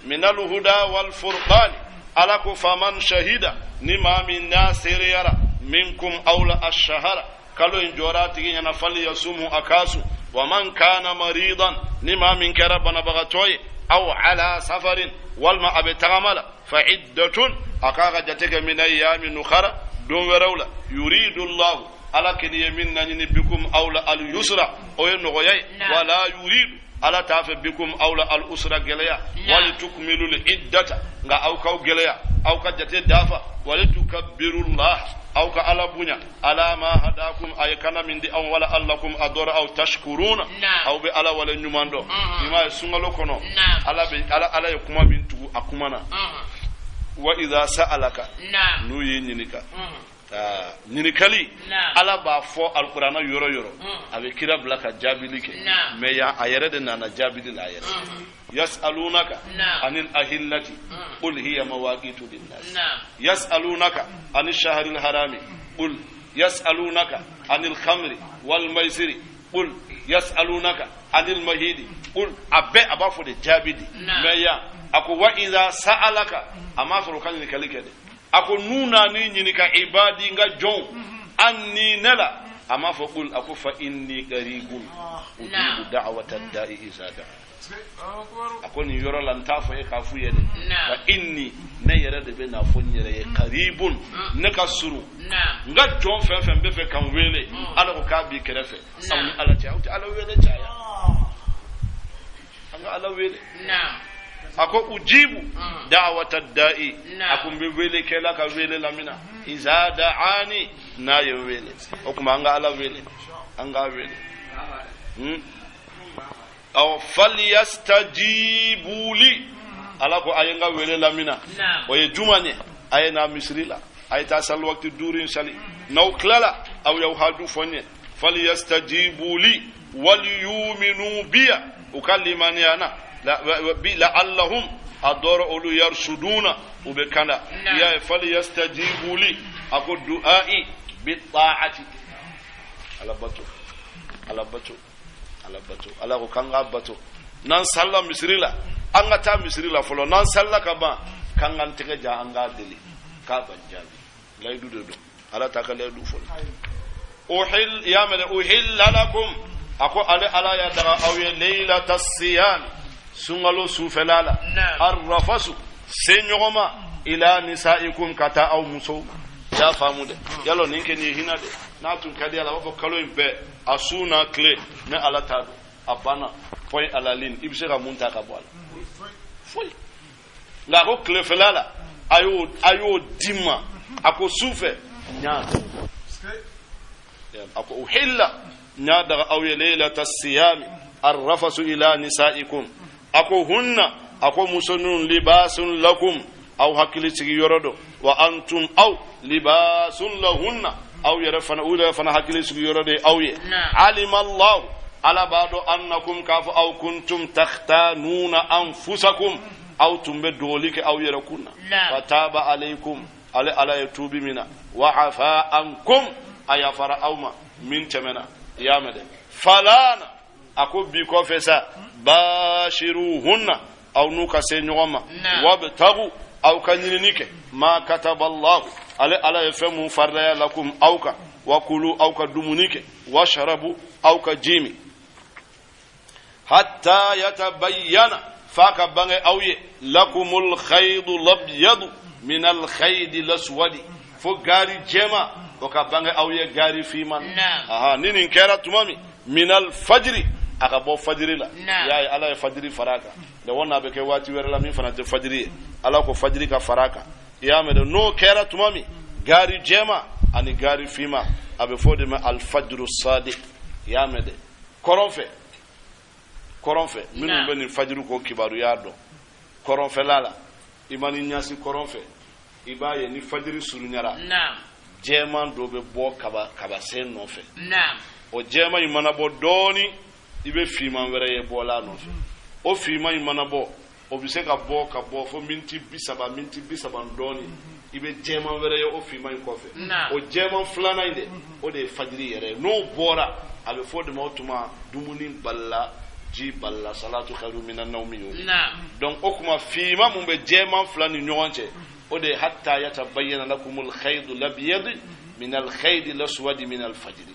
Minal huda wal furqani. Ala ko faman shahida, ni maa min n'a seereyara, minkum aw la, ashahara, kalo in jɔra a tigi ɲɛna, falyasumhu, a k'a sun. Wa man kana maridan, ni maa min kɛra banabagatɔ ye, aw ala safarin, walima a bɛ tagama la, fa iddatun, a k'a ka jate kɛ, min ayyamin ukhara, don wɛrɛw la. Yuridu llahu, Ala kelen ye min naɲini, bikum aw la, al yusra, o ye nɔgɔya ye, wala yuridu, Ala t'a fɛ, bikum aw la, al usra, gɛlɛya. Wali tukmilu l iddata, nka aw k'aw gɛlɛya, aw ka jate dafa. Wali tukabbirullah, aw ka Ala bonya, ala ma hadakum, a ye kana min di aw, wala allakum, a dɔrɔ aw tashkuruna, aw bɛ Ala wale ɲuman dɔn. I m'a ye, sunkalo kɔnɔ, Ala bɛ ala ye kuma min tugu a kuma na, wa idha sa'alaka, n'u y'i ɲininka ɲininkali, Ala b'a fɔ alikuranɛ yɔrɔ yɔrɔ, a bɛ kira bila ka jaabili kɛ, mais yan a yɛrɛ de nana jaabili la a yɛrɛ. Yasalunaka anil ahillati qul hiya mawaqitu linnas, yasalunaka anil shahril harami qul, yasalunaka anil khamri wal maisiri qul, yasalunaka anil mahidi qul. A bɛɛ a b'a fɔ de jaabi di. Mais yan a ko wa idha sa'alaka, a m'a sɔrɔ ka ɲininkali kɛ dɛ. A ko n'u nan'i ɲininka, ibadi, n ka jɔnw, anni, ne la, a m'a fɔ qul, a ko fa inni qaribun ujibu da'wata da'i iza da'a. A ko nin yɔrɔ la, n t'a fɔ e k'a f'u ye dɛ. Fa inni, ne yɛrɛ de bɛ n'a fɔ n yɛrɛ ye, qaribun, ne ka surun. N ka jɔn fɛn fɛn bɛ fɛ ka n wele, Ala ko k'a b'i kɛrɛfɛ. Aw ni Ala cɛ, aw tɛ Ala wele caya, an ka Ala wele. A ko ujibu da'wata da'i, a ko n bɛ wele kɛla ka wele lamina, iza da'ani, n'a ye n wele. O tuma an ka Ala wele, an k'a wele. Aw falyastajibu li, Ala ko a ye n ka wele lamina. O ye juma ye? A ye na misiri la, a ye taa sali wakati duuru in sali. N'aw tilala, aw y'aw haju fɔ n ye. Falyastajibu li waliyuminu biya, u ka limaniya na, bi la'allahum, a dɔrɔ olu, yarsuduna, u bɛ kanda. I y'a ye, falyastajibu li, a ko du'ai bi ta'ati, Ala bato, Ala bato, Ala bato. Ala ko k'an k'a bato n'an salila misiri la. An ka taa misiri la fɔlɔ. N'an salila ka ban, k'an k'an tɛgɛ ja, an k'a deli k'a ban jaabi. Layidu de don, Ala t'a ka layidu fɔlɔ. Uhil y'a mɛn dɛ, uhilla lakum, a ko ale Ala y'a daga aw ye, leylata siyam, sunkalo sufɛla la, arrafasu, se ɲɔgɔn ma, ila nisaikum, ka taa aw musow ma. I y'a faamu dɛ? Yalɔ nin kɛ nin ye hinɛ de n'a tun ka di Ala, a b'a fɔ kalo in bɛɛ a su n'a tile, ne Ala t'a dɔn, a banna, point à la ligne. I bɛ se ka mun ta ka bɔ a la? Foyi. Nka a ko tilefɛla la, a y'o di ma. A ko sufɛ n y'a, a ko uhilla, n y'a daga aw ye, leylata siyami arrafasu ila nisaikum. A ko hunna, a ko muso ninnu, libasun lakum, aw hakili sigi yɔrɔ dɔ, wa antum, aw, libasun lahunna, aw yɛrɛ fana, u yɛrɛ fana hakili sigi yɔrɔ de ye aw ye. Alima Allahu, Ala b'a dɔn, annakum, k'a fɔ aw, kuntum takhtanuna anfusakum, aw tun bɛ dogoli kɛ aw yɛrɛ kun na. Fataba alaykum, ale Ala ye tuubi min na, wa afa ankum, a yafara aw ma min tɛmɛna. I y'a mɛn dɛ? Falana, a ko bi kɔfɛ sa, bashiruhunna, aw n'u ka se ɲɔgɔn ma, wabtagu, aw ka ɲinini kɛ, ma kataballahu, ale Ala ye fɛn mun faridaya, lakum, aw kan, wa kulu, aw ka dumuni kɛ, washrabu, aw ka ji min, hatta yatabayyana, f'a ka bange aw ye, lakumul khaydu labyadu min al khaydi laswadi, fo gaari jɛma o ka bange aw ye gaari finman. Aha, ni nin kɛra tuma min. Minal fajiri a ka bɔ fajiri la. Y'a ye Ala ye fajiri fara a kan. Lawɔ n'a bɛ kɛ waati wɛrɛ la min fana tɛ fajiri ye, Ala ko fajiri ka fara a kan. I y'a mɛn dɛ, n'o kɛra tuma min, gaari jɛma ani gaari finma, a bɛ fɔ o de ma alfajiru sadiq. I y'a mɛn dɛ, kɔrɔn fɛ, kɔrɔn fɛ minnu bɛ nin fajiri ko kibaruya dɔn, kɔrɔnfɛla la, i ma ni ɲasi kɔrɔn fɛ, i b'a ye ni fajiri surunyara, jɛman dɔ bɛ bɔ kabasen nɔfɛ. O jɛman in mana bɔ dɔɔni, i bɛ finman wɛrɛ ye bɔla a nɔfɛ. O finman in mana bɔ, o bɛ se ka bɔ ka bɔ fo miniti 30, miniti 30 dɔɔni, i bɛ jɛman wɛrɛ ye o finman in kɔfɛ. O jɛman filanan in dɛ, o de ye fajiri yɛrɛ ye. N'o bɔra, a bɛ fɔ o de ma o tuma dumuni balila, ji balila, salatu khairu minan nawmi y'o de. Donc o tuma finman mun bɛ jɛman fila ni ɲɔgɔn cɛ, o de ye hatta yatabayyana lakumul khaydu labyad minal khaydi laswadi minal fajiri.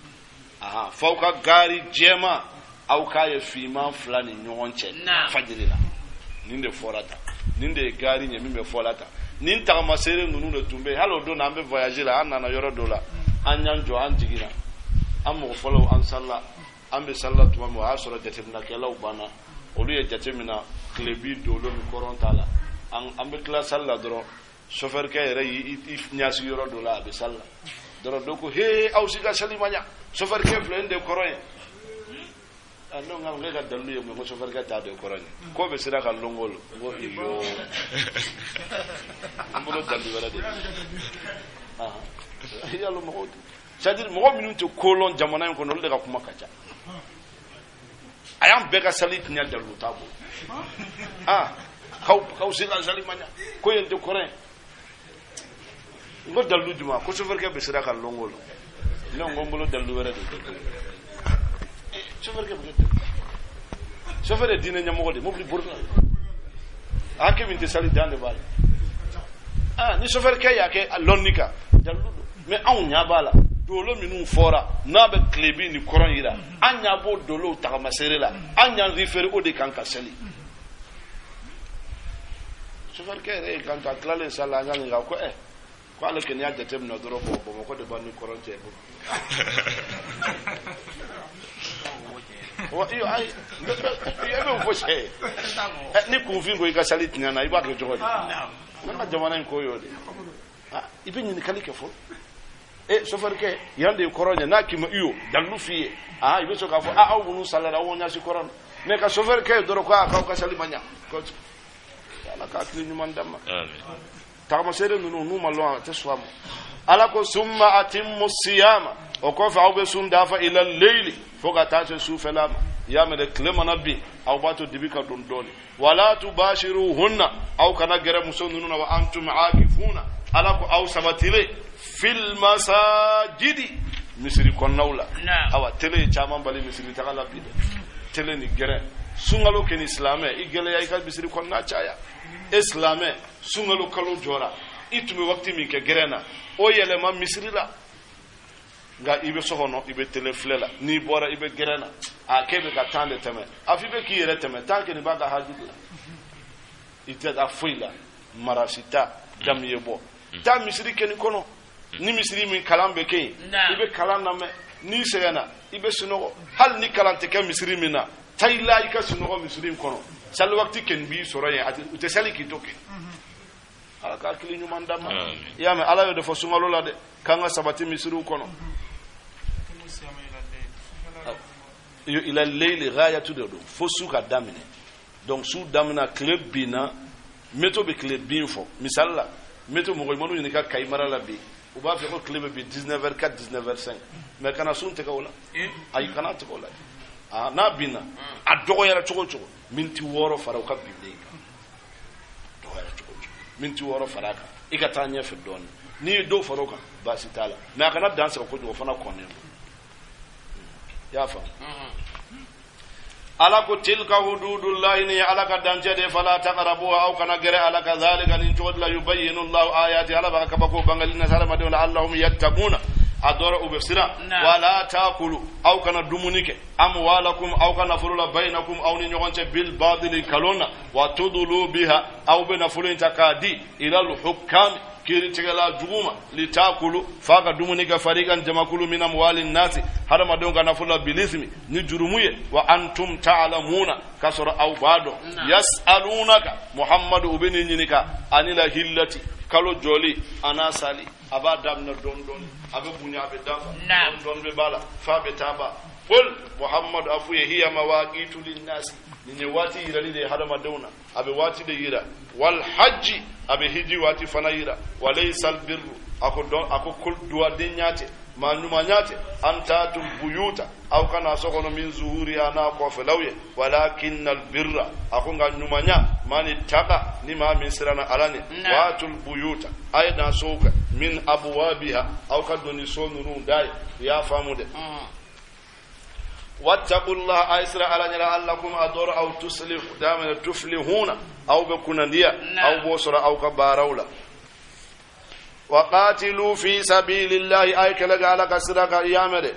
Aha, f'aw ka gaari jɛman, aw k'a ye finman fila ni ɲɔgɔn cɛ fajiri la. Nin de fɔra tan, nin de ye gaari ɲɛ min bɛ fɔla tan. Nin tagamaseere ninnu de tun bɛ yen. Hali o don na, an bɛ voyage la, an nana yɔrɔ dɔ la, an y'an jɔ, an jiginna, an mɔgɔ fɔlɔw an salila. An bɛ salila tuma min, o y'a sɔrɔ jateminɛkɛlaw banna, olu ye jateminɛ tile bi dolo ni kɔrɔn t'a la. An bɛ tila sali la dɔrɔn, sofɛrikɛ yɛrɛ y'i ɲɛsigi yɔrɔ dɔ la, a bɛ sali la dɔrɔn, dɔ ko he, aw si ka sali ma ɲa, sofɛrikɛ filɛ nin de kɔrɔ ye. Ne ko e ka dalilu ye mun ye ko sofɛrikɛ t'a de kɔrɔ ye? K'o bɛ sira kan longo lo. N ko iyo, n bolo dalilu wɛrɛ de bɛ yalo. Mɔgɔw, c'est à dire mɔgɔ minnu tɛ ko lɔn jamana in kɔnɔ, olu de ka kuma ka ca. A y'an bɛɛ ka sali tiɲɛ, dalilu t'a bolo. Ah, k'aw se ka sali ma ɲa, ko yen tɛ kɔrɔ ye. N ko dalilu jumɛn? Ko sofɛrikɛ bɛ sira kan longo lo. Ne ko n bolo dalilu wɛrɛ de. Sofɛrikɛ bɛ kɛ dalilu? Sofɛri ye diinɛ ɲɛmɔgɔ de ye, mobili bolila hakɛ min tɛ sali dan de b'a la. Ah, ni sofɛrikɛ y'a kɛ lɔnni kan, dalilu don. Mais anw ɲɛ b'a la, dolo minnu fɔra n'a bɛ tilebin ni kɔrɔn yira, an ɲɛ b'o dolow tagamaseere la, an y'an référé o de kan ka seli. Sofɛrikɛ yɛrɛ ye kanto, a tilalen sali la, an y'a ɲininka ko ko ale kɔni y'a jateminɛ dɔrɔn, bɔn, Bamakɔ de b'a ni kɔrɔn cɛ. Wa iyo, ayi, e bɛ fɔ cɛ ye, ni kunfin ko i ka sali tiɲɛ na, i b'a kɛ cogo di? N'an ka jamana in ko y'o de ye. I bɛ ɲininkali kɛ fɔlɔ. E sofɛrikɛ, yan de ye kɔrɔn ye. N'a k'i ma iyo, dalilu f'i ye, aa, i bɛ sɔrɔ k'a fɔ a aw minnu salila, aw ɲɛsi kɔrɔn. Mais ka sofɛrikɛ ye dɔrɔn ko a k'aw ka sali ma ɲa, Ala ka hakili ɲuman d'an ma. Tagamaseere ninnu n'u ma lɔn, a tɛ sɔn a ma. Ala ko summa atimmu siyama, o kɔfɛ aw bɛ sun dafa ila leyili, fo ka taa se sufɛla ma. I y'a mɛn dɛ, tile mana bin, aw b'a to dibi ka don dɔɔni. Wala tubashiruhunna, aw kana gɛrɛ muso ninnu na, wa antum akifuna, Ala ko aw sabatilen, fil masajidi, misiri kɔnɔnaw la. Awa, tele ye caman bali misiri taga la bi dɛ, tele ni gɛrɛ. Sunkalo kɛ ni silamɛ, i gɛlɛya i ka misiri kɔnɔna caya. E silamɛ, sunkalo kalo jɔra, i tun bɛ waati min kɛ gɛrɛn na, o yɛlɛma misiri la. Nka i bɛ so kɔnɔ, i bɛ tele filɛ la, n'i bɔra i bɛ gɛrɛn na, a k'e bɛ ka temps de tɛmɛ, a f'i bɛ k'i yɛrɛ tɛmɛ temps kɛ nin b'a ka haju de la. I tɛ taa foyi la, marasi ta damiye bɔ, taa misiri kɛ nin kɔnɔ. Ni misiri min kalan bɛ kɛ yen, i bɛ kalan lamɛn. N'i sɛgɛnna, i bɛ sunɔgɔ. Hali ni kalan tɛ kɛ misiri min na, taa i la i ka sunɔgɔ misiri in kɔnɔ. Sali waati kɛ nin b'i sɔrɔ yen, u tɛ sali k'i to kɛ. Ala ka hakili ɲuman d'an ma. I y'a mɛn, Ala y'o de fɔ sunkalo la dɛ, k'an ka sabati misiriw kɔnɔ. Ila leyili ghayatu de don, fo su ka daminɛ. Donc su daminɛ, tile binna, météo bɛ tile bin fɔ. Misali la, météo mɔgɔ i man'u ɲininka Kayi mara la bi, u b'a fɔ ko tile bɛ bin 19h04, 19h05. Mais kana sun tigɛ o la, ayi, kana tigɛ o la. Aa, n'a binna, a dɔgɔyara cogo o cogo, miniti 6 fara u ka binnen kan. Dɔgɔyara cogo o cogo, miniti 6 fara a kan, i ka taa ɲɛfɛ dɔɔnin. N'i ye dɔw fara o kan, baasi t'a la, mais a kana dan sigi kojugu, o fana kɔnnen don. I y'a faamu? Ala ko tilka hududullahi, ni Ala ka dancɛ de, fala taqrabuha, aw kana gɛrɛ Ala ka. Zalika, nin cogo de la, yubayyinu Allahu ayati, Ala b'a ka kabako bange linnas, hadamadenw, la'allahum yattaquna, a dɔrɔ u bɛ siran. Wala taakulu, aw kana dumuni kɛ, amwalakum, aw ka nafolo la, bayinakum, aw ni ɲɔgɔn cɛ, bil batili, nkalon na, wa tudulu biha, aw bɛ nafolo in ta k'a di, ilal hukami. Kiiritigɛla jugu ma litakulu f'a ka dumuni kɛ farikan jamakulu min amwali nasi hadamadenw ka nafolo la bilisimi ni jurumu ye wa antum ta'lamuna k'a sɔrɔ aw b'a dɔn yas'alunaka muhammadu u bɛ n'i ɲininka anil ahillati kalo jɔli an'a sali a b'a daminɛ dɔɔni dɔɔni a bɛ bonya a bɛ dafa dɔɔni dɔɔni bɛ b'a la f'a bɛ taa ban qul muhammadu a f'u ye hiya mawaqitu linnasi nin ye waati yirali de ye hadamadenw na a bɛ waati de yira wal hajji a bɛ hiji waati fana yira walaysal birru a ko dɔn a ko kul duwadenya tɛ maa ɲumanya tɛ an tatul buyuta aw ka na so kɔnɔ min zuhuriha n'a kɔfɛlaw ye walakinnal birra a ko nka ɲumanya mani taqa ni maa min siranna ala ɲɛ watul buyuta a ye na sow kɛ min abuwabiha aw ka don ni so ninnu da ye i y'a faamu dɛ wattaqullah a ye siran ala ɲɛ la'allakum a dɔrɔ aw tuslihu daminɛ tuflihuna aw bɛ kunnandiya aw b'o sɔrɔ aw ka baaraw la wa qatilu fi sabilillahi a ye kɛlɛ kɛ ala ka sira kan i y'a mɛn dɛ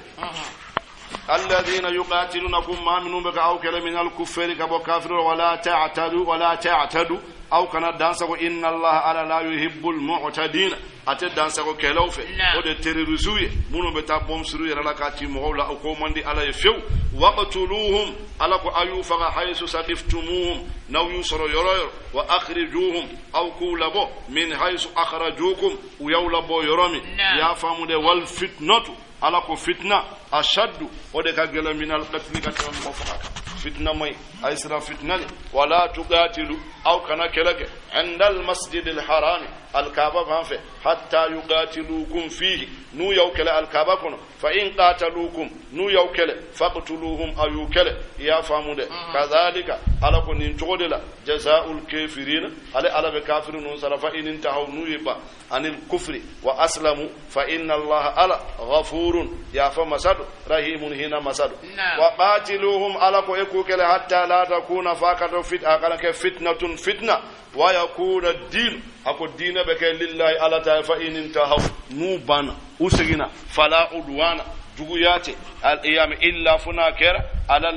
alladhina yuqatilunakum maa minnu bɛ ka aw kɛlɛ min al-kuffari ka bɔ kafiriw wala ta'tadu wala ta'tadu aw kana dansago inna allaha ala la yuhibbul mu'tadina a tɛ dansago kɛlaw fɛ o de terrorisiw ye minnu bɛ taa bɔmu siri u yɛrɛ la k'a ci mɔgɔw la o ko man di ala ye fewu waqtuluhum ala ko a y'u faga hayisu saqiftumuhum n'aw y'u sɔrɔ yɔrɔ yɔrɔ wa akhrijuhum aw k'u labɔ min hayisu akhrajukum u y'aw labɔ yɔrɔ min i y'a faamu dɛ wal fitnatu ala ko fitna ashaddu o de ka gɛlɛn min alqatli ka tɛmɛ mɔgɔ faga kan fitna man ɲi a ye siran fitna ɲɛ wala tuqatilu aw kana kɛlɛ kɛ inda almasjid alharami alkaaba fan fɛ hatta yuqatilukum fihi n'u y'aw kɛlɛ alkaaba kɔnɔ fa in qatalukum n'u y'aw kɛlɛ faqtuluhum aw y'u kɛlɛ i y'a faamu dɛ kadhalika ala ko nin cogo de la jazaul kafirina ale ala bɛ kafiri ninnu sara fa in intahaw n'u ye ban anil kufri wa aslamu fa inna allaha ala ghafurun yafa masa don rahimun hina masa don wa qatiluhum ala ko e k'u kɛlɛ hatta la takuna f'a ka to fit a kana kɛ fitnatun fitna wa yakuna din a ko diinɛ bɛ kɛ lillahi ala ta ye fa in intahaw n'u banna u seginna fala udwana juguya tɛ aliyami illa fo n'a kɛra ala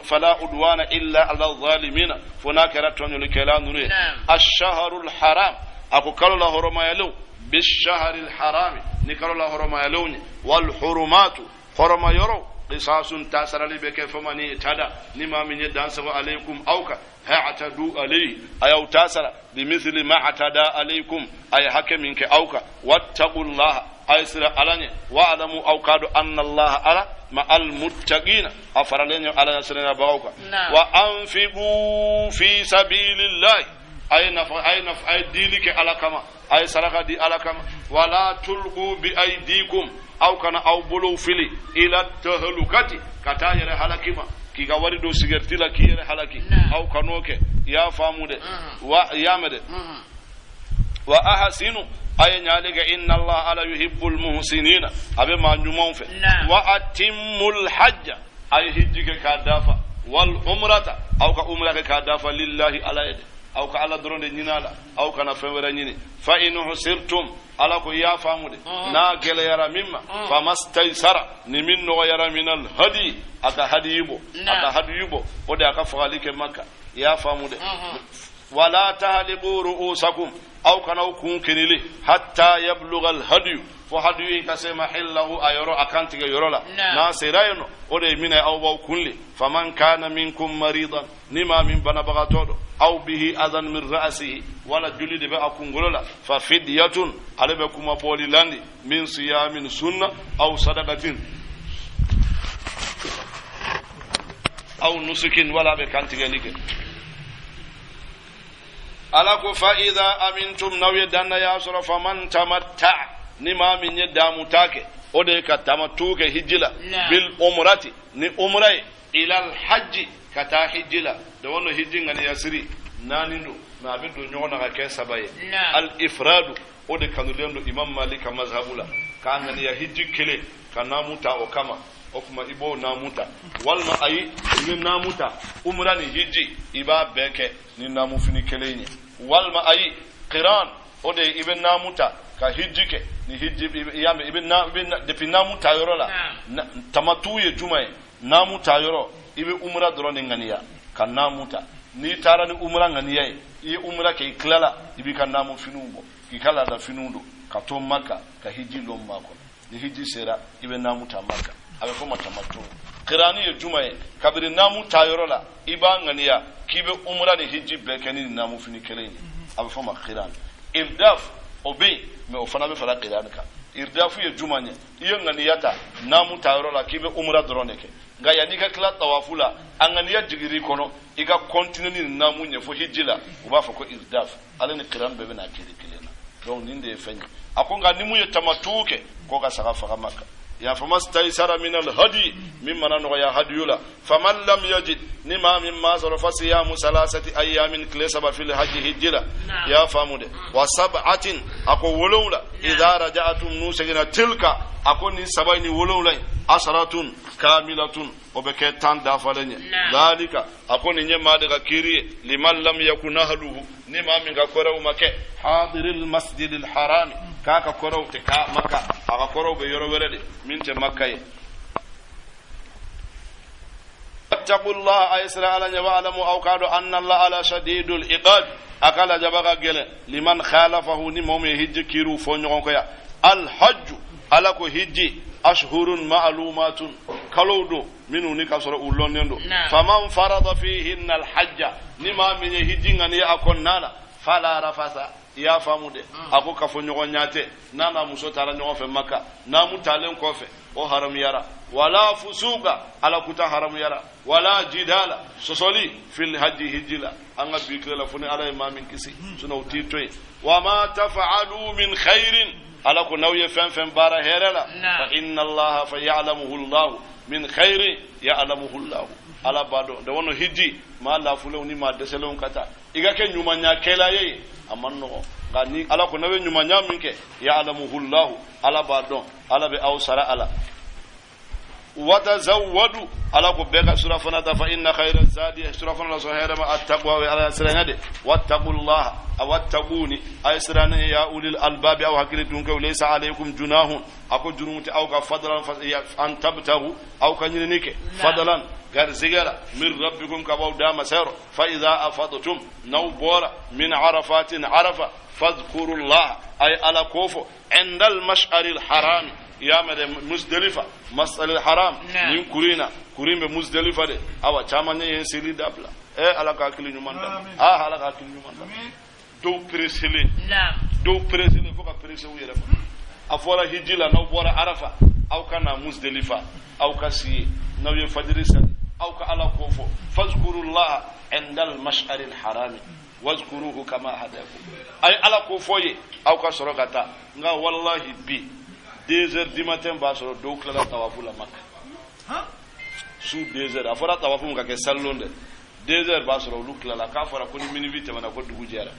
fala udwana illa ala zalimina fo n'a kɛra tɔɲɔlikɛla ninnu ye ashaharul haram a ko kalo la hɔrɔmayalenw bishaharil harami ni kalo la hɔrɔmayalenw ye wal hurumatu hɔrɔma yɔrɔw qisasun tasarali bɛ kɛ famani itada ni maa min ye dansago alaykum aw kan fa'tadu alayhi a y'aw ta sara bimithli ma atada alaykum a ye hakɛ min kɛ aw kan wattaqullaha a ye siran ala ɲɛ wa'lamu aw k'a dɔn anna allaha ala ma al muttaqina a faralen ye ala ɲɛsiranyabagaw kan wa anfiqu fi sabilillahi a ye nafa a ye nafa a ye dili kɛ ala kama a ye saraka di ala kama wala tulqu bi aydikum aw kana aw bolow fili ila tahlukati ka taa yɛrɛ halaki ma k'i ka wari don sigɛriti la k'i yɛrɛ halaki aw kan'o kɛ i y'a faamu dɛ wa i y'a mɛn dɛ wa ahasinu a ye ɲali kɛ inna allah ala yuhibbul muhsinina a bɛ maa ɲumanw fɛ wa atimmul hajja a ye hijji kɛ k'a dafa wal umrata aw ka umra kɛ k'a dafa lillahi ala ye dɛ aw ka ala dɔrɔn de ɲini a la aw kana fɛn wɛrɛ ɲini fa in husirtum ala ko i y'a faamu de n'a gɛlɛyara min ma famastaysara ni min nɔgɔyara minal hadi a ka hadiyu bɔ a ka hadiyu bɔ o de a ka fagali kɛ maka i y'a faamu de wala tahliqu ru'usakum aw kana aw kun kenili hatta yabluga alhadiyu fo hadiyu in ka se mahillahu a yɔrɔ a kan tigɛ yɔrɔ la n'a sera yen nɔ o de ye minɛ aw b'aw kun le faman kana minkum maridan ni maa min banabagatɔ don aw bihi adan min ra'asihi wala joli de bɛ a kunkolo la fa fidyatun ale bɛ kuma bɔli landi min siyamin sunna aw sadakatin aw nusukin wala a bɛ kantigɛli kɛ ala ko fa idha amintum n'aw ye dannaya sɔrɔ faman tamatta ni maa min ye damuta kɛ o de ye ka tamatu kɛ hiji la bil umrati ni umra ye ilal hajji ka taa hiji la da wannan hiji ŋaniya siri naani don mɛ a bɛ don ɲɔgɔn na ka kɛ saba ye al ifradu o de kanulen don imam malik ka mazhabu la k'a ŋaniya hiji kelen ka naamu ta o kama o tuma i b'o naamu ta walima ayi i bɛ naamu ta umra ni hiji i b'a bɛɛ kɛ ni naamu fini kelen ye walima ayi qiran o de i bɛ naamu ta ka hiji kɛ ni hiji i y'a mɛn i bɛ na i bɛ depuis naamu ta yɔrɔ la tamatu ye juma ye naamu ta yɔrɔ i bɛ umra dɔrɔn de ŋaniya ka naamu ta N'i taara ni umra ŋaniya ye, i ye umra kɛ, i tilala, i b'i ka naamu finiw bɔ, k'i ka laada finiw don, ka to Maka ka hiji lon makɔnɔ. Ni hiji sera, i bɛ naamu ta Maka, a bɛ fɔ ma tamattu. Kirani ye juma ye, kabini naamu ta yɔrɔ la, i b'a ŋaniya k'i bɛ umra ni hiji bɛɛ kɛ ni naamu fini kelen ye, a bɛ fɔ ma kirani. Irdaf o bɛ yen, mɛ o fana bɛ fara kirani kan. Irdafu ye juma ye, i ye ŋaniya ta naamu ta yɔrɔ la k'i bɛ umra dɔrɔn de kɛ, nka yanni i ka tila tawafu la, a ŋaniya jigir'i kɔnɔ i ka continuer ni naamu ɲɛ fo hiji la, u b'a fɔ ko irdaf. Ale ni kiran bɛɛ bɛna kiri kelen na. Donc nin de ye fɛn ye. A ko nka ni mun ye tamatu kɛ, k'o ka saga faga Maka. Ya famastaysara min alhadi, min mana nɔgɔya hadiyu la. Faman lam yajid, ni maa min ma sɔrɔ, fasiyamu salasati ayamin, tile 3 fil hajji, hijji la. Ya faamu de. Wa sab'atin, a ko 7, idha raja'atum, n'u seginna, tilka, a ko nin 7 ni 7 in, asratun kamilatun, o bɛ kɛ 10 dafalen ye. Dhalika, a ko nin ye maa de ka kiiri ye, liman lam yakun ahluhu, ni maa min ka kɔrɔw ma kɛ hadiril masjidil harami, k'a ka kɔrɔw tɛ ka Maka, a ka kɔrɔw bɛ yɔrɔ wɛrɛ de min tɛ Maka ye. Wattaqullah, a ye siran Ala ɲɛ, wa'lamu, aw k'a dɔn, anna Allah ala shadidul iqab, a ka lajaba ka gɛlɛn, liman khalafahu, ni mɔgɔ min ye hijji kiiriw fɔ ɲɔgɔn kɔ yan. Alhajju, Ala ko hijji, ashhurun ma'lumatun, kalow don minnu ni ka sɔrɔ u lɔnnen don. Faman farada fihinna alhajja, ni maa min ye hijji ŋaniya a kɔnɔna na, fala rafasa. I y'a faamu de. A ko k'a fɔ ɲɔgɔn ɲa tɛ n'a n'a muso taara ɲɔgɔn fɛ Maka, n'a mu talen kɔfɛ o haramuyara. Wala fusuka, Ala kuta haramuyara. Wala jidala, sɔsɔli, fil hajji, hijji la. An ka bi tile la, fo ni Ala ye maa min kisi, sinon u t'i to yen. Wa ma taf'alu min khairin, Ala ko n'aw ye fɛn fɛn baara hɛrɛ la, fa inna Allaha fa ya'lamuhu Allahu, min khairin ya'lamuhu Allahu, Ala b'a dɔn. Da wono hijji maa lafulenw ni maa dɛsɛlenw ka taa, i ka kɛ ɲumanyakɛla ye, a man nɔgɔn, nka ni Ala ko n'aw ye ɲumanya min kɛ, ya'lamuhu Allahu, Ala b'a dɔn, Ala bɛ aw sara a la. Watazawwadu, Ala ko bɛɛ ka surafana ta, fa inna khayra zadi, surafana la sɔn hɛrɛ ma, attaqwa, o ye Ala siranya de. Wattaqullaha, a wattaquni, a ye siran ne, ya ulil albabi, aw hakili tunkɛw. Laysa alaykum junahun, a ko jurumu tɛ aw ka, fadlan an tabtagu, aw ka ɲinini kɛ, fadlan, garizigɛ la, min rabbikum, ka b'aw d'a ma sayɔrɔ. Fa idha afadtum, n'aw bɔra, min arafatin, arafa, fadhkurullah, a ye Ala ko fɔ, عند المشعر الحرام، يا مد مزدلفة، مسأل الحرام، ni kurina kurin bɛ Muzdalifa de. Awa caman ye seli dabila. Ala ka hakili ɲuman d'a ma. Ah, Ala ka hakili ɲuman d'a ma. Dɔw pereselen, dɔw pereselen fo ka perese u yɛrɛ ma. A fɔra hiji la, n'aw bɔra Arafa, aw ka na Muzdalifa, aw ka si yen, n'aw ye fajiri sali, aw ka Ala ko fɔ, fazkurullah inda al-mash'ar al-harami wazkuruhu kama hadakum, a ye Ala ko fɔ ye, aw ka sɔrɔ ka taa. Nka wallahi bi 2 heures du matin b'a sɔrɔ dɔw tilala tawafu la Maka, su 2 heures. A fɔra tawafu min ka kɛ salon dɛ, 2 heures b'a sɔrɔ olu tilala. K'a fɔra ko ni minuit tɛmɛna ko dugu jɛra.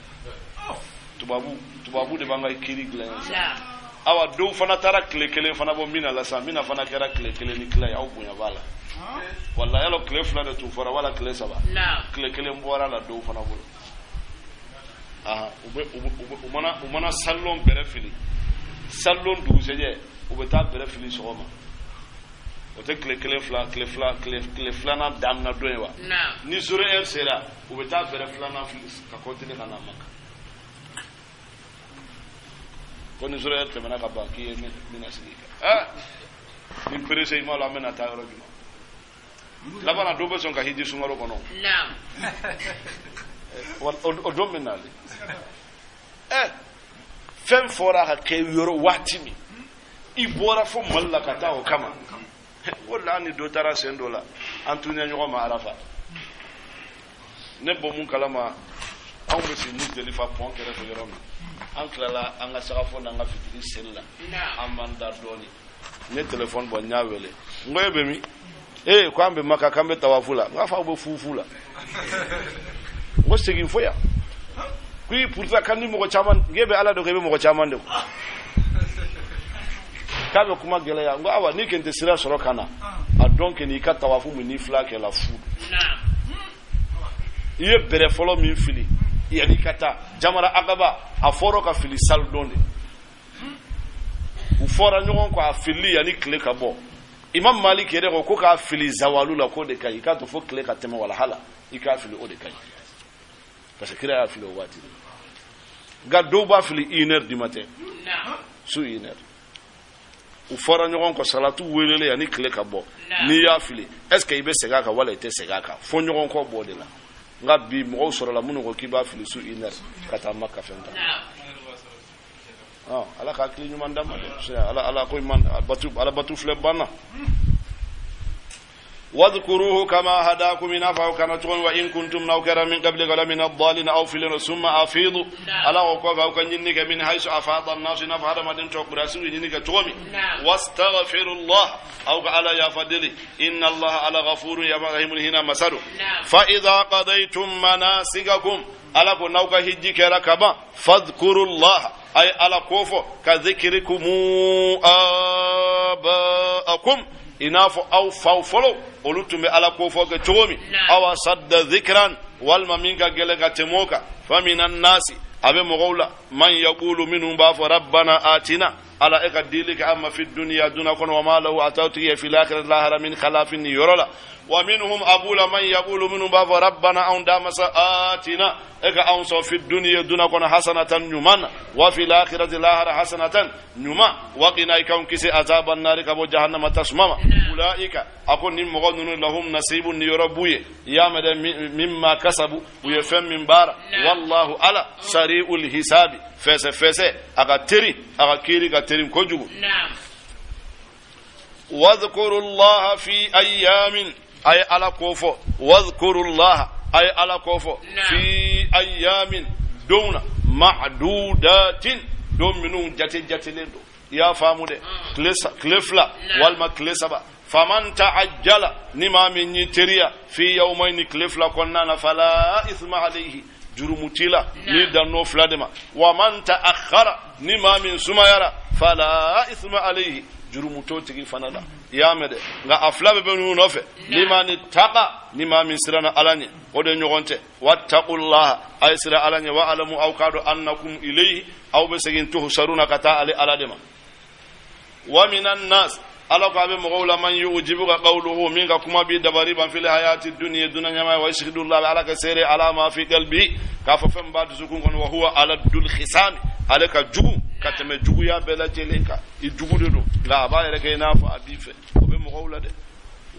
Tubabu de b'an ka kiiri dilan yan sisan. Awa dɔw fana taara tile kelen fana bɔ min na la sisan, min na fana kɛra tile 1 ni tila ye, aw bonya b'a la. Wala yalɔ tile 2 de tun fɔra wala tile 3, tile 1 bɔra la dɔw fana bolo. Aha, u mana salon bɛrɛ fili, salon dugusɛjɛ u bɛ taa bɛrɛ fili sɔgɔma, o tɛ tile 1 fila, tile fila, tile 2nan daminɛ don ye wa. Ni 0 heure sera, u bɛ taa bɛrɛ 2nan fili ka continuer ka na Maka. Ko ni 0 heure tɛmɛna ka ban, k'i ye min sigi kɛ, ni pressé i ma la, an bɛna taa yɔrɔ jumɛn laban na? Dɔw bɛ sɔn ka hiji sunkalo kɔnɔ, o don bɛ nalen. Fɛn fɔra ka kɛ yɔrɔ waati min, i bɔra fo Mali la ka taa o kama. O la an ni dɔ taara sen dɔ la, an tun ɲɛ ɲɔgɔn ma Arafa. Ne bɔ mun kalama, anw bɛ sigi Muzdalifa pɔn kɛrɛfɛ yɔrɔ min, an tilala an ka sagafo n'an ka fitiri seli la, an b'an da dɔɔnin. N ye telefɔni bɔ, n y'a wele, n ko e bɛ min? Ee, ko an bɛ Maka, k'an bɛ tawafu la. N k'a fɔ aw bɛ fufu la. N ko segin fo yan. Ko i pourtant kan ni mɔgɔ caman, k'e bɛ Ala dɔn, k'e bɛ mɔgɔ caman de kɔ, k'a bɛ kuma gɛlɛya. N ko awa, n'i kɛn tɛ sira sɔrɔ ka na, a dɔn kɛ n'i ka tawafu min n'i fila kɛ la fu don. I ye bɛrɛ fɔlɔ min fili yanni ka taa jamara akaba, a fɔra ka fili salidon de, u fɔra ɲɔgɔn kɔ a filili yanni tile ka bɔ. Imam Malik yɛrɛ ko k'a fili zawalu la, k'o de ka ɲi, i k'a to fo tile ka tɛmɛ walahala i k'a fili, o de ka ɲi. Parce que kira y'a fili o waati de. Nka dɔw b'a fili 1h du matin. Su 1h. U fɔra ɲɔgɔn kɔ salatu welelen yanni tile ka bɔ. N'i y'a fili est-ce que i bɛ segin a kan wala i tɛ segin a kan fo ɲɔgɔn kɔ bɔ de la. Nka bi mɔgɔw sɔrɔla minnu ko k'i b'a fili su 1h ka taa Maka fɛn ta. Ala ka hakili ɲuman d'an ma dɛ. Ala ko ala batu filɛ banna. واذكروه كما هداكم من أفعوا كان تقول وإن كنتم نوكرا من قبل غلا من الضالين أو فلين ثم أفيضوا على وقوف أو كان ينك من حيث أفاض الناس نفع ما دين تقرأ ينك تومي واستغفر الله أو على يا فضلي إن الله على غفور يا رحيم هنا مسر فإذا قضيتم مناسككم على كنوك هجي كركبا فاذكروا الله أي على كوفو كذكركم آباءكم إنافو أو فوفلو olu tun bɛ ala ko fɔ kɛ cogo min awa sadda zikran walima min ka gɛlɛn ka tɛmɛ o kan famina nasi a bɛ mɔgɔw la man yaqulu minnu b'a fɔ rabbana atina ala e ka dili kɛ an ma fi duniya duna kɔnɔ wa ma lahu a t'aw tigi ye fil akhirati lahara min khalafin nin yɔrɔ la wa minhum abula man yaqulu minnu b'a fɔ rabbana anw da masa atina e ka anw sɔn fi duniya duna kɔnɔ hasanatan ɲuman na wa fil akhirati lahara hasanatan ɲuman wa qina i k'anw kisi azaban nari ka bɔ jahannama tasuma ma ulaika a ko nin mɔgɔ ninnu lahum nasibun ni yɔrɔ b'u ye i y'a mɛn dɛ mimma kasabu u ye fɛn min baara wallahu ala sari'ul hisabi fɛsɛ fɛsɛ a ka teri a ka kiiri ka teri kojugu wadhkuru llaha fi ayyamin a ye ala ko fɔ wadhkuru llaha a ye ala ko fɔ fi ayyamin donw na ma'dudatin don minnu jate jatelen don i y'a faamu dɛ tile fila walima tile saba faman ta'ajjala ni maa min y'i teriya fi yawmayni tile fila kɔnɔna na fala ithma alayhi jurumu t'i la n'i dann'o fila de ma wa man ta'akhkhara ni maa min sumayara fala ithma alayhi jurumu t'o tigi fana la i y'a mɛn dɛ nka a fila bɛɛ bɛ ninnu nɔfɛ limani taqa ni maa min siranna ala ɲɛ o de ɲɔgɔn tɛ wattaqullaha a ye siran ala ɲɛ wa alamu aw k'a dɔn annakum ilayhi aw bɛ segin tuhsaruna ka taa ale ala de ma wa minan nas ala ko a bɛ mɔgɔw la man yujibuka qawluhu min ka kuma b'i dabari ban fil hayati dunya dunya ɲama wa yashhadu Allah ala ka seere ala ma fi qalbi k'a fɔ fɛn b'a dusukun kɔnɔ wa huwa aladul khisami ale ka jugu ka tɛmɛ juguya bɛɛ lajɛlen kan i jugu de don nka a b'a yɛrɛ kɛ i n'a fɔ a b'i fɛ o bɛ mɔgɔw la dɛ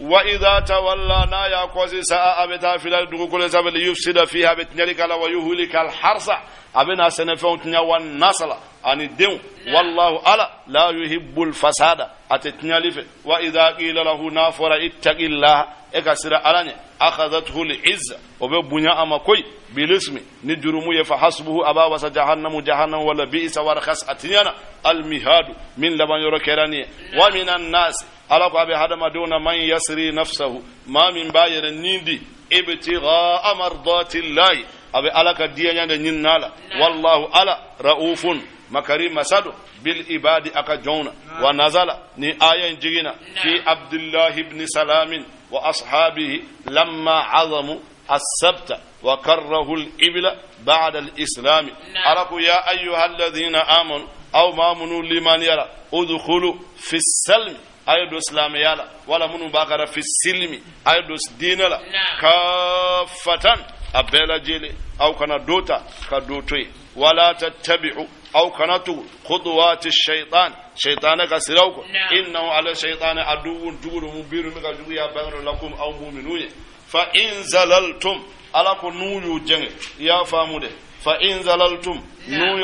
wa idha tawalla n'a y'a kɔsi sa'a a bɛ taa fila dugukolo sanfɛ li yufsida fiha a bɛ tiɲɛli k'a la wa yuhlika al harsa a bɛ na sɛnɛfɛnw tiɲɛ wa nasala ani denw wallahu ala la yuhibbul fasada a tɛ tiɲɛli fɛ wa idha qila lahu n'a fɔra ittaqillah e ka siran ala ɲɛ akhadhathu al-izza o bɛ bonya a ma koyi bilismi ni jurumu ye fa hasbuhu a b'a wasa jahannamu jahannam wala bi'sa warkhas a tiɲɛna almihadu min laban yɔrɔ kɛra nin ye wa minan nas ala ko a bɛ hadamadenw na man yasri nafsahu maa min b'a yɛrɛ nin di ibtighaa mardatillahi a bɛ ala ka diɲɛ de ɲini la wallahu ala ra'ufun makari masado bil ibadi aka jɔnw na wa nazala ni aya in jiginna fi abdullahi ibn salamin wa ashabihi lamma azamu السبت وكرهوا الإبل بعد الإسلام أرقوا يا أيها الذين آمنوا أو ما منوا لمن يرى ادخلوا في السلم أيدو إسلام يالا ولا منوا باقر في السلم أيدو دين لا كافة أبلا جيلي أو كان دوتا كدوتوي ولا تتبعوا أو كانتو خطوات الشيطان شيطان كسروك إنه على الشيطان عدو جور مبين مكجويا بين لكم أو مؤمنون فإن زللتم على كنو يجن يا فامود فإن زللتم نو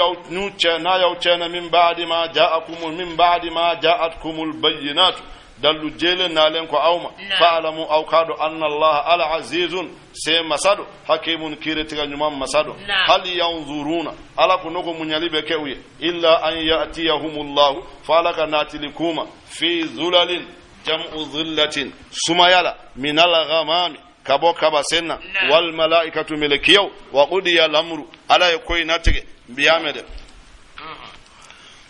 يوتنا من بعد ما جاءكم من بعد ما جاءتكم البينات دلو جيل نالنكو أوما فاعلموا أو كادوا أن الله على عزيز سي مسادو حكيم كيرتي نيمان مسادو هل ينظرون على كنوكو منيالي بكوي إلا أن يأتيهم الله فلك ناتلكوما في ظلل جمع ظلة سميالا من الغمام كبو كبا سنة والملائكة ملكيو وقضي الأمر على يكوي ناتي بيامد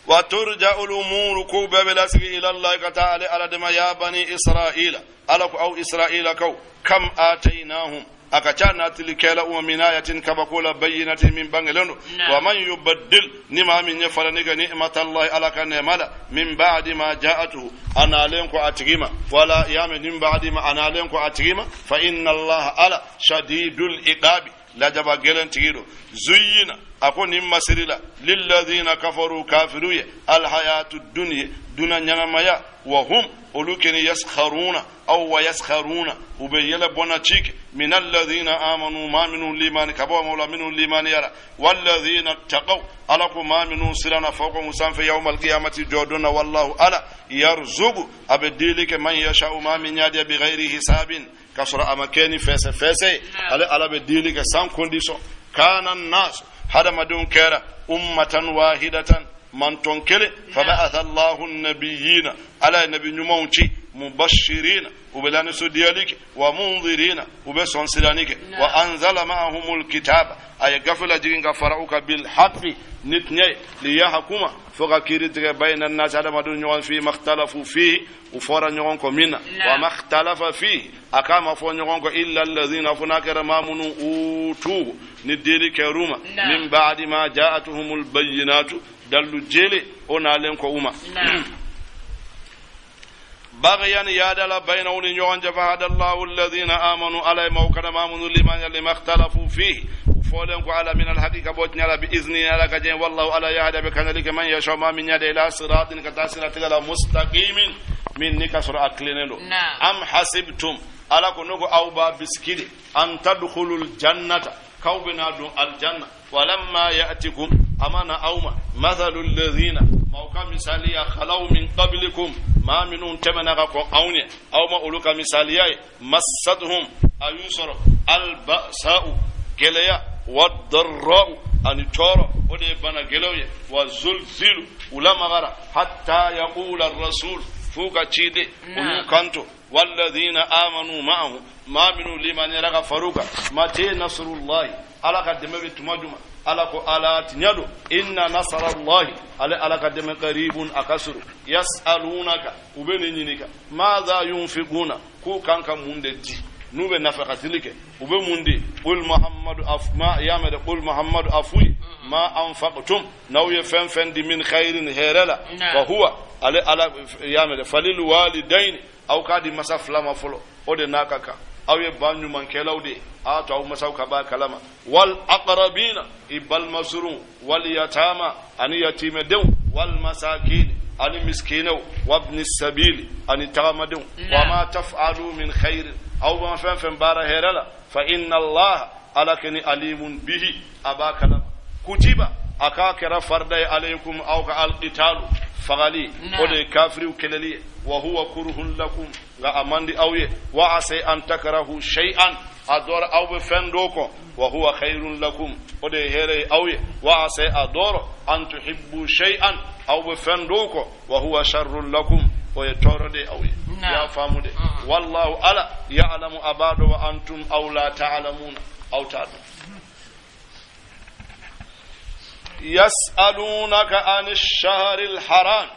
وترجع الأمور كوبا بلاسك إلى الله تعالى على دم يا بني إسرائيل أو إسرائيل كو كم آتيناهم أكتانا تلك ومن آية كبقول بينة من بنغلون ومن يبدل نما من يفرنك نعمة الله على كنعمة من بعد ما جاءته أنا لينكو أتغيما ولا يامن من بعد ما أنا لينكو أتغيما فإن الله على شديد العقاب lajaba gɛlɛn tigi don. Zuyina, a ko nin masiri la, lilladina kafaru, kafiru ye, alhayatu dunya, duna ɲɛnamaya, wa hum, olu keni, yaskharuna aw wa yaskharuna, u bɛ yɛlɛ bɔnna ci kɛ, min alladhina amanu, maa minnu limani ka bɔ la, minnu limaniyara, walladhina taqaw, ala ko maa minnu siranna, fawqahum, sanfɛ, yawmal qiyamati, jɔdon na. Wallahu, ala, yarzuqu, a bɛ dili kɛ, man yasha'u, maa min y'a diya, bighairi hisabin, ka sɔrɔ a ma kɛ ni fɛsɛ fɛsɛ ye. Ale ala bɛ dili kɛ sans condition. Kana nas, hadamadenw kɛra, ummatan wahidatan, mantɔn kelen. Faba'atha allahu nabiyina, ala ye nabi ɲumanw ci, mubashirina, u bɛ lanisɔndiyali kɛ, wa munzirina, u bɛ sɔn sirani kɛ, wa anzala ma'ahumul kitaba, a ye gafe lajigin ka fara u kan, bil haqqi, ni tiɲɛ ye, liyahkuma, fo ka kiiri tigɛ, bayna nasi, hadamadenw ɲɔgɔn, fi makhtalafu fihi, u fɔra ɲɔgɔn kɔ min na, wa makhtalafa fihi, a k'a ma fɔ ɲɔgɔn kɔ, illa alladhina, fo n'a kɛra maa minnu, utuhu, ni deli kɛr'u ma, min ba'di ma ja'atuhumul bayyinatu, dallu jele o nalen kɔ u ma, baghyan, yadala, baynahu, ni ɲɔgɔn cɛ. Fahada allahu alladhina amanu, ala ye maaw kana maa minnu limaniya, lima ikhtalafu fihi, u fɔlen ko ala, min alhaqi, ka bɔ tiɲɛ la, bi izni, ala ka jɛn. Wallahu, ala, yahdi, bɛ kanali kɛ, man yasha, maa min yada, ila siratin, ka taa siratigɛ la, mustaqimin, min ni ka sɔrɔ a tilennen don. Am hasibtum, ala ko ne ko aw b'a bisiki de, an tadkhulul jannata, k'aw bɛna don aljanna, walamma ya'tikum, amana aw ma, mathalu alladhina, maaw ka misaliya, khalaw min qablikum, maa minnu tɛmɛna ka kɔn aw ɲɛ, aw ma olu ka misaliya ye, massathum, a y'u sɔrɔ, albasa'u, gɛlɛya, wadarra'u, ani tɔɔrɔ, o de ye bana gɛlɛnw ye, wa zulzilu, u lamagara, hatta yaqula rasul, f'u ka ciden o y'u kanto, walladhina amanu ma'ahu, maa minnu limaniyara ka far'u kan, mate nasrullahi, ala ka dɛmɛ bɛ tuma juma? Ala ko ala tiɲɛ don, inna nasarallahi, ale ala ka dɛmɛ, qaribun, a ka surun. Yas'alunaka, u bɛ nin ɲininka, madha yunfiquna, k'u kan ka mun de di n'u bɛ nafakatili kɛ, u bɛ mun di? Qul muhammadu ma y'a mɛn dɛ, qul muhammadu, a f'u ye, ma anfaqtum, n'aw ye fɛn fɛn di, min khairin, hɛrɛ la, fa huwa, ale ala y'a mɛn dɛ, falil walidaini, aw k'a di masa fila ma fɔlɔ, o de n'a ka kan, aw ye ba ɲumankɛlaw de ye, a to aw masaw ka b'a kalama, wal aqrabina, i balima surun, wal yatama, ani yatimɛdenw, wal masakin, ani miskinɛw, wabni sabili, ani tagamadenw. Wa ma taf'alu min khairin, aw b'an fɛn fɛn baara hɛrɛ la, fa inna allaha, ala kɛni, alimun bihi, a b'a kalama. Kutiba, a k'a kɛra farida ye, alaykum, aw ka, alqitalu, fagali, o de ye kafiriw kɛlɛli ye, wa huwa kurhun lakum, nka a man di aw ye, wa asa an takrahu shay'an, a dɔrɔ aw bɛ fɛn dɔ kɔ, wa huwa khairun lakum, o de ye hɛrɛ ye aw ye, wa asa, a dɔrɔ, an tuhibbu shay'an, aw bɛ fɛn dɔ kɔ, wa huwa sharrun lakum, o ye tɔɔrɔ de ye aw ye. I y'a faamu de? Wallahu, ala, ya'lamu, a b'a dɔn, wa antum, aw, la ta'lamuna, aw t'a dɔn. Yas'alunaka ani shahril haram,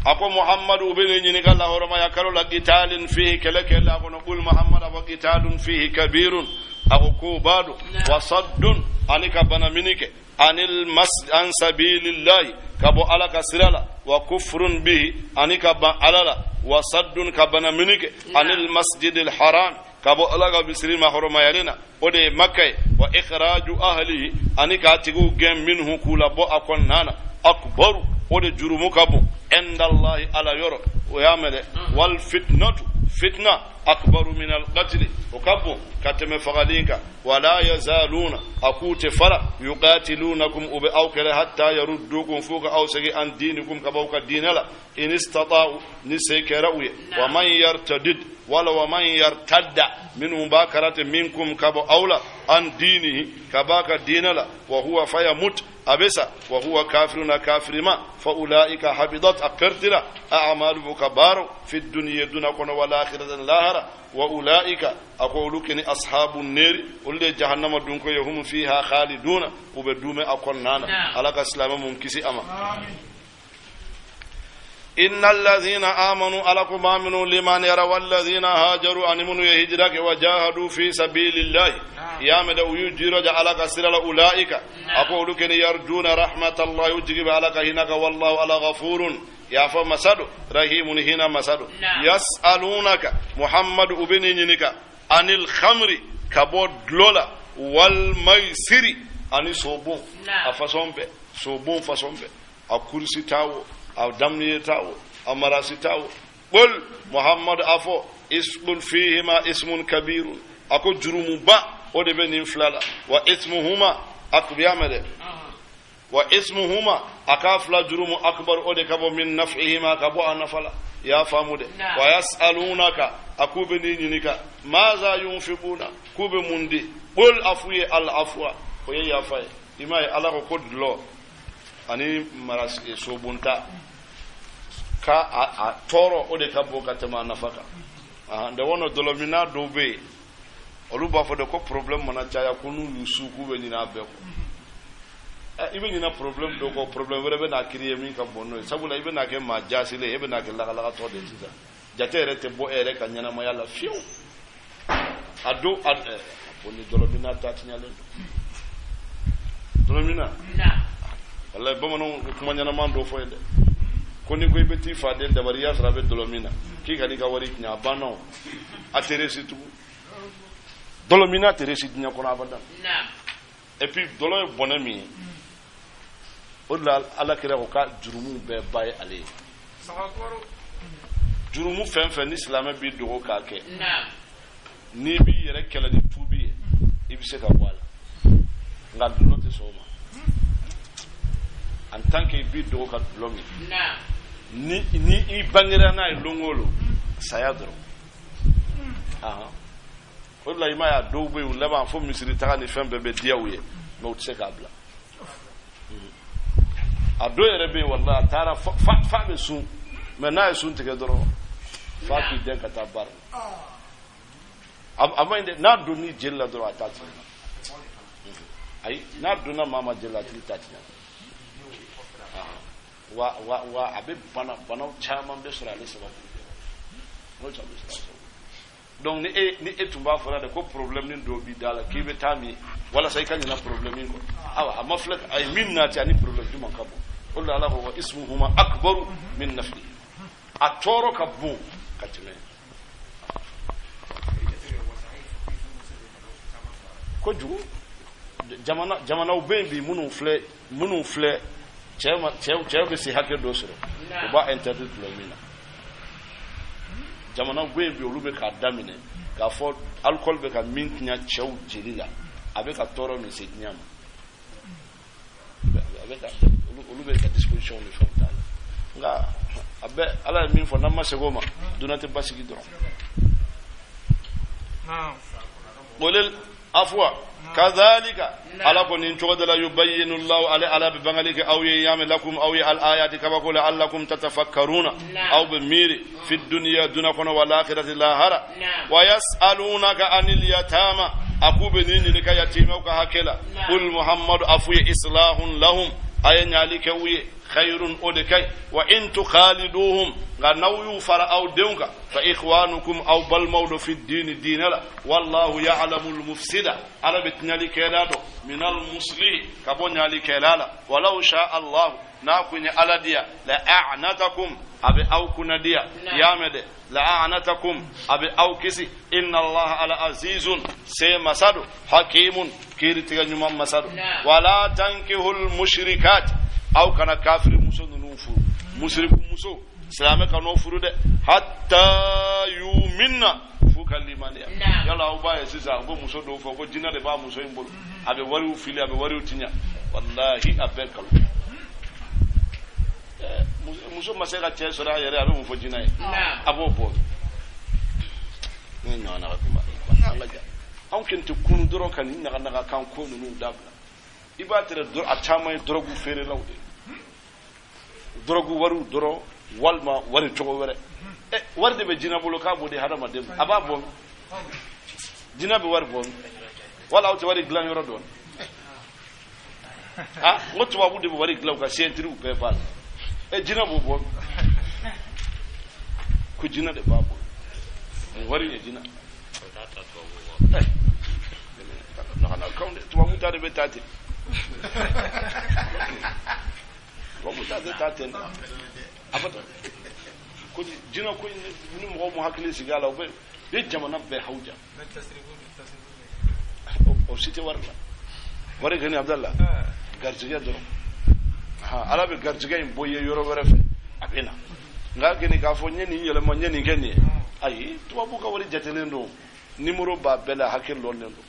a ko muhammadu, u bɛ ne ɲininka lahɔrɔmaya kalo la, qitalin fihi, kɛlɛ kɛlɛ a kɔnɔ. Qul muhammad, a fɔ, qitalun fihi kabirun, a ko ko b'a don, wa saddun, ani ka bana mini kɛ, anil mas an sabilillahi, ka bɔ ala ka sira la, wa kufrun bihi, ani ka ban ala la, wa saddun, ka bana mini kɛ, anil masjidil haram, ka bɔ ala ka misiri ma hɔrɔmayalen na, o de ye makka ye, wa ikhraju ahlihi, ani k'a tigiw gɛn, minhu, k'u labɔ a kɔnɔna na, akbaru, o de jurumu ka bon, indallahi, ala yɔrɔ. O y'a mɛn dɛ? Wal fitnatu, fitna, akbaru min alqatli, o ka bon ka tɛmɛ fagali kan. Wala yazaluna, a k'u tɛ fara, yuqatilunakum, u bɛ aw kɛlɛ, hatta yaruddukum, f'u ka aw segin, an dinikum, ka b'aw ka diinɛ la, in istata'u, ni se kɛra u ye. Wa man yartadid, wala wa man yartadda, minnu b'a karate, minkum, ka bɔ aw la, an dinihi, ka b'a ka diinɛ la, wa huwa fayamut, a bɛ sa, wa huwa kafiruna, kafirima, fa ulaika habidat, a pertira, a'maluhu, ka baaro, fi dunya, duna kɔnɔ, wal akhirati, lahara, wa ulaika, a ko olu keni, ashabu neri, olu de jahannama dun ko ye, hum fiha khaliduna, u bɛ duumɛ a kɔnɔna na. Ala ka silamɛ mun kisi a ma. Inna alladhina amanu, ala ko maa minnu limaniyara, walladhina hajaru, ani minnu ye hijira kɛ, wa jahadu fi sabilillahi, y'a mɛn dɛ, u y'u jiraja ala ka sira la, ulaika, a ko olu keni, yarjuna rahmatallahi, u jigi bɛ ala ka hinɛ kan. Wallahu, ala, ghafurun, yafa masa do, rahimun, hina masa do. Yas'alunaka muhammadu, u bɛ n'i ɲininka, anil khamri, ka bɔ dulɔ la. Wal maisiri ani sobon a façon bɛɛ, sobon façon bɛɛ, a kurusi ta wo, a damniye ta wo, a marasi ta wo. Qul Muhammad a fɔ ismun fihima ismun kabirun, a ko jurumuba o de bɛ nin fila la. Wa ismuhuma akbar mɛ dɛ, wa ismuhuma a k'a fila jurumu akbar o de ka bɔ min nafihima ka bɔ a nafa la. I y'a faamu dɛ. Wa yasalunaka a k'u bɛ n'i ɲininka maza yunfiquna, k'u bɛ mun di. Qul a f'u ye al afwa, o ye yafa ye. I m'a ye Ala ko ko dulɔ ani mara sobonta ka a tɔɔrɔ o de ka bon ka tɛmɛ a nafa kan. Nde wɔnɔ dɔlɔminna dɔw bɛ yen, olu b'a fɔ de ko problème mana caya ko n'u y'u su k'u bɛ ɲinɛ a bɛɛ kɔ. I bɛ ɲinɛ problème dɔ kɔ, problème wɛrɛ bɛ n'a créer min ka bon n'o ye. Sabula i bɛ n'a kɛ maa jaasilen ye, e bɛ n'a kɛ lagalagatɔ de ye sisan. Jate yɛrɛ tɛ bɔ e yɛrɛ ka ɲɛnamaya la fiyewu. A don a ko ni dɔlɔminna ta tiɲɛlen don. Dɔlɔminna walayi bamananw kuma ɲɛnama dɔ fɔ ye dɛ, ko n'i ko i bɛ t'i fa den dabari, i y'a sɔrɔ a bɛ dɔlɔ min na, k'i kan'i ka wari tiɲɛ, a banna o, a tɛ réussi tugun. Dɔlɔminna tɛ réussi diɲɛ kɔnɔ abada. Et puis dɔlɔ ye bɔnɛ min ye, o de la Ala kira ko ka jurumu bɛɛ ba ye ale ye. Jurumu fɛn fɛn ni silamɛ b'i dogo k'a kɛ, n'i b'i yɛrɛ kɛlɛ ni tuubi ye, i bɛ se ka bɔ a la. Nka dɔlɔ tɛ sɔn o ma. En tant que i b'i dogo ka dɔlɔ min, ni i bangera n'a ye lon o lon, saya dɔrɔn. O de la i m'a ye a dɔw bɛ yen, u laban fo misiri taga ni fɛn bɛɛ bɛ diya u ye, mais u tɛ se k'a bila. A dɔw yɛrɛ bɛ yen, walahi a taara fa bɛ sun, mais n'a ye sun tigɛ dɔrɔn fa k'i dɛn ka taa baara la. A ma ɲi dɛ, n'a donn'i jeli la dɔrɔn a t'a tigɛ. Ayi, n'a donna maa ma jeli la, a tigi t'a tigɛ. Wa wa wa a bɛ banaw caman bɛ sɔrɔ ale sababu. N'o caman bɛ sɔrɔ a sababu. Donc ni e tun b'a fɔra de ko problème ni dɔ b'i da la k'i bɛ taa min walasa i ka ɲinɛ problème in kɔ, awa a ma filɛ, a ye min nati ani problème jumɛn ka bon. O de la Ala ko wa ismuhuma akbaru min nafihi, a tɔɔrɔ ka bon ka tɛmɛ kojugu. Jamanaw bɛ yen bi minnu filɛ cɛw bɛ se hakɛ dɔ sɔrɔ, u b'a interdit dulɔ min na. Jamanaw bɛ yen bi olu bɛ k'a daminɛ k'a fɔ alcool bɛ ka min tiɲɛ cɛw jeli la, a bɛ ka tɔɔrɔ min se diɲɛ ma, a bɛ ka olu bɛ ka disposition ni fɛnw t'a la. Nka a bɛ Ala ye min fɔ, n'an ma segin o ma, dunan tɛ basigi dɔrɔn. Qulil afwa kadhalika ala ko nin cogo de la yubayyinu Allahu ale ala bɛ bangali kɛ aw ye yaame lakum aw ye al ayati kabako la allakum tatafakkaruna, aw bɛ miiri fi dunya duna kɔnɔ wal akhirati lahara. Wa yasalunaka anil yatama, a k'u bɛ n'i ɲininka yatimaw ka hakɛ la. Qul Muhammadu a f'u ye islahun lahum, a ye ɲali kɛ u ye, khayrun o de ka ɲi. Wa in tukhaliduhum, nka n'aw y'u fara aw denw kan, fa ikhwanukum aw balimaw do fi diini diinɛ la. Wallahu ya'lamu al-mufsida, ala bɛ tiɲɛlikɛla dɔn, min al-muslihi ka bɔ ɲalikɛla la. Walaw sha Allah, n'a kun ye Ala diya, la a'natakum a bɛ aw kunna diya. Y'a mɛn dɛ, la a'natakum a bɛ aw kisi. Inna Allah ala azizun se masa do, hakimun kiiritigɛ ɲuman masa do. Wala tankihul mushrikat, aw kana kafiri muso ninnu furu, musiriku muso silamɛ kan'o furu dɛ, hatta yuminna f'u ka limaniya. Yala aw b'a ye sisan ko muso dɔw fɔ ko jinɛ de b'a muso in bolo, a bɛ wariw fili, a bɛ wariw tiɲɛ. Walahi a bɛɛ nkalon. Muso ma se ka cɛ sɔrɔ a yɛrɛ, a bɛ mun fɔ jinɛ ye? A b'o bɔ. Ne ɲɔgɔnna ka kuma an ka ja anw kɛlen tɛ kunu dɔrɔn ka nin ɲaganaga kan ko ninnu dabila. I b'a tɛrɛ a caman ye dɔrɔgu feerelaw de ye, dɔrɔgu wariw dɔrɔn walima wari cogo wɛrɛ. Wari de bɛ jinɛ bolo k'a b'o di hadamaden ma, a b'a bɔ, jinɛ bɛ wari bɔ, wala aw tɛ wari dilan yɔrɔ dɔn. Ah, n ko tubabu de bɛ wari dilan u ka sentiriw bɛɛ b'a la, jinɛ b'o bɔ, ko jinɛ de b'a bɔ, nin wari ye jinɛ. Tubabu ta de bɛ taa ten, tubabu ta tɛ taa ten dɛ, abada. Ko jinɛ ko ni mɔgɔw m'u hakili sigi a la, u bɛ jamana bɛɛ hawuja. O si tɛ wari la. Wari kɛ ni Abdallah garijɛgɛ dɔrɔn. Ala bɛ garijɛgɛ in bɔ i ye yɔrɔ wɛrɛ fɛ, a bɛ na. Nka kɛ nin k'a fɔ n ye nin yɛlɛma, n ye nin kɛ nin ye, ayi, tubabu ka wari jatelen don, nimoro b'a bɛɛ la, hakɛ lɔnnen don.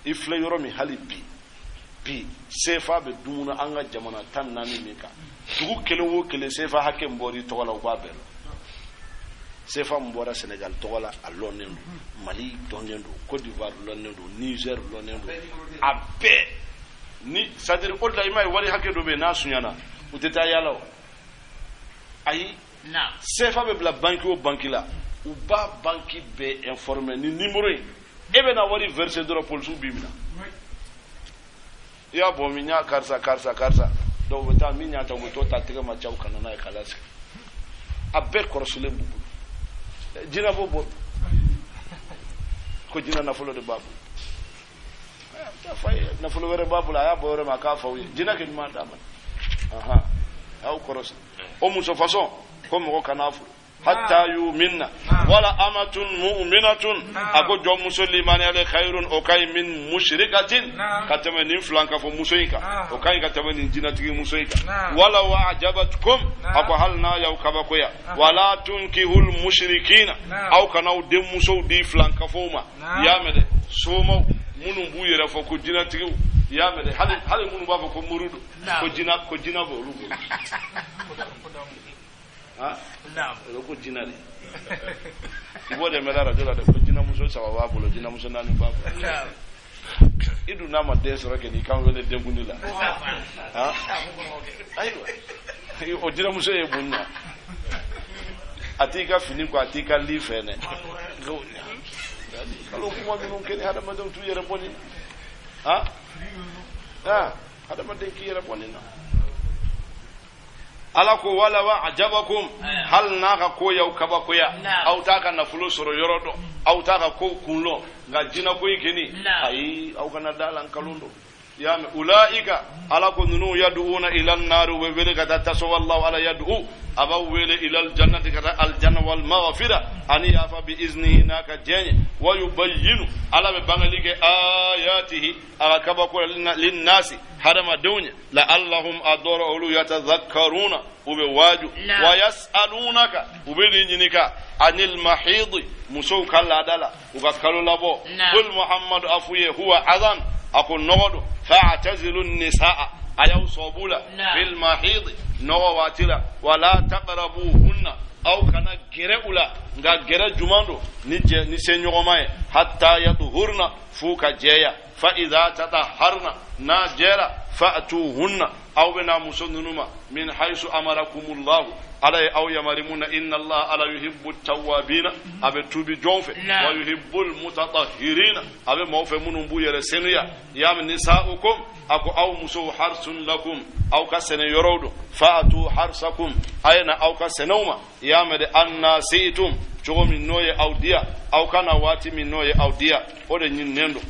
I filɛ yɔrɔ min hali bi CFA bɛ dumuni an ka jamana 14 min kan, dugu kelen o kelen CFA hakɛ min bɔra i tɔgɔ la, u b'a bɛɛ lɔn. CFA min bɔra Sénégal tɔgɔ la, a lɔnnen don, Mali dɔnnen don, Côte d'Ivoire lɔnnen don, Niger lɔnnen don, a bɛɛ ni c'est à dire o de la i m'a ye wari hakɛ dɔ bɛ yen n'a sunyana u tɛ taa yaala o. Ayi, CFA bɛ bila banki o banki la, u b'a banki bɛɛ informer ni numéro ye. E bɛ na wari verser dɔrɔn, polisiw b'i minɛ. I y'a bɔ min, n y'a karisa karisa karisa, donc u bɛ taa min y'a ta, u bɛ t'o ta tɛgɛ ma caw ka na n'a ye k'a lasigi. A bɛɛ kɔrɔsilen b'u bolo. Jinɛ b'o bɔ ko jinɛ nafolo de b'a bolo, taa f'a ye nafolo wɛrɛ b'a bolo, a y'a bɔ yɔrɔ min a k'a f'aw ye, jinɛ kɛ ɲuman d'a ma. Ahan, a y'aw kɔrɔsi o muso fasɔn ko mɔgɔ kan'a furu hatta yuminna. Wala amatun mu'minatun, a ko jɔn muso limaniyalen, khayrun, o ka ɲi, min mushrikatin, ka tɛmɛ nin filan ka fɔ muso in kan, o ka ɲi ka tɛmɛ nin jinɛtigi muso in kan. Wala wa ajabatkum, a ko hali n'a y'aw kabakoya. Wala tunkihul mushrikina, aw kana aw denmusow di filan kafow ma. I y'a mɛn dɛ, somaw minnu b'u yɛrɛ fɔ ko jinɛtigiw, i y'a mɛn dɛ, hali minnu b'a fɔ ko muru don, ko jinɛ b'olu bolo. Ha, o ko jinɛ de, i b'o de mɛn arajo la dɛ, ko jinɛmuso 3 b'a bolo, jinɛmuso 4 b'a bolo. I dun n'a ma den sɔrɔ kɛ n'i kan wele denkundi la, ha, ayiwa, o jinɛmuso ye mun ɲa? A t'i ka fini ko, a t'i ka li fɛ dɛ. Kalo kuma minnu kɛ ni hadamadenw t'u yɛrɛ bɔ nin na, ha ha, hadamaden k'i yɛrɛ bɔ nin na. Ala ko wala wa ajabakum, hali n'a ka ko y'aw kabakoya, aw t'a ka nafolo sɔrɔ yɔrɔ dɔn, aw t'a ka kow kun lɔn, nka jinɛ ko in kɛni, ayi, aw kana da la, nkalon don. I y'a mɛn, ulaika, ala ko ninnu, yaduuna ila nnaari, u bɛ wele ka taa tasuma. Wallahu, ala, yad'u, a b'aw wele, ila aljannati, ka taa aljanna, wal maghfira, ani yafa, bi iznihi, n'a ka diɲɛ ye. Wa yubayyinu, ala bɛ bangeli kɛ, ayatihi, a ka kabako la, linnasi, hadamadenw ye, la'allahum, a dɔrɔ olu, yatadhakkaruna, u bɛ waaju. Wa yas'alunaka, u bɛ nin ɲininka, anil mahidi, musow ka laada la, u ka kalo labɔ. Qul, Muhammadu a f'u ye, huwa adhan, a ko nɔgɔ don, fa'tazilu nisaa, a y'aw sɔbu la, fil mahidi, nɔgɔ waati la, wala taqrabuhunna, aw kana gɛrɛ u la, nka gɛrɛ juman don ni jɛ ni se ɲɔgɔnma ye, hatta yadhurna, f'u ka jɛya. Fa idha tatahharna, n'a jɛra, fa'tuhunna, aw bɛna muso ninnu ma, min haythu amarakumullahu, ala ye aw yamari mun na. Inna Allah, ala, yuhibbu tawwabina, a bɛ tuubi jɔn fɛ, wa yuhibbul mutatahhirina, a bɛ maaw fɛ minnu b'u yɛrɛ senuya. Ya nisa'ukum, a ko aw musow, harsun lakum, aw ka sɛnɛ yɔrɔw don, fa'atu harsakum, a ye na aw ka sɛnɛw ma. I y'a mɛn dɛ, anna si'tum, cogo min n'o ye aw diya, aw ka na waati min n'o ye aw diya, o de ɲininen don.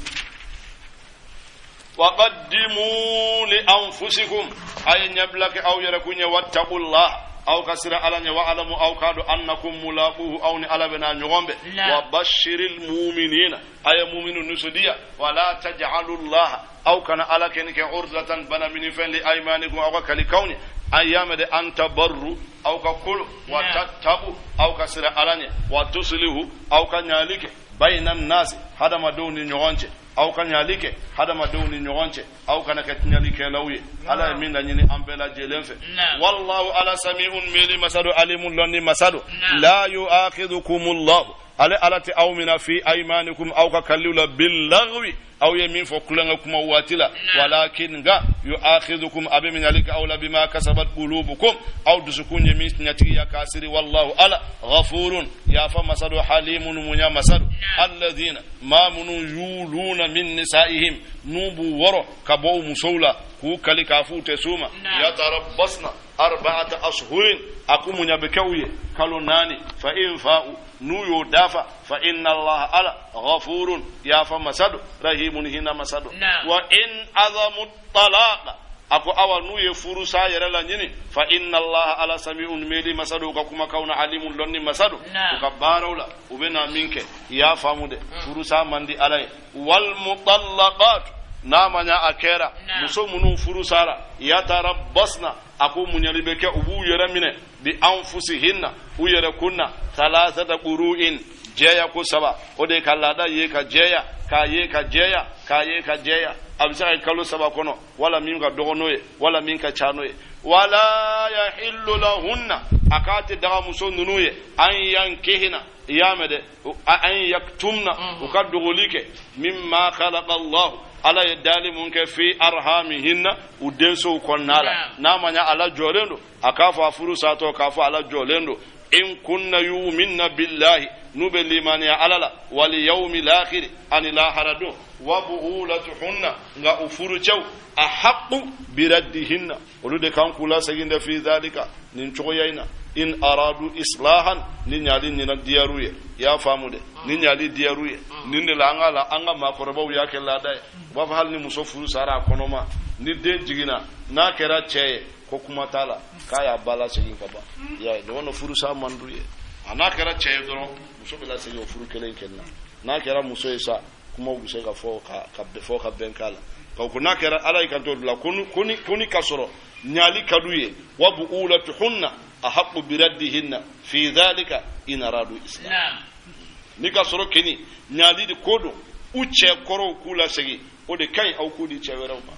Waqaddimu li anfusikum, a ye ɲɛbila kɛ aw yɛrɛ kun ye, wattaqullah, aw ka sira ala ɲɛ, wa alamu, aw k'a dɔn, annakum mulaquhu, aw ni ala bɛna ɲɔgɔn bɛn. Wa bashiril muminina, a ye muminu nisɔndiya. Wala taj'alullah, aw kana ala kɛ ni kɛ urdatan, bana mini fɛn, li aymanikum, aw ka kalikanw ye. An y'a mɛn de, an tabarru, aw ka kolo, wa tattabu, aw ka sira ala ɲɛ, wa tuslihu, aw ka ɲali kɛ, bayna nasi, hadamadenw ni ɲɔgɔn cɛ, aw ka ɲali kɛ hadamadenw ni ɲɔgɔn cɛ, aw kana kɛ tiɲɛlikɛlaw ye. Ala ye min laɲini an bɛɛ lajɛlen fɛ. Wallahu, ala, sami'un, miiri masado, alimun, lɔnni masado. La yu'akhidhukumullahu, ale ala tɛ aw mina, fi aymanikum, aw ka kaliw la, billaghwi, aw ye min fɔ kulonkɛ kuma waati la, walakin, nka, yu'akhidhukum, a bɛ minɛli kɛ aw la, bima kasabat qulubukum, aw dusukun ye min ɲatigiya k'a siri. Wallahu, ala, ghafurun, yafa masado, halimun, munya masado. Alladhina, maa minnu, yuluna min nisaihim, n'u b'u wɔrɔ ka bɔ u musow la k'u kali k'a f'u tɛ s'u ma, yatarabbasna arba'ata ashhurin, a ko munya bɛ kɛ u ye kalo 4. Fa in fa'u, n'u y'o dafa, fa inna Allah, ala, ghafurun, yafa masado, rahimun, hina masado. Wa in azamu talaqa, A ko awa n'u ye furusa yɛrɛ laɲini, fa inna Allaha ala sami'un meli masa don, u ka kumakanw na, alimun lɔnni masa don, u ka baaraw la, u bɛ na min kɛ. I y'a faamu dɛ, furusa man di Ala ye. Wal mutallaqat, n'a ma ɲa a kɛra muso minnu furu sara, yatarabbasna, a ko muɲali bɛ kɛ, u b'u yɛrɛ minɛ, bi anfusihinna, u yɛrɛ kunna, thalathata quru'in, jɛya ko saba. O de ka laada ye ka jɛya, k'a ye ka jɛya, k'a ye ka jɛya. A bɛ se ka kɛ kalo 3 kɔnɔ, wala min ka dɔgɔ n'o ye, wala min ka ca n'o ye. Wala yahillu lahunna, a k'a tɛ daga muso ninnu ye, an yankihina, i y'a mɛn dɛ, an yaktumna, u ka dogoli kɛ, mimma khalaqa Allahu, Ala ye dali mun kɛ, fi arhamihinna, u densow kɔnɔna la. N'a ma ɲa ala jɔlen don, a k'a fɔ a furu satɔ k'a fɔ ala jɔlen don. In kunna yuminna billahi, n'u bɛ limaniya Ala la, wal yawmil akhir, ani lahara don, wa bu'ulatuhunna, nka u furucɛw, ahaqqu biraddihinna, olu de kan k'u lasegin dɛ, fi dhalika, nin cogoya in na, in aradu islahan, ni ɲali ɲina diyar'u ye. I y'a faamu dɛ, ni ɲali diyar'u ye. Nin de la an ka la an ka maakɔrɔbaw y'a kɛ laada ye, u b'a fɔ hali ni muso furu sara a kɔnɔma, ni den jiginna n'a kɛra cɛ ye, ko kuma t'a la, k'a y'a ba lasegin ka ban. I y'a ye, dɔgɔnɔ furusa man d'u ye. A n'a kɛra cɛ ye dɔrɔn, muso bɛ lasegin o furu kelen kelen na. N'a kɛra muso ye sa, kumaw bɛ se ka fɔ ka fɔ ka bɛn k'a la. Ka ko n'a kɛra Ala y'i kanto la, ko ni ka sɔrɔ ɲali ka d'u ye, wa bu'ulatuhunna ahaqqu biraddihinna fi dhalika in aradu islam. Ni ka sɔrɔ keni ɲali de ko don, u cɛ kɔrɔw k'u lasegin, o de ka ɲi aw k'u di cɛ wɛrɛw ma.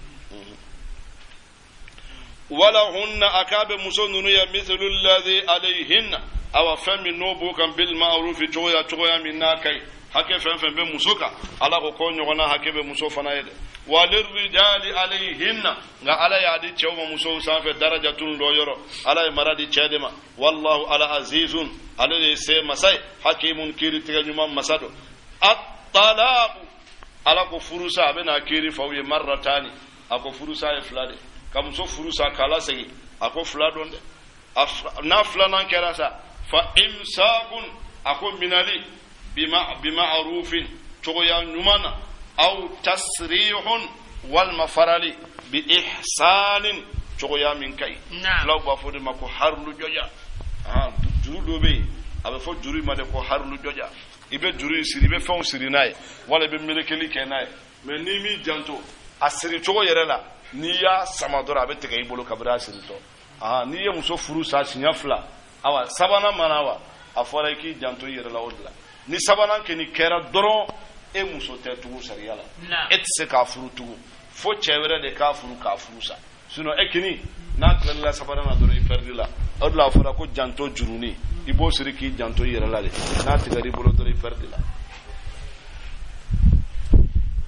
Walahunna, a k'a bɛ muso ninnu ye, mithlu alladhi alayhinna, awa fɛn min n'o b'u kan, bil ma'rufi, cogoya min n'a ka ɲi. Hakɛ fɛn fɛn bɛ muso kan, Ala ko k'o ɲɔgɔnna hakɛ bɛ muso fana ye dɛ. Walirrijali alayhinna, nka Ala y'a di cɛw ma musow sanfɛ darajatun dɔ yɔrɔ, Ala ye mara di cɛ de ma. Wallahu ala azizun, ale de ye se masa ye, hakimun, kiiri tigɛ ɲuman masa don. At-talaqu, Ala ko furusa, a bɛna kiiri f'aw ye, marratani, a ko furusa ye fila de, ka muso furusa k'a lasegin, a ko fila don dɛ. N'a filanan kɛra sa, fa imsakun, a ko minali, bima'rufin, cogoya ɲuman na, aw tasrihun, walima farali, bi ihsanin, cogoya min ka ɲi. Filaw b'a fɔ de ma ko harlu jɔja. Juru dɔ bɛ yen, a bɛ fɔ juru in ma de ko harlu jɔja. I bɛ juru in siri, i bɛ fɛnw siri n'a ye, wala i bɛ melekeli kɛ n'a ye. Mɛ n'i m'i janto a siri cogo yɛrɛ la, n'i y'a sama dɔrɔn a bɛ tigɛ i bolo kabini a siritɔ. N'i ye muso furu sa siɲɛ fila, awa sabanan mana wa, a fɔra i k'i janto i yɛrɛ la o de la. Ni sabanan kɔni kɛra dɔrɔn, e muso tɛ tugun sariya la, e tɛ se k'a furu tugun, fo cɛ wɛrɛ de k'a furu k'a furu sa. Sinon e kini n'a tilalila sabanan na dɔrɔn, i pɛridi la. O de la a fɔra ko janto jurunin, i b'o siri k'i janto i yɛrɛ la de, n'a tigɛr'i bolo dɔrɔn i pɛridi la.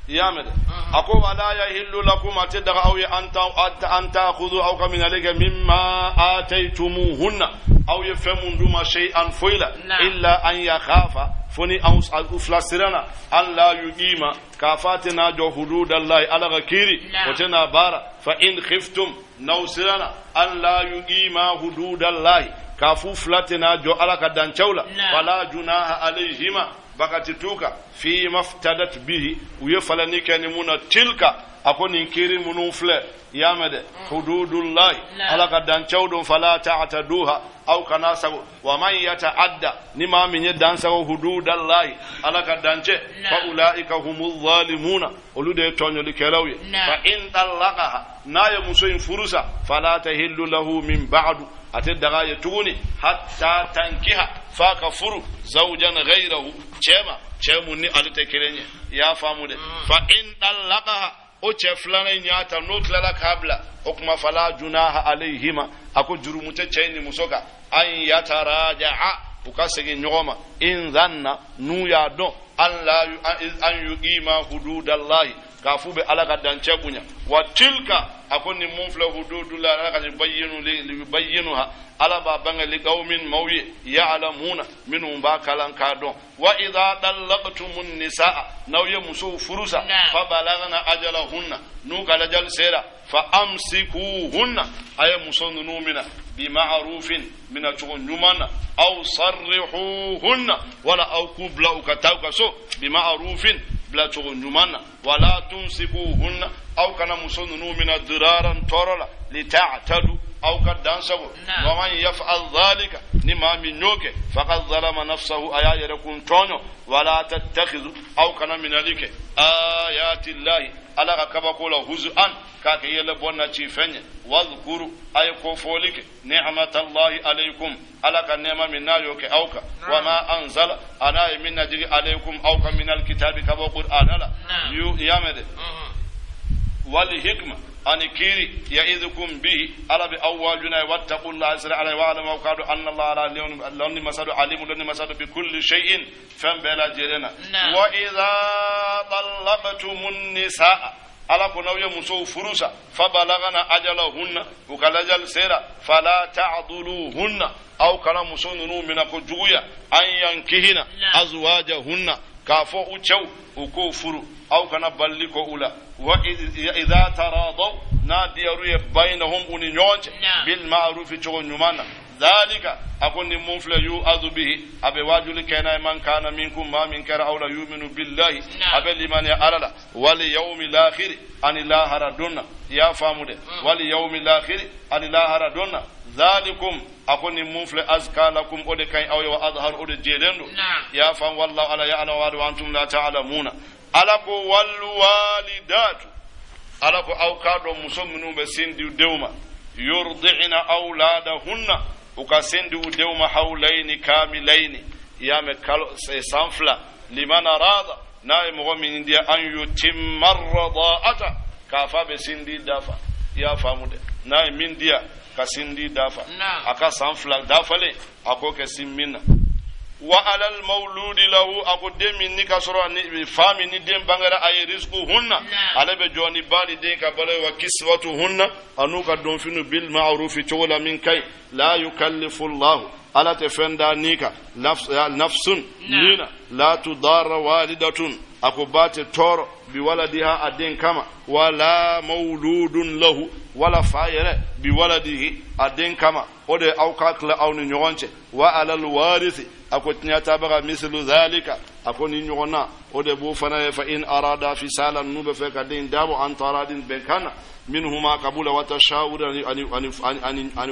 I y'a mɛn dɛ. A ko wala yahillu lakum, a tɛ daga aw ye, an ta'khudhu, aw ka minɛli kɛ, mimma ataytumuhunna, aw ye fɛn mun d'u ma, shay'an, foyi la, illa an yakhafa, fo ni aw fila siranna, an la yuqima, k'a fɔ a tɛna jɔ hududallahi, Ala ka kiiri o tɛna baara. Fa in khiftum, n'aw siranna, an la yuqima hududallahi, k'a f'u fila tɛna jɔ Ala ka dancɛw la, fala junaha alayhima, bakati t'u kan, fi maftadat bihi, u ye falani kɛ ni mun na, tilka, a ko nin kiiri minnu filɛ, i y'a mɛn dɛ, hududullahi, Ala ka dancɛw don, fala ta'taduha, aw kana sago. Wa man yata'adda, ni maa min ye dan sago hududallahi, Ala ka dancɛ, fa ulaika humu zalimuna, olu de ye tɔɲɔlikɛlaw ye. Fa in talaqaha, n'a ye muso in furu sa, fala tahillu lahu min ba'du, a tɛ daga ye tuguni, hatta tankiha, f'a ka furu, zawjan ghayrahu, cɛ ma, cɛ mun ni ale tɛ kelen ye. I y'a faamu dɛ. Fa in talaqaha, o cɛ filanan in y'a ta, n'o tilala k'a bila, o kuma fala junaha alayhima, a ko jurumu tɛ cɛ ni muso kan, an yataraja'a, u ka segin ɲɔgɔn ma, in zanna, n'u y'a dɔn, an la an yuqima hududallahi, k'a f'u bɛ Ala ka dancɛ bonya. Wa tilka, a ko nin mun filɛ, hududullahi, Ala ka yubayyinuha, Ala b'a bange, liqawmin, maaw ye, ya'lamuna, minnu b'a kalan k'a dɔn. Wa idha talaqtumun nisaa, n'aw ye musow furu sa, fa balagna ajalahunna, n'u ka lajali sera, fa amsikuhunna, a ye muso ninnu mina, bima'rufin, mina cogo ɲuman na, aw sarrihuhunna, wala aw k'u bila u ka taa u ka so, bima'rufin, bila cogo ɲuman na, wala tumsikuhunna, Aw kana muso ninnu mina diraran tɔɔrɔ la, lita'tadu, aw ka dan sago. Wa man yaf'al dhalika, ni maa min y'o kɛ, faqad zalama nafsahu, a y'a yɛrɛ kun tɔɲɔ. Wala tattakhizu, aw kana minɛli kɛ, ayati llahi, ala ka kabako la, huzu'an, k'a kɛ yɛlɛ bɔ na ci fɛn ye. Wadhkuru, a ye kofɔli kɛ, ni'matallahi alaykum, ala ka nɛɛma min n'a y'o kɛ aw kan, wa ma anzala, a n'a ye min najigi, alaykum, aw kan, minal kitabi, ka bɔ qur'ana la. Y'a mɛn dɛ? Wal hikma, ani kiri, ya'idukum bihi, ala bɛ aw waaju n'a ye. Wattaqullaha, sira ala ye, wa alamu, aw k'a dɔn, anna allah, ala lɔnni masa don, alimu, lɔnni masa don, bi kulli shay'in, fɛn bɛɛ lajɛlen na. Wa idha talaqtumun nisaa, ala ko n'aw ye musow furu sa, fa balagana ajalahunna, u ka lajali sera, fala ta'duluhunna, aw kana muso ninnu minɛ ko juguya, an yankihina azwajahunna, k'a fɔ u cɛw u k'o furu, aw kana balili kɛ u la. Wa idha taradaw, n'a diyar'u ye, bainahum, u ni ɲɔgɔn cɛ, bil ma'rufi, cogo ɲuman na. Dhalika, a ko nin mun filɛ, yu'adhu bihi, a bɛ waajuli kɛ n'a ye, man kana minkum, maa min kɛra aw la, yuminu billahi, a bɛ limaniya ala la, wal yawmil akhir, ani lahara don na. I y'a faamu dɛ? Wal yawmil akhir, ani lahara don na. Dhalikum, a ko nin mun filɛ, azka lakum, o de ka ɲi aw ye, wa adhar, o de jɛlen don. I y'a faamu? Wallahu, ala, ya'lamu wa antum la ta'lamuna. Ala ko wal walidatu, ala ko aw k'a dɔn muso minnu bɛ sin di denw ma, yurdi'na awladahunna, u ka sin di u denw ma, hawlayni kamilayni, i y'a mɛn, kalo san 2, liman arada, n'a ye mɔgɔ min diya, an yutimma rada'ata, k'a f'a bɛ sin di dafa. I y'a faamu dɛ? N'a ye min diya ka sin di dafa, a ka san 2 dafalen, a k'o kɛ sin min na. Wa alal mawludi lahu, a ko den min ni ka sɔrɔ ni fa min ni den bangera a ye, rizquhunna, ale bɛ jɔ ni ba ni den ka balo ye, wa kiswatuhunna, a n'u ka donfiniw, bil ma'rufi, cogo la min ka ɲi. La yukallifu llahu, ala tɛ fɛn da ni kan, nafsun, nina, la tudarra walidatun, a ko ba tɛ tɔɔrɔ, bi waladiha, a den kama, wala mawludun lahu, wala fa yɛrɛ, bi waladihi, a den kama. O de aw ka tila aw ni ɲɔgɔn cɛ. Wa alal warisi, a ko tiɲɛtabaga, mislu zalika, a ko ni ɲɔgɔn na, o de b'o fana ye. Fa in arada fisalan, n'u bɛ fɛ ka den dabɔ, an taradin, bɛnkan na, minhuma, ka b'u la, wa tashawurin, ani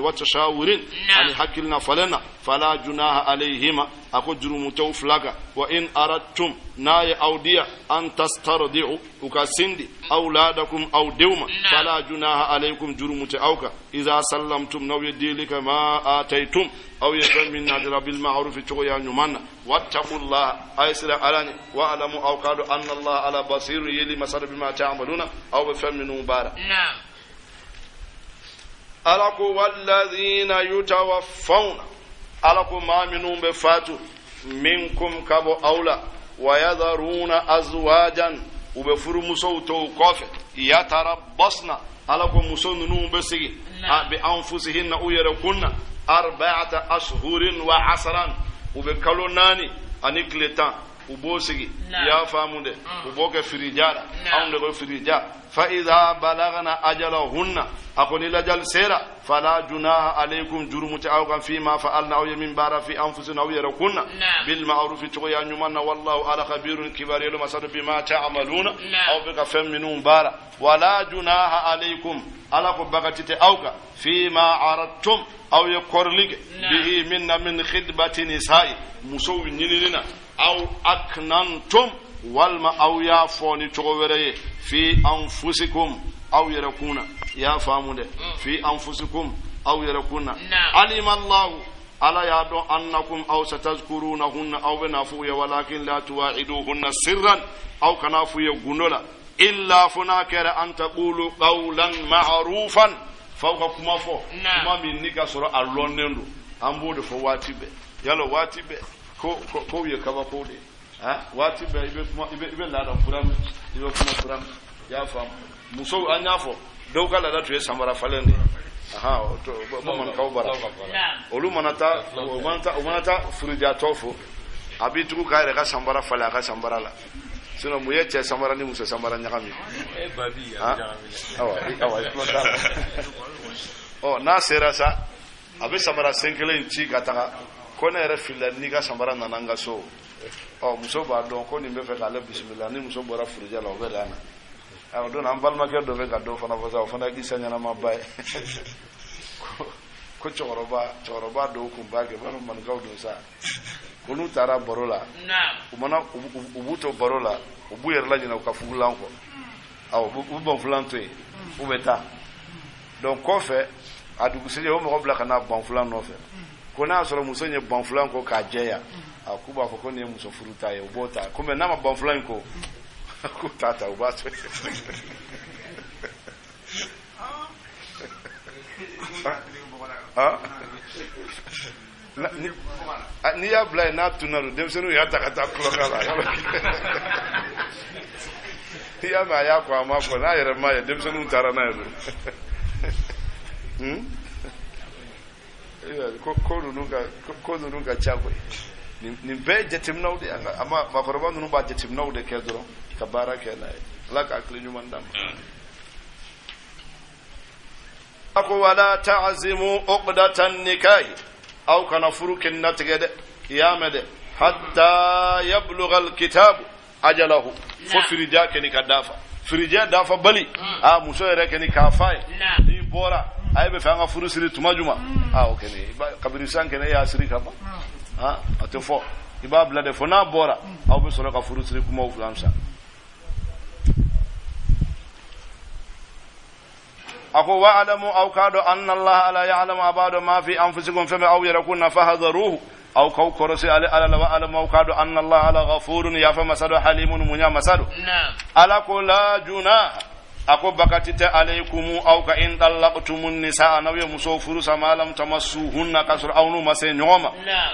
wa tashawurin, ani hakilina falen na, fala junaha alayhima, a ko jurumu t'u fila kan. Wa in aradtum, n'a ye aw diya, an tastardi'u, u ka sindi, awladakum, aw denw ma, fala junaha alaykum, jurumu tɛ aw kan, iza sallamtum, n'aw ye dili kɛ, ma ataytum, aw ye fɛn min natira, bil ma'rufi, cogoya ɲuman na. Wattaqullah, a ye siran ala ɲɛ, wa alamu, aw k'a dɔn, anna allah, ala, basiru, yeli masa don, bima ta'maluna, aw bɛ fɛn minnu baara. Ala ko walladhina yutawaffawna, ala ko maa minnu bɛ fatu, minkum, ka bɔ aw la, wa yadharuna azwajan, u bɛ furumusow to u kɔfɛ, yatarabbasna, ala ko muso ninnu bɛ sigi, bi anfusihinna, u yɛrɛ kun na, arba'ata ashhurin wa asran, u bɛ kalo 4 ani tile 10, u b'o sigi. I y'a faamu dɛ? U b'o kɛ firija la, anw de ko firija. Fa idha balagna ajalahunna, a ko ni lajali sera, fala junaha alaykum, jurumu tɛ aw kan, fima fa'alna, aw ye min baara, fi anfusina, aw yɛrɛ kun na, bil ma'rufi, cogoya ɲuman na. Wallahu, ala, khabirun, kibariyelu masa don, bima ta'maluna, aw bɛ ka fɛn minnu baara. Wala junaha alaykum, ala ko bagati tɛ aw kan, fima aradtum, aw ye kɔrili kɛ, bihi, min na, min khidbati nisa'i, musow ɲinini na, aw aknantum, walima aw y'a fɔ ni cogo wɛrɛ ye, fi anfusikum, aw yɛrɛ kun na. I y'a faamu dɛ? Fi anfusikum, aw yɛrɛ kun na. Alima allahu, ala y'a dɔn, annakum, aw, satazkurunahunna, aw bɛ n'a fɔ u ye, walakin la tuwa'iduhunna sirran, aw kana f'u ye gundo la, illa, fo n'a kɛra, an taqulu qawlan ma'rufan, f'aw ka kuma fɔ, kuma min ni ka sɔrɔ a lɔnnen don. An b'o de fɔ waati bɛɛ. Yala waati bɛɛ ko kow ye kabako de ye. Waati bɛɛ i bɛ kuma, i bɛ laada kura min, i bɛ kuma kura min. I y'a faamu? Musow, an y'a fɔ, dɔw ka laada tun ye samara falen de ye. Bamanankaw bara, olu mana taa, u mana taa furujatɔ fo, a b'i tugu k'a yɛrɛ ka samara falen a ka samara la. Sinon mun ye cɛ samara ni muso samara ɲagami? Awa, awa, i tulo t'a la. Ɔ, n'a sera sa, a bɛ samara sen kelen in ci ka taga ko ne yɛrɛ filila n'i ka samara nana n ka so. Ɔ, muso b'a dɔn ko nin bɛ fɛ k'ale bisimila. Ni muso bɔra furujɛ la, o bɛ dan na. A don an balimakɛ dɔ bɛ ka dɔ fana fɔ sa, o fana kisa ɲɛnama ba ye. Ko cɛkɔrɔba dɔw kun b'a kɛ, b'a maninkaw don sa, ko n'u taara baro la, u mana u b'u to baro la, u b'u yɛrɛ laɲinɛ u ka fugulan kɔ. Awɔ, u bɛ banfulan to yen, u bɛ taa. Donc kɔfɛ a dugusɛjɛ o mɔgɔ bila ka na banfulan nɔfɛ, ko n'a y'a sɔrɔ muso in ye banfulan ko k'a jɛya, a k'u b'a fɔ ko nin ye muso furu ta ye, u b'o ta. Ko mais n'a ma banfulan in ko, k'u t'a ta, u b'a to yen. N'i y'a bila yen n'a tunna don, denmisɛnninw y'a ta ka taa tulonkɛ la. N'i y'a mɛn a y'a kɔ, a ma kɔ, n'a yɛrɛ ma ye, denmisɛnninw taara n'a ye don. Ko ninnu ka ca koyi. Nin bɛɛ ye jateminɛw de ye. A ma maakɔrɔba ninnu b'a jateminɛw de kɛ dɔrɔn ka baara kɛ n'a ye. Ala ka hakili ɲuman d'an ma. A ko wala ta'zimu uqdatan nikahi, aw kana furu kɛ natigɛ dɛ, i y'a mɛn dɛ, hatta yablugha alkitabu ajalahu, fo firija kɛni ka dafa, firijɛ dafa bali, a muso yɛrɛ kɛni k'a fa ye, n'i bɔra a ye bɛ fɛ an ka furu siri tuma juma, a o kɛni kabiri san kɛnɛ e y'a siri ka ban, a tɛ fɔ, i b'a bila de fo n'a bɔra aw bɛ sɔrɔ ka furu siri kumaw filan sa. A ko wa'lamu, aw k'a dɔn, anna Allah ala ya'lamu, a b'a dɔn, ma fi anfusikum, fɛn bɛ aw yɛrɛ kun na, fahadharuhu, aw k'aw kɔrɔsi ale ala la, wa'lamu, aw k'a dɔn, anna Allah ala ghafurun, yafa masa don, halimun, munya masa don. Ala ko la junaha, a ko bakati tɛ alaykum aw ka, in talaqtumun nisaa, n'aw ye muso furu sa, ma lam tamassuhunna, k'a sɔrɔ aw n'u ma se ɲɔgɔn ma,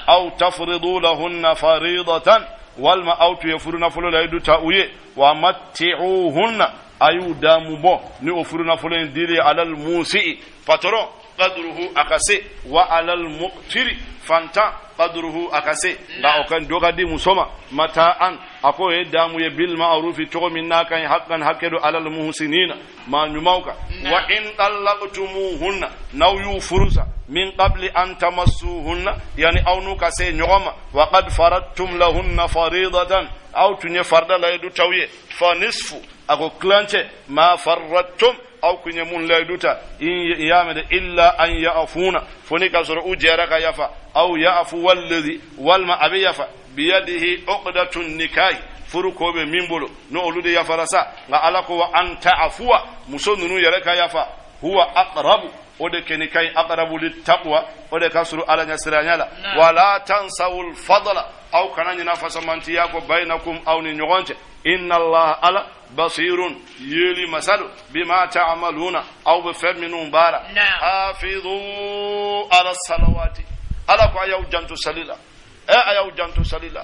aw tafridu lahunna faridatan, walima aw tun ye furu nafolo layidu ta u ye, wa matti'uhunna, a y'u damu bɔ ni o furu nafolo in dili, alal musi'i, patron, qadruhu, a ka se, wa alal muqtiri, fantan, qadruhu, a ka se, nka o kan dɔ ka di muso ma, mata'an, a k'o ye damu ye, bil ma'rufi, cogo min n'a ka ɲi, haqqan, hakɛ don, alal muhsinina, maa ɲumanw kan. Wa in talaqtumuhunna, n'aw y'u furu sa, min qabli an tamassuhunna, yani aw n'u ka se ɲɔgɔn ma, wa qad faradtum lahunna faridatan, aw tun ye farida layidu t'aw ye, fa nisfu, a ko kilancɛ, ma faradtum, aw kun ye mun layidu ta, i y'a mɛn dɛ, illa an ya'funa, fo ni k'a sɔrɔ u jɛra ka yafa, aw ya'fu walladhi, walima a bɛ yafa, biyadihi uqdatun nikahi, furu ko bɛ min bolo, n'o olu de yafara sa. Nka ala ko wa an ta'fuwa, muso ninnu yɛrɛ ka yafa, huwa aqrabu, o de kɛni ka ɲi, aqrabu littaqwa, o de ka surun ala ɲɛsiranya la. Wala tansawul fadla, aw kana ɲina fasamantiya ko, bayinakum, aw ni ɲɔgɔn cɛ, inna allaha ala basirun, yeli masado, bima ta'maluna, aw bɛ fɛn minnu baara. Hafizu ala salawati, ala ko a y'aw janto sali la, a y'aw janto sali la,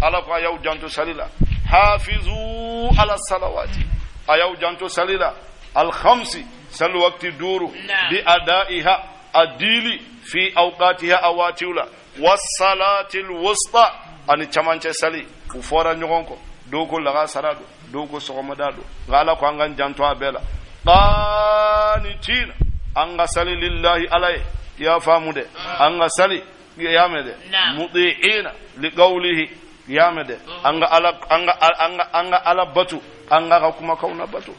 ala ko a y'aw janto sali la, hafizu ala salawati, a y'aw janto sali la, alkhamsi, sali wakti duuru, bi adaiha, a dili, fi awqatiha, a waatiw la, wasalati alwusta, ani camancɛ sali, u fɔra ɲɔgɔn kɔ, dɔw ko lagasara don, dɔw ko sɔgɔmada don, nka ala ko an k'an janto a bɛɛ la. Qanitina, an ka sali lillahi ala ye, i y'a faamu dɛ, an ka sali, i y'a mɛn dɛ, muti'ina liqawlihi, i y'a mɛn dɛ, an ka ala, an ka ala batu, an ka kumakanw na batu.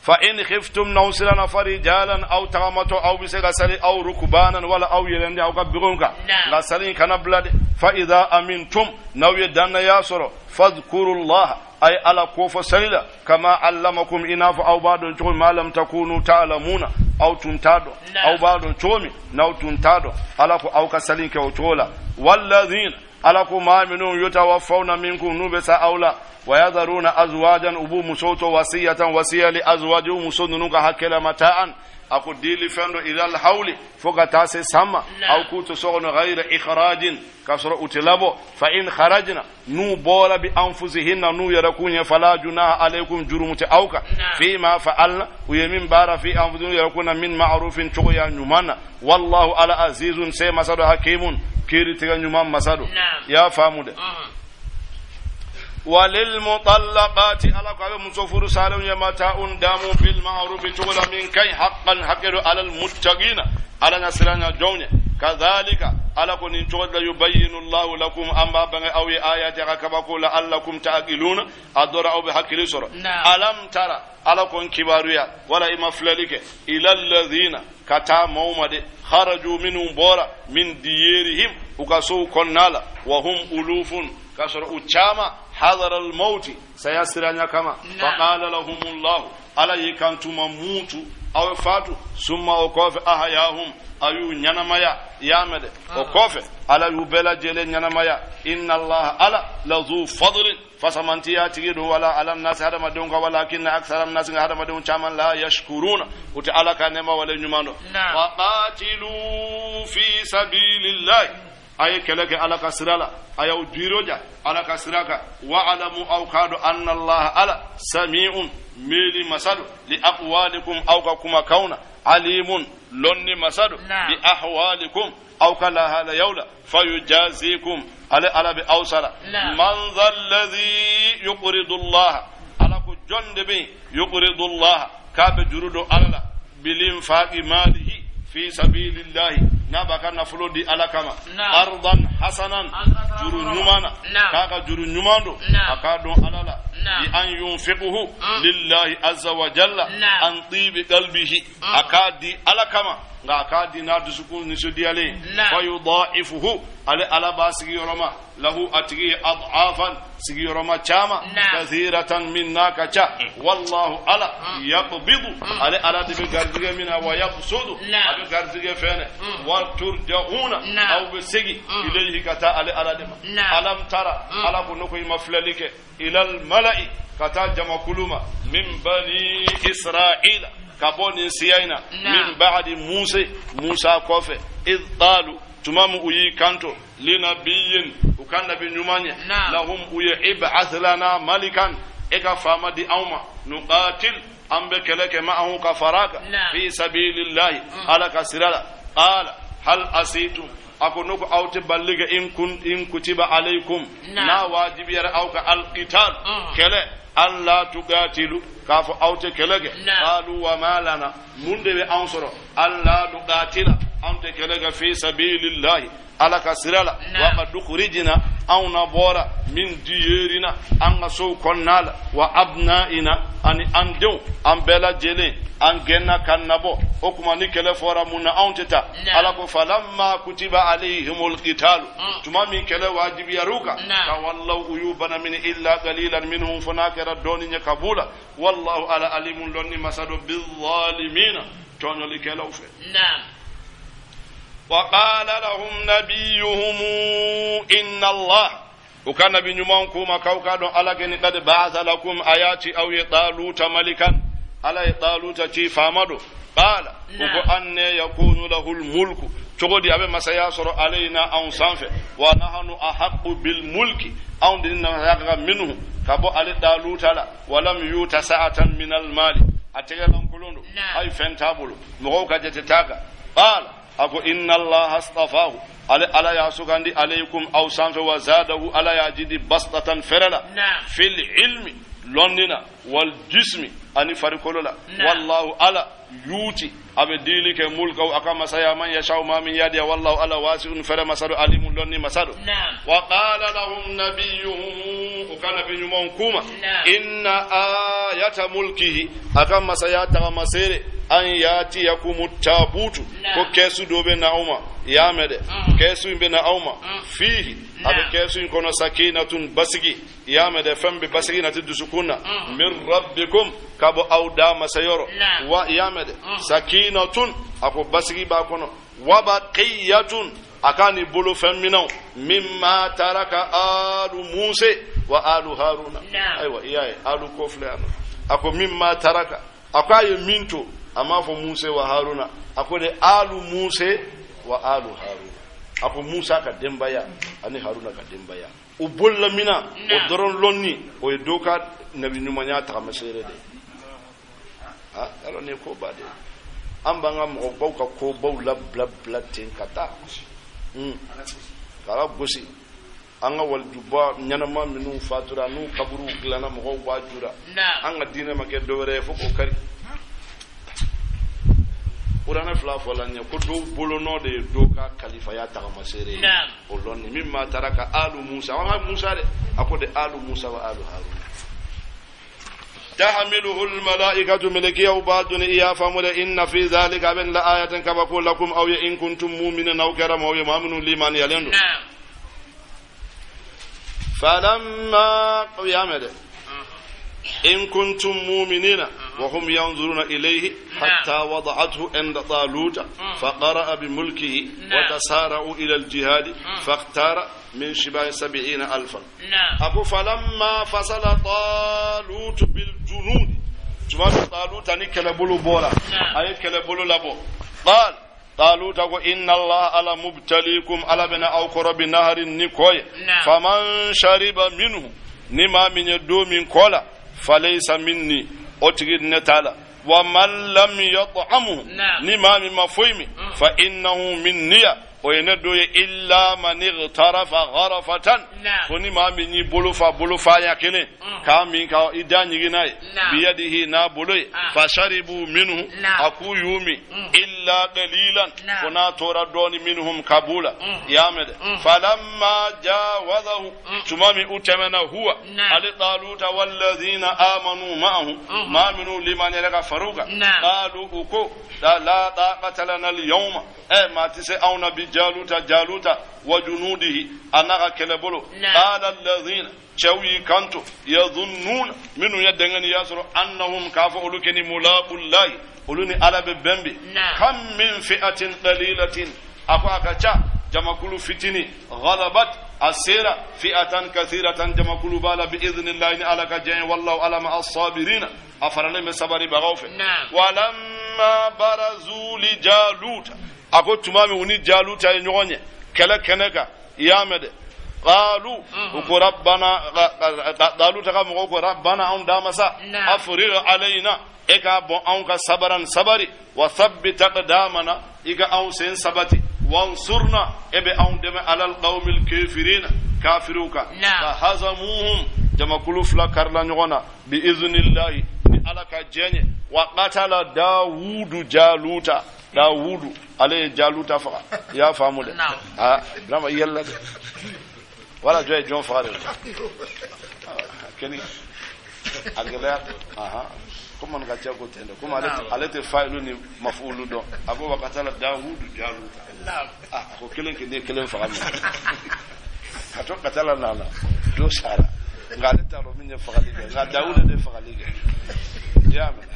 Fa in khiftum, n'aw siranna, farijalan, aw tagamatɔ, aw bɛ se ka sali, aw rukbanan, wala aw yɛlɛndi aw ka bigonw kan, nka sali in kana bila dɛ. Fa idha amintum, n'aw ye dannaya sɔrɔ, fadhkurullaha, a ye ala kofɔ sali la, kama allamakum, i n'a fɔ aw b'a dɔn cogo min, ma lam takunu ta'lamuna, aw tun t'a dɔn, aw b'a dɔn cogo min n'aw tun t'a dɔn, ala ko aw ka sali kɛ o cogo la. Walladhina, ala ko maa minnu, yutawaffawna minkum, n'u bɛ sa aw la, wa yadharuna azwajan, u b'u musow to, wasiyatan, wasiya, li azwaji, u muso ninnu ka hakɛ la, mata'an, a ko dili fɛn dɔ, ilal hawli, fo ka taa se san ma, aw k'u to so kɔnɔ, ghayra ikhrajin, k'a sɔrɔ u tɛ labɔ. Fa in kharajna, n'u bɔra, bi anfusihinna, n'u yɛrɛ kun ye, fala junaha alaykum, jurumu tɛ aw kan, fima fa'alna, u ye min baara, fi anfusihim, yɛrɛ kun na, min ma'rufin, cogoya ɲuman na. Wallahu ala azizun, se masa do, hakimun, kiiri tigɛ ɲuman masa do. I y'a faamu dɛ. Walilmutallaqati, ala ko a bɛ muso furu salenw ye, mata'un, damu, bil ma'rufi, cogo la min ka ɲi, haqqan, hakɛ do, alal muttaqina, ala ɲɛsiranya jɔnw ye. Kadhalika ala ko nin cogo la yubayyinu Allahu lakum an b'a bange aw ye ayati a ka kabako la allakum ta'qiluna a dɔra aw bɛ hakili sɔrɔ. Alam tara ala ko n kibaruya wala i ma filɛli kɛ ila alladhina ka taa maaw ma de kharaju minnu bɔra min diyerihim u ka sow kɔnɔna la wa hum ulufun k'a sɔrɔ u caman hadara almauti saya siranya kama faqala lahumullahu ala y'i kantu ma mutu aw ye fatu summa o kɔfɛ ahayahum a y'u ɲɛnamaya y'a mɛn dɛ o kɔfɛ ala y'u bɛɛ lajɛlen ɲɛnamaya inna allaha ala lazu fadlin fasamantiya tigi don wala ala nasi hadamadenw kan walakinna aksara nasi nka hadamadenw caman la yashkuruna u tɛ ala ka nɛɛma wale ɲuman dɔn wa qatilu fi sabilillahi a ye kɛlɛ kɛ ala ka sira la a y'aw jiroja ala ka sira kan wa alamu aw k'a dɔn anna allaha ala sami'un meli masa don li aqwalikum aw ka kumakanw na alimun lɔnni masa don bi ahwalikum aw ka lahalayaw la fayujazikum ale ala bɛ aw sara man dha alladhi yuqridu allaha ala ko jɔn de bɛ yen yuqridu allaha k'a bɛ juru don ala la bilinfaqi malihi fi sabilillahi n'a b'a ka nafolo di ala kama qardan hasanan juru ɲuman na k'a ka juru ɲuman don a k'a don ala la bi an yunfiquhu lillahi azza wa jalla an tibi qalbihi a k'a di ala kama nka a k'a di n'a dusukun nisɔndiyalen fa yudaifuhu ale ala b'a sigiyɔrɔma lahu a tigi ye adafan sigiyɔrɔma caman kathiratan min n'a ka ca wallahu ala yaqbidu ale ala de bɛ garijɛgɛ mina wa yabsudu a bɛ garijɛgɛ fɛnɛ wa turja'una aw bɛ segin ilayhi ka taa ale ala de ma alam tara ala ko ne ko i ma filɛli kɛ ilal mala'i ka taa jamakulu ma min bani israila ka bɔ nin siya in na min ba'di musa musa kɔfɛ id qalu tuma min u y'i kanto linabiyin u ka nabi ɲuman ye lahum u ye ib'ath lana malikan e ka faama di anw ma nuqatil an bɛ kɛlɛ kɛ ma'ahu ka fara kan fi sabilillahi ala ka sira la qala hal asitum a ko ne ko aw tɛ balili kɛ in kun in kutiba alaykum n'a wajibiyara aw kan alqital kɛlɛ alla tuqatilu k'a fɔ aw tɛ kɛlɛ kɛ qalu wa ma lana mun de bɛ anw sɔrɔ alla nuqatila anw tɛ kɛlɛ kɛ fi sabilillahi ala ka sira la wa qad ukhrijna anw na bɔra min diyerina an ka sow kɔnɔna la wa abna'ina ani an denw an bɛɛ lajɛlen an gɛnna k'an nabɔ o tuma ni kɛlɛ fɔra mun na anw tɛ taa ala ko falamma kutiba alayhimul qitalu tuma min kɛlɛ wajibiyar'u kan tawallaw u y'u bana mini illa qalilan minhum fo n'a kɛra dɔɔnin ye ka b'u la wallahu ala alimun lɔnni masa don bizalimina tɔɲɔlikɛlaw fɛ wa qala lahum nabiyuhum inna allah u ka nabi ɲuman k'u ma k'aw k'a dɔn ala kɛni qad ba'atha lakum a y'a ci aw ye taluta malikan ala ye taluta ci faama don qala u ko anne yakunu lahu lmulku cogo di a bɛ masaya sɔrɔ alayna anw sanfɛ wa nahanu ahaqqu bil mulki anw de ni masaya ka kan minhu ka bɔ ale taluta la walam yuta sa'atan min al mali a tɛgɛlankolon don hali fɛn t'a bolo mɔgɔw ka jate t'a kan qala a ko inna allaha astafahu ale ala y'a sugandi alaykum aw sanfɛ wa zadahu ala y'a jidi bastatan fɛrɛ la fil ilmi lɔnni na wal jismi ani farikolo la wallahu ala yuti a bɛ dili kɛ mulkaw a ka masaya man yashau maa min y'a diya wallahu ala wasi'un fɛrɛ masa don alimun lɔnni masa don wa qala lahum nabiyuhum u ka nabi ɲumanw k'u ma inna ayata mulkihi a ka masaya tagamaseere an yatiyakumu tabutu ko kɛsu dɔ bɛ na aw ma i y'a mɛn dɛ kɛsu in bɛ na aw ma fihi a bɛ kɛsu in kɔnɔ sakinatun basigi i y'a mɛn dɛ fɛn bɛ basigi nati dusukun na min rabbikum ka bɔ aw da masa yɔrɔ wa i y'a mɛn dɛ sakinatun a ko basigi b'a kɔnɔ wa baqiyatun a k'a ni bolofɛn minɛnw mimma taraka alu muse wa alu haruna ayiwa i y'a ye alu ko filɛ yan nɔ a ko mimma taraka a ko a ye min to a m'a fɔ muse wa haruna a ko de alu muse wa alu haruna a ko musa ka denbaya ani haruna ka denbaya u bolola minan o dɔrɔn lɔnni o ye dɔ ka nabi ɲumanya tagamaseere de ye ah yalɔ nin ye koba de ye an b'an ka mɔgɔbaw ka kobaw labila bila ten ka taa k'ala gosi an ka walijuba ɲɛnama minnu fatura n'u kaburuw dilanna mɔgɔw b'a jura an ka diinɛ ma kɛ dɔwɛrɛ ye fo k'o kari. Kuranɛ fila fɔla ɲɛ ko dɔw bolonɔ de ye dɔw ka kalifaya tagamaseere ye o lɔnni min ma taara ka alu musa an ka musa dɛ a ko de alu musa wa alu haruna tahmiluhu almalaikatu melekiyaw b'a doni i y'a faamu dɛ inna fi zalika a bɛ nin la ayatan kabako lakum aw ye in kuntum mu'minin aw kɛra maaw ye maa minnu limaniyalen don falamma y'a mɛn dɛ in kuntum mu'minina wa hum yanzuruna ilayhi hatta wada'athu inda taluta faqara'a bi mulkihi wa tasara'u ila al-jihad fakhtara min shibahi 70 alfan a ko falamma fasala talut bil junud tuma min talut ani kɛlɛbolo bɔra a ye kɛlɛbolo labɔ qal taluta ko inna allah ala mubtalikum ala bɛna aw kɔrɔ bi naharin ni kɔ ye faman shariba minhu ni maa min ye dɔ min kɔ la falaysa minni o tigi ne t'a la wa man lam yat'amhu ni maa min ma foyi min fa innahu minniya o ye ne dɔ ye illa man igtarafa gharafatan fo ni maa min y'i bolo fa bolo fa ɲa kelen k'a min ka i da ɲigin n'a ye biyadihi n'a bolo ye fa sharibu minhu a k'u y'u min illa qalilan fo n'a tora dɔɔni minhum ka b'u la i y'a mɛn dɛ falamma jawazahu tuma min u tɛmɛna huwa ale taluta walladhina amanu ma'ahu maa minnu limaniyara ka far'u kan qalu u ko la taqata lana al-yawma ɛ maa tɛ se anw na bi jaluta jaluta wa junudihi a n'a ka kɛlɛbolo qala alladhina cɛw y'i kanto yadhunnuna minnu ye dɛngɛniya sɔrɔ annahum k'a fɔ olu kɛni mulaqullahi olu ni ala bɛ bɛn bi kam min fi'atin qalilatin a ko a ka ca jamakulu fitini ghalabat a sera fi'atan kathiratan jamakulu b'a la bi idhnillahi ni ala ka diɲɛ wallahu ala ma as-sabirina a faralen bɛ sabaribagaw fɛ walamma barazu li jaluta a ko tuma min u ni jaluta ye ɲɔgɔn ye kɛlɛ kɛnɛ kan i y'a mɛn dɛ qalu u ko rabbana jaluta ka mɔgɔw ko rabbana anw damasa afrigh alayna e k'a bɔn anw kan sabaran sabari wa thabbit aqdamana i ka anw sen sabati wansurna e bɛ anw dɛmɛ alal qawmil kafirina kafiriw kan fa hazamuhum jamakulu fila karila ɲɔgɔn na bi iznillahi ni ala ka diɲɛ ye wa qatala dawudu jaluta dawudu ale ye jaluta faga i y'a faamu dɛ aa birama i yɛlɛla dɛ wala jɔn ye jɔn faga de keni a gɛlɛya ahan ko maninka cɛ ko ten dɛ komi ale tɛ fayilu ni mafulu dɔn a ko wa qatala dawudu jaluta a ko kelen kelen ye kelen faga min ka to qatala nana dɔ sara nka ale t'a dɔn min ye fagali kɛ nka dawuda de ye fagali kɛ i y'a mɛn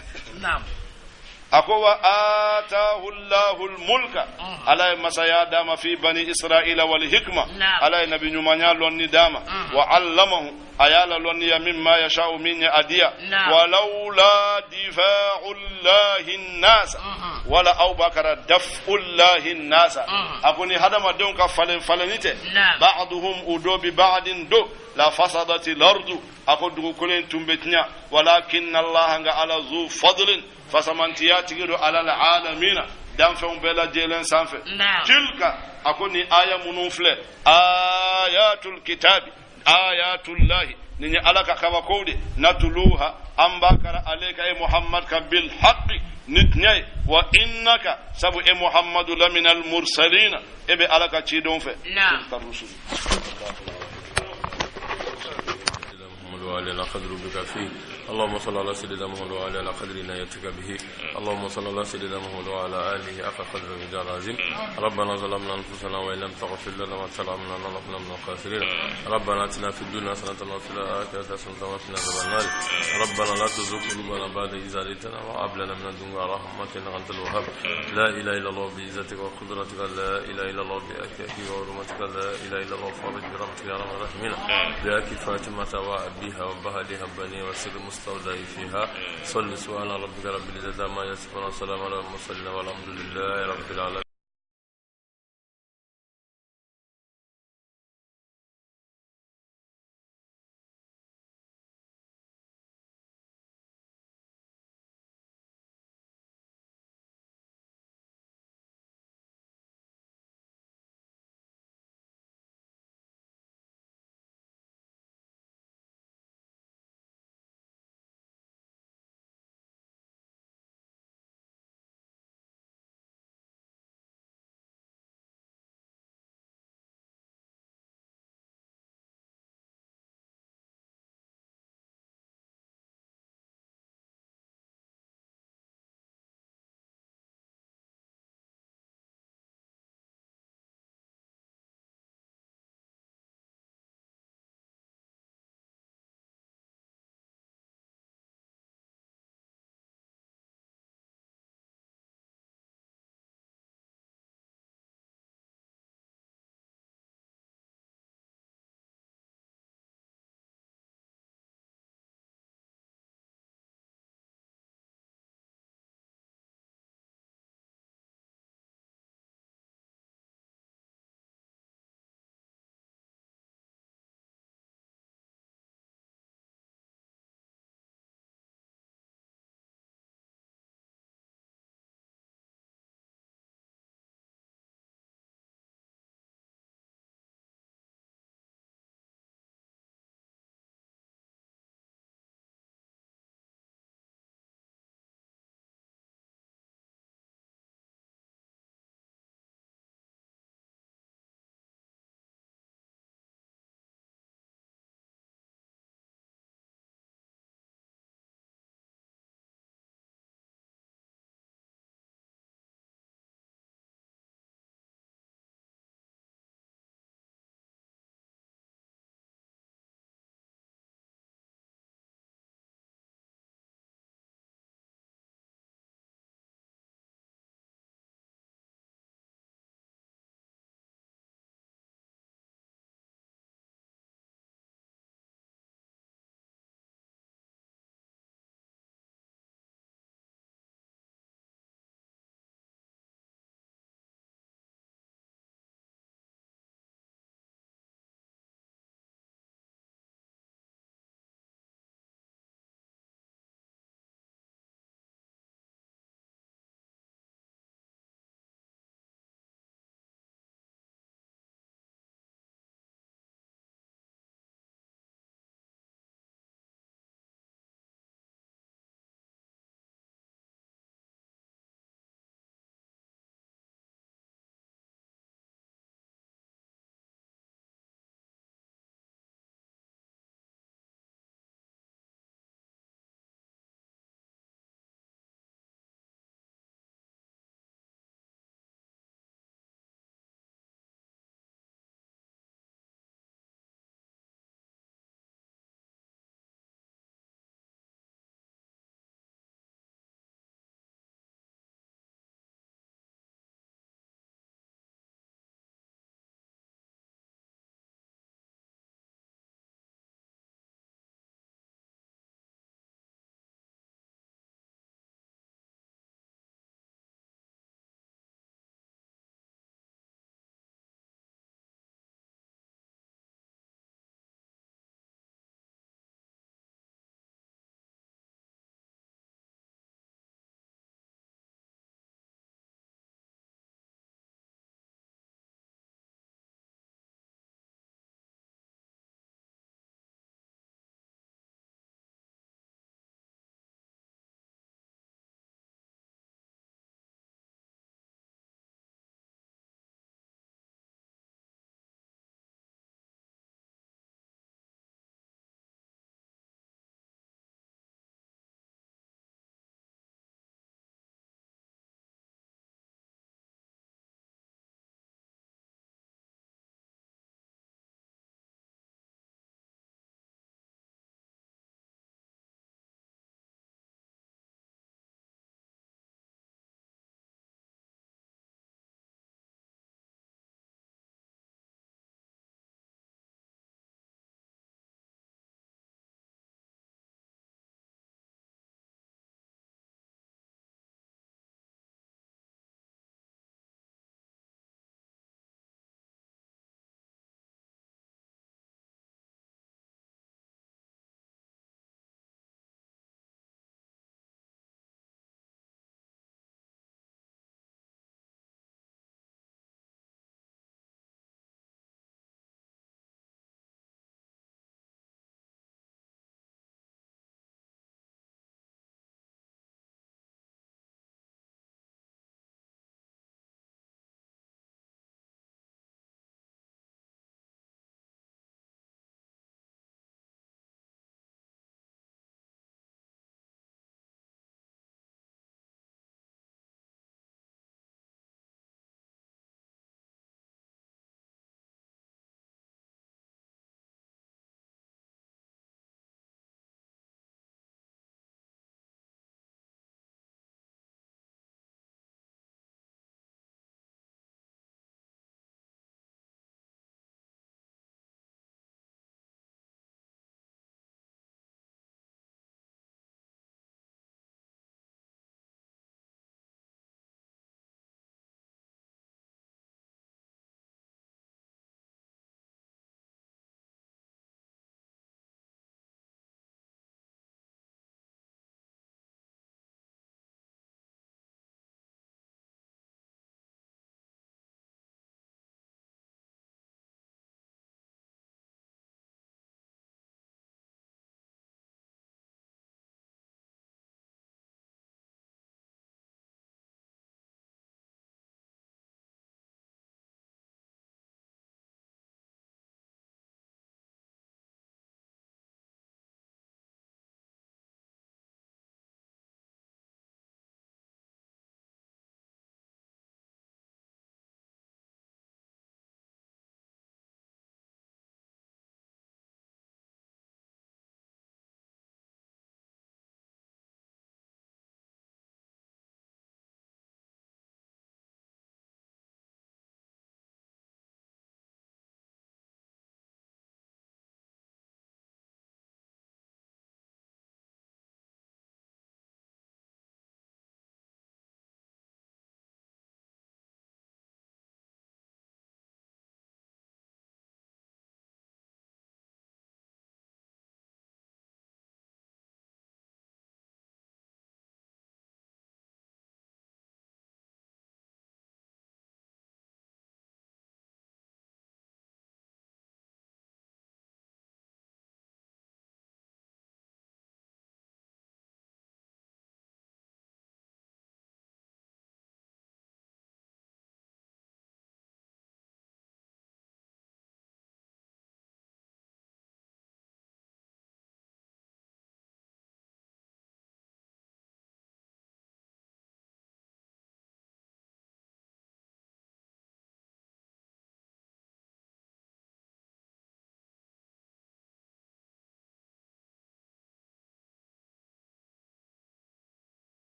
a ko wa atahu llahu lmulka ala ye masaya d'a ma fi bani israila wal hikma ala ye nabi ɲumanya lɔnni d'a ma wa allamahu a y'a la lɔnniya mimma yashau min ye a diya walawla difa'u llahi nnasa wala aw b'a kara daf'u llahi nnasa a ko ni hadamadenw ka falen falenni tɛ ba'duhum u dɔ bi ba'din do la fasadati lardu a ko dugukolo in tun bɛ tiɲɛ walakinna allaha nka ala zu fadlin fasamantiya tigi don alal alamina danfɛnw bɛɛ lajɛlen sanfɛ tilka a ko ni aya minnu filɛ ayatul kitabi ayatullahi nin ye ala ka kabakow de natuluha an b'a kara alayka e muhammad kan bil haqqi ni tiɲɛ ye wa innaka sabu e muhammadu laminal mursalina e bɛ ala ka cidenw fɛ tilka rusul وعلى قدر بك فيه اللهم صل على سيدنا محمد وعلى على قدر عنايتك به اللهم صل على سيدنا محمد وعلى آله حق قدر المقدار العظيم ربنا ظلمنا أنفسنا وإن لم تغفر لنا وترحمنا لنكونن من الخاسرين ربنا آتنا في الدنيا حسنة وفي الآخرة حسنة وقنا عذاب النار ربنا لا تزغ قلوبنا بعد إذ هديتنا وهب لنا من لدنك رحمة إنك أنت الوهاب لا إله إلا الله بعزتك وقدرتك لا إله إلا الله بأكفك وحرمتك لا إله إلا الله فرج برحمتك يا أرحم الراحمين بأك فاطمة وأبيها وبهلها بني وسر المستودع فيها صل سبحان ربك رب العزة عما يصفون وسلام على المرسلين والحمد لله رب العالمين.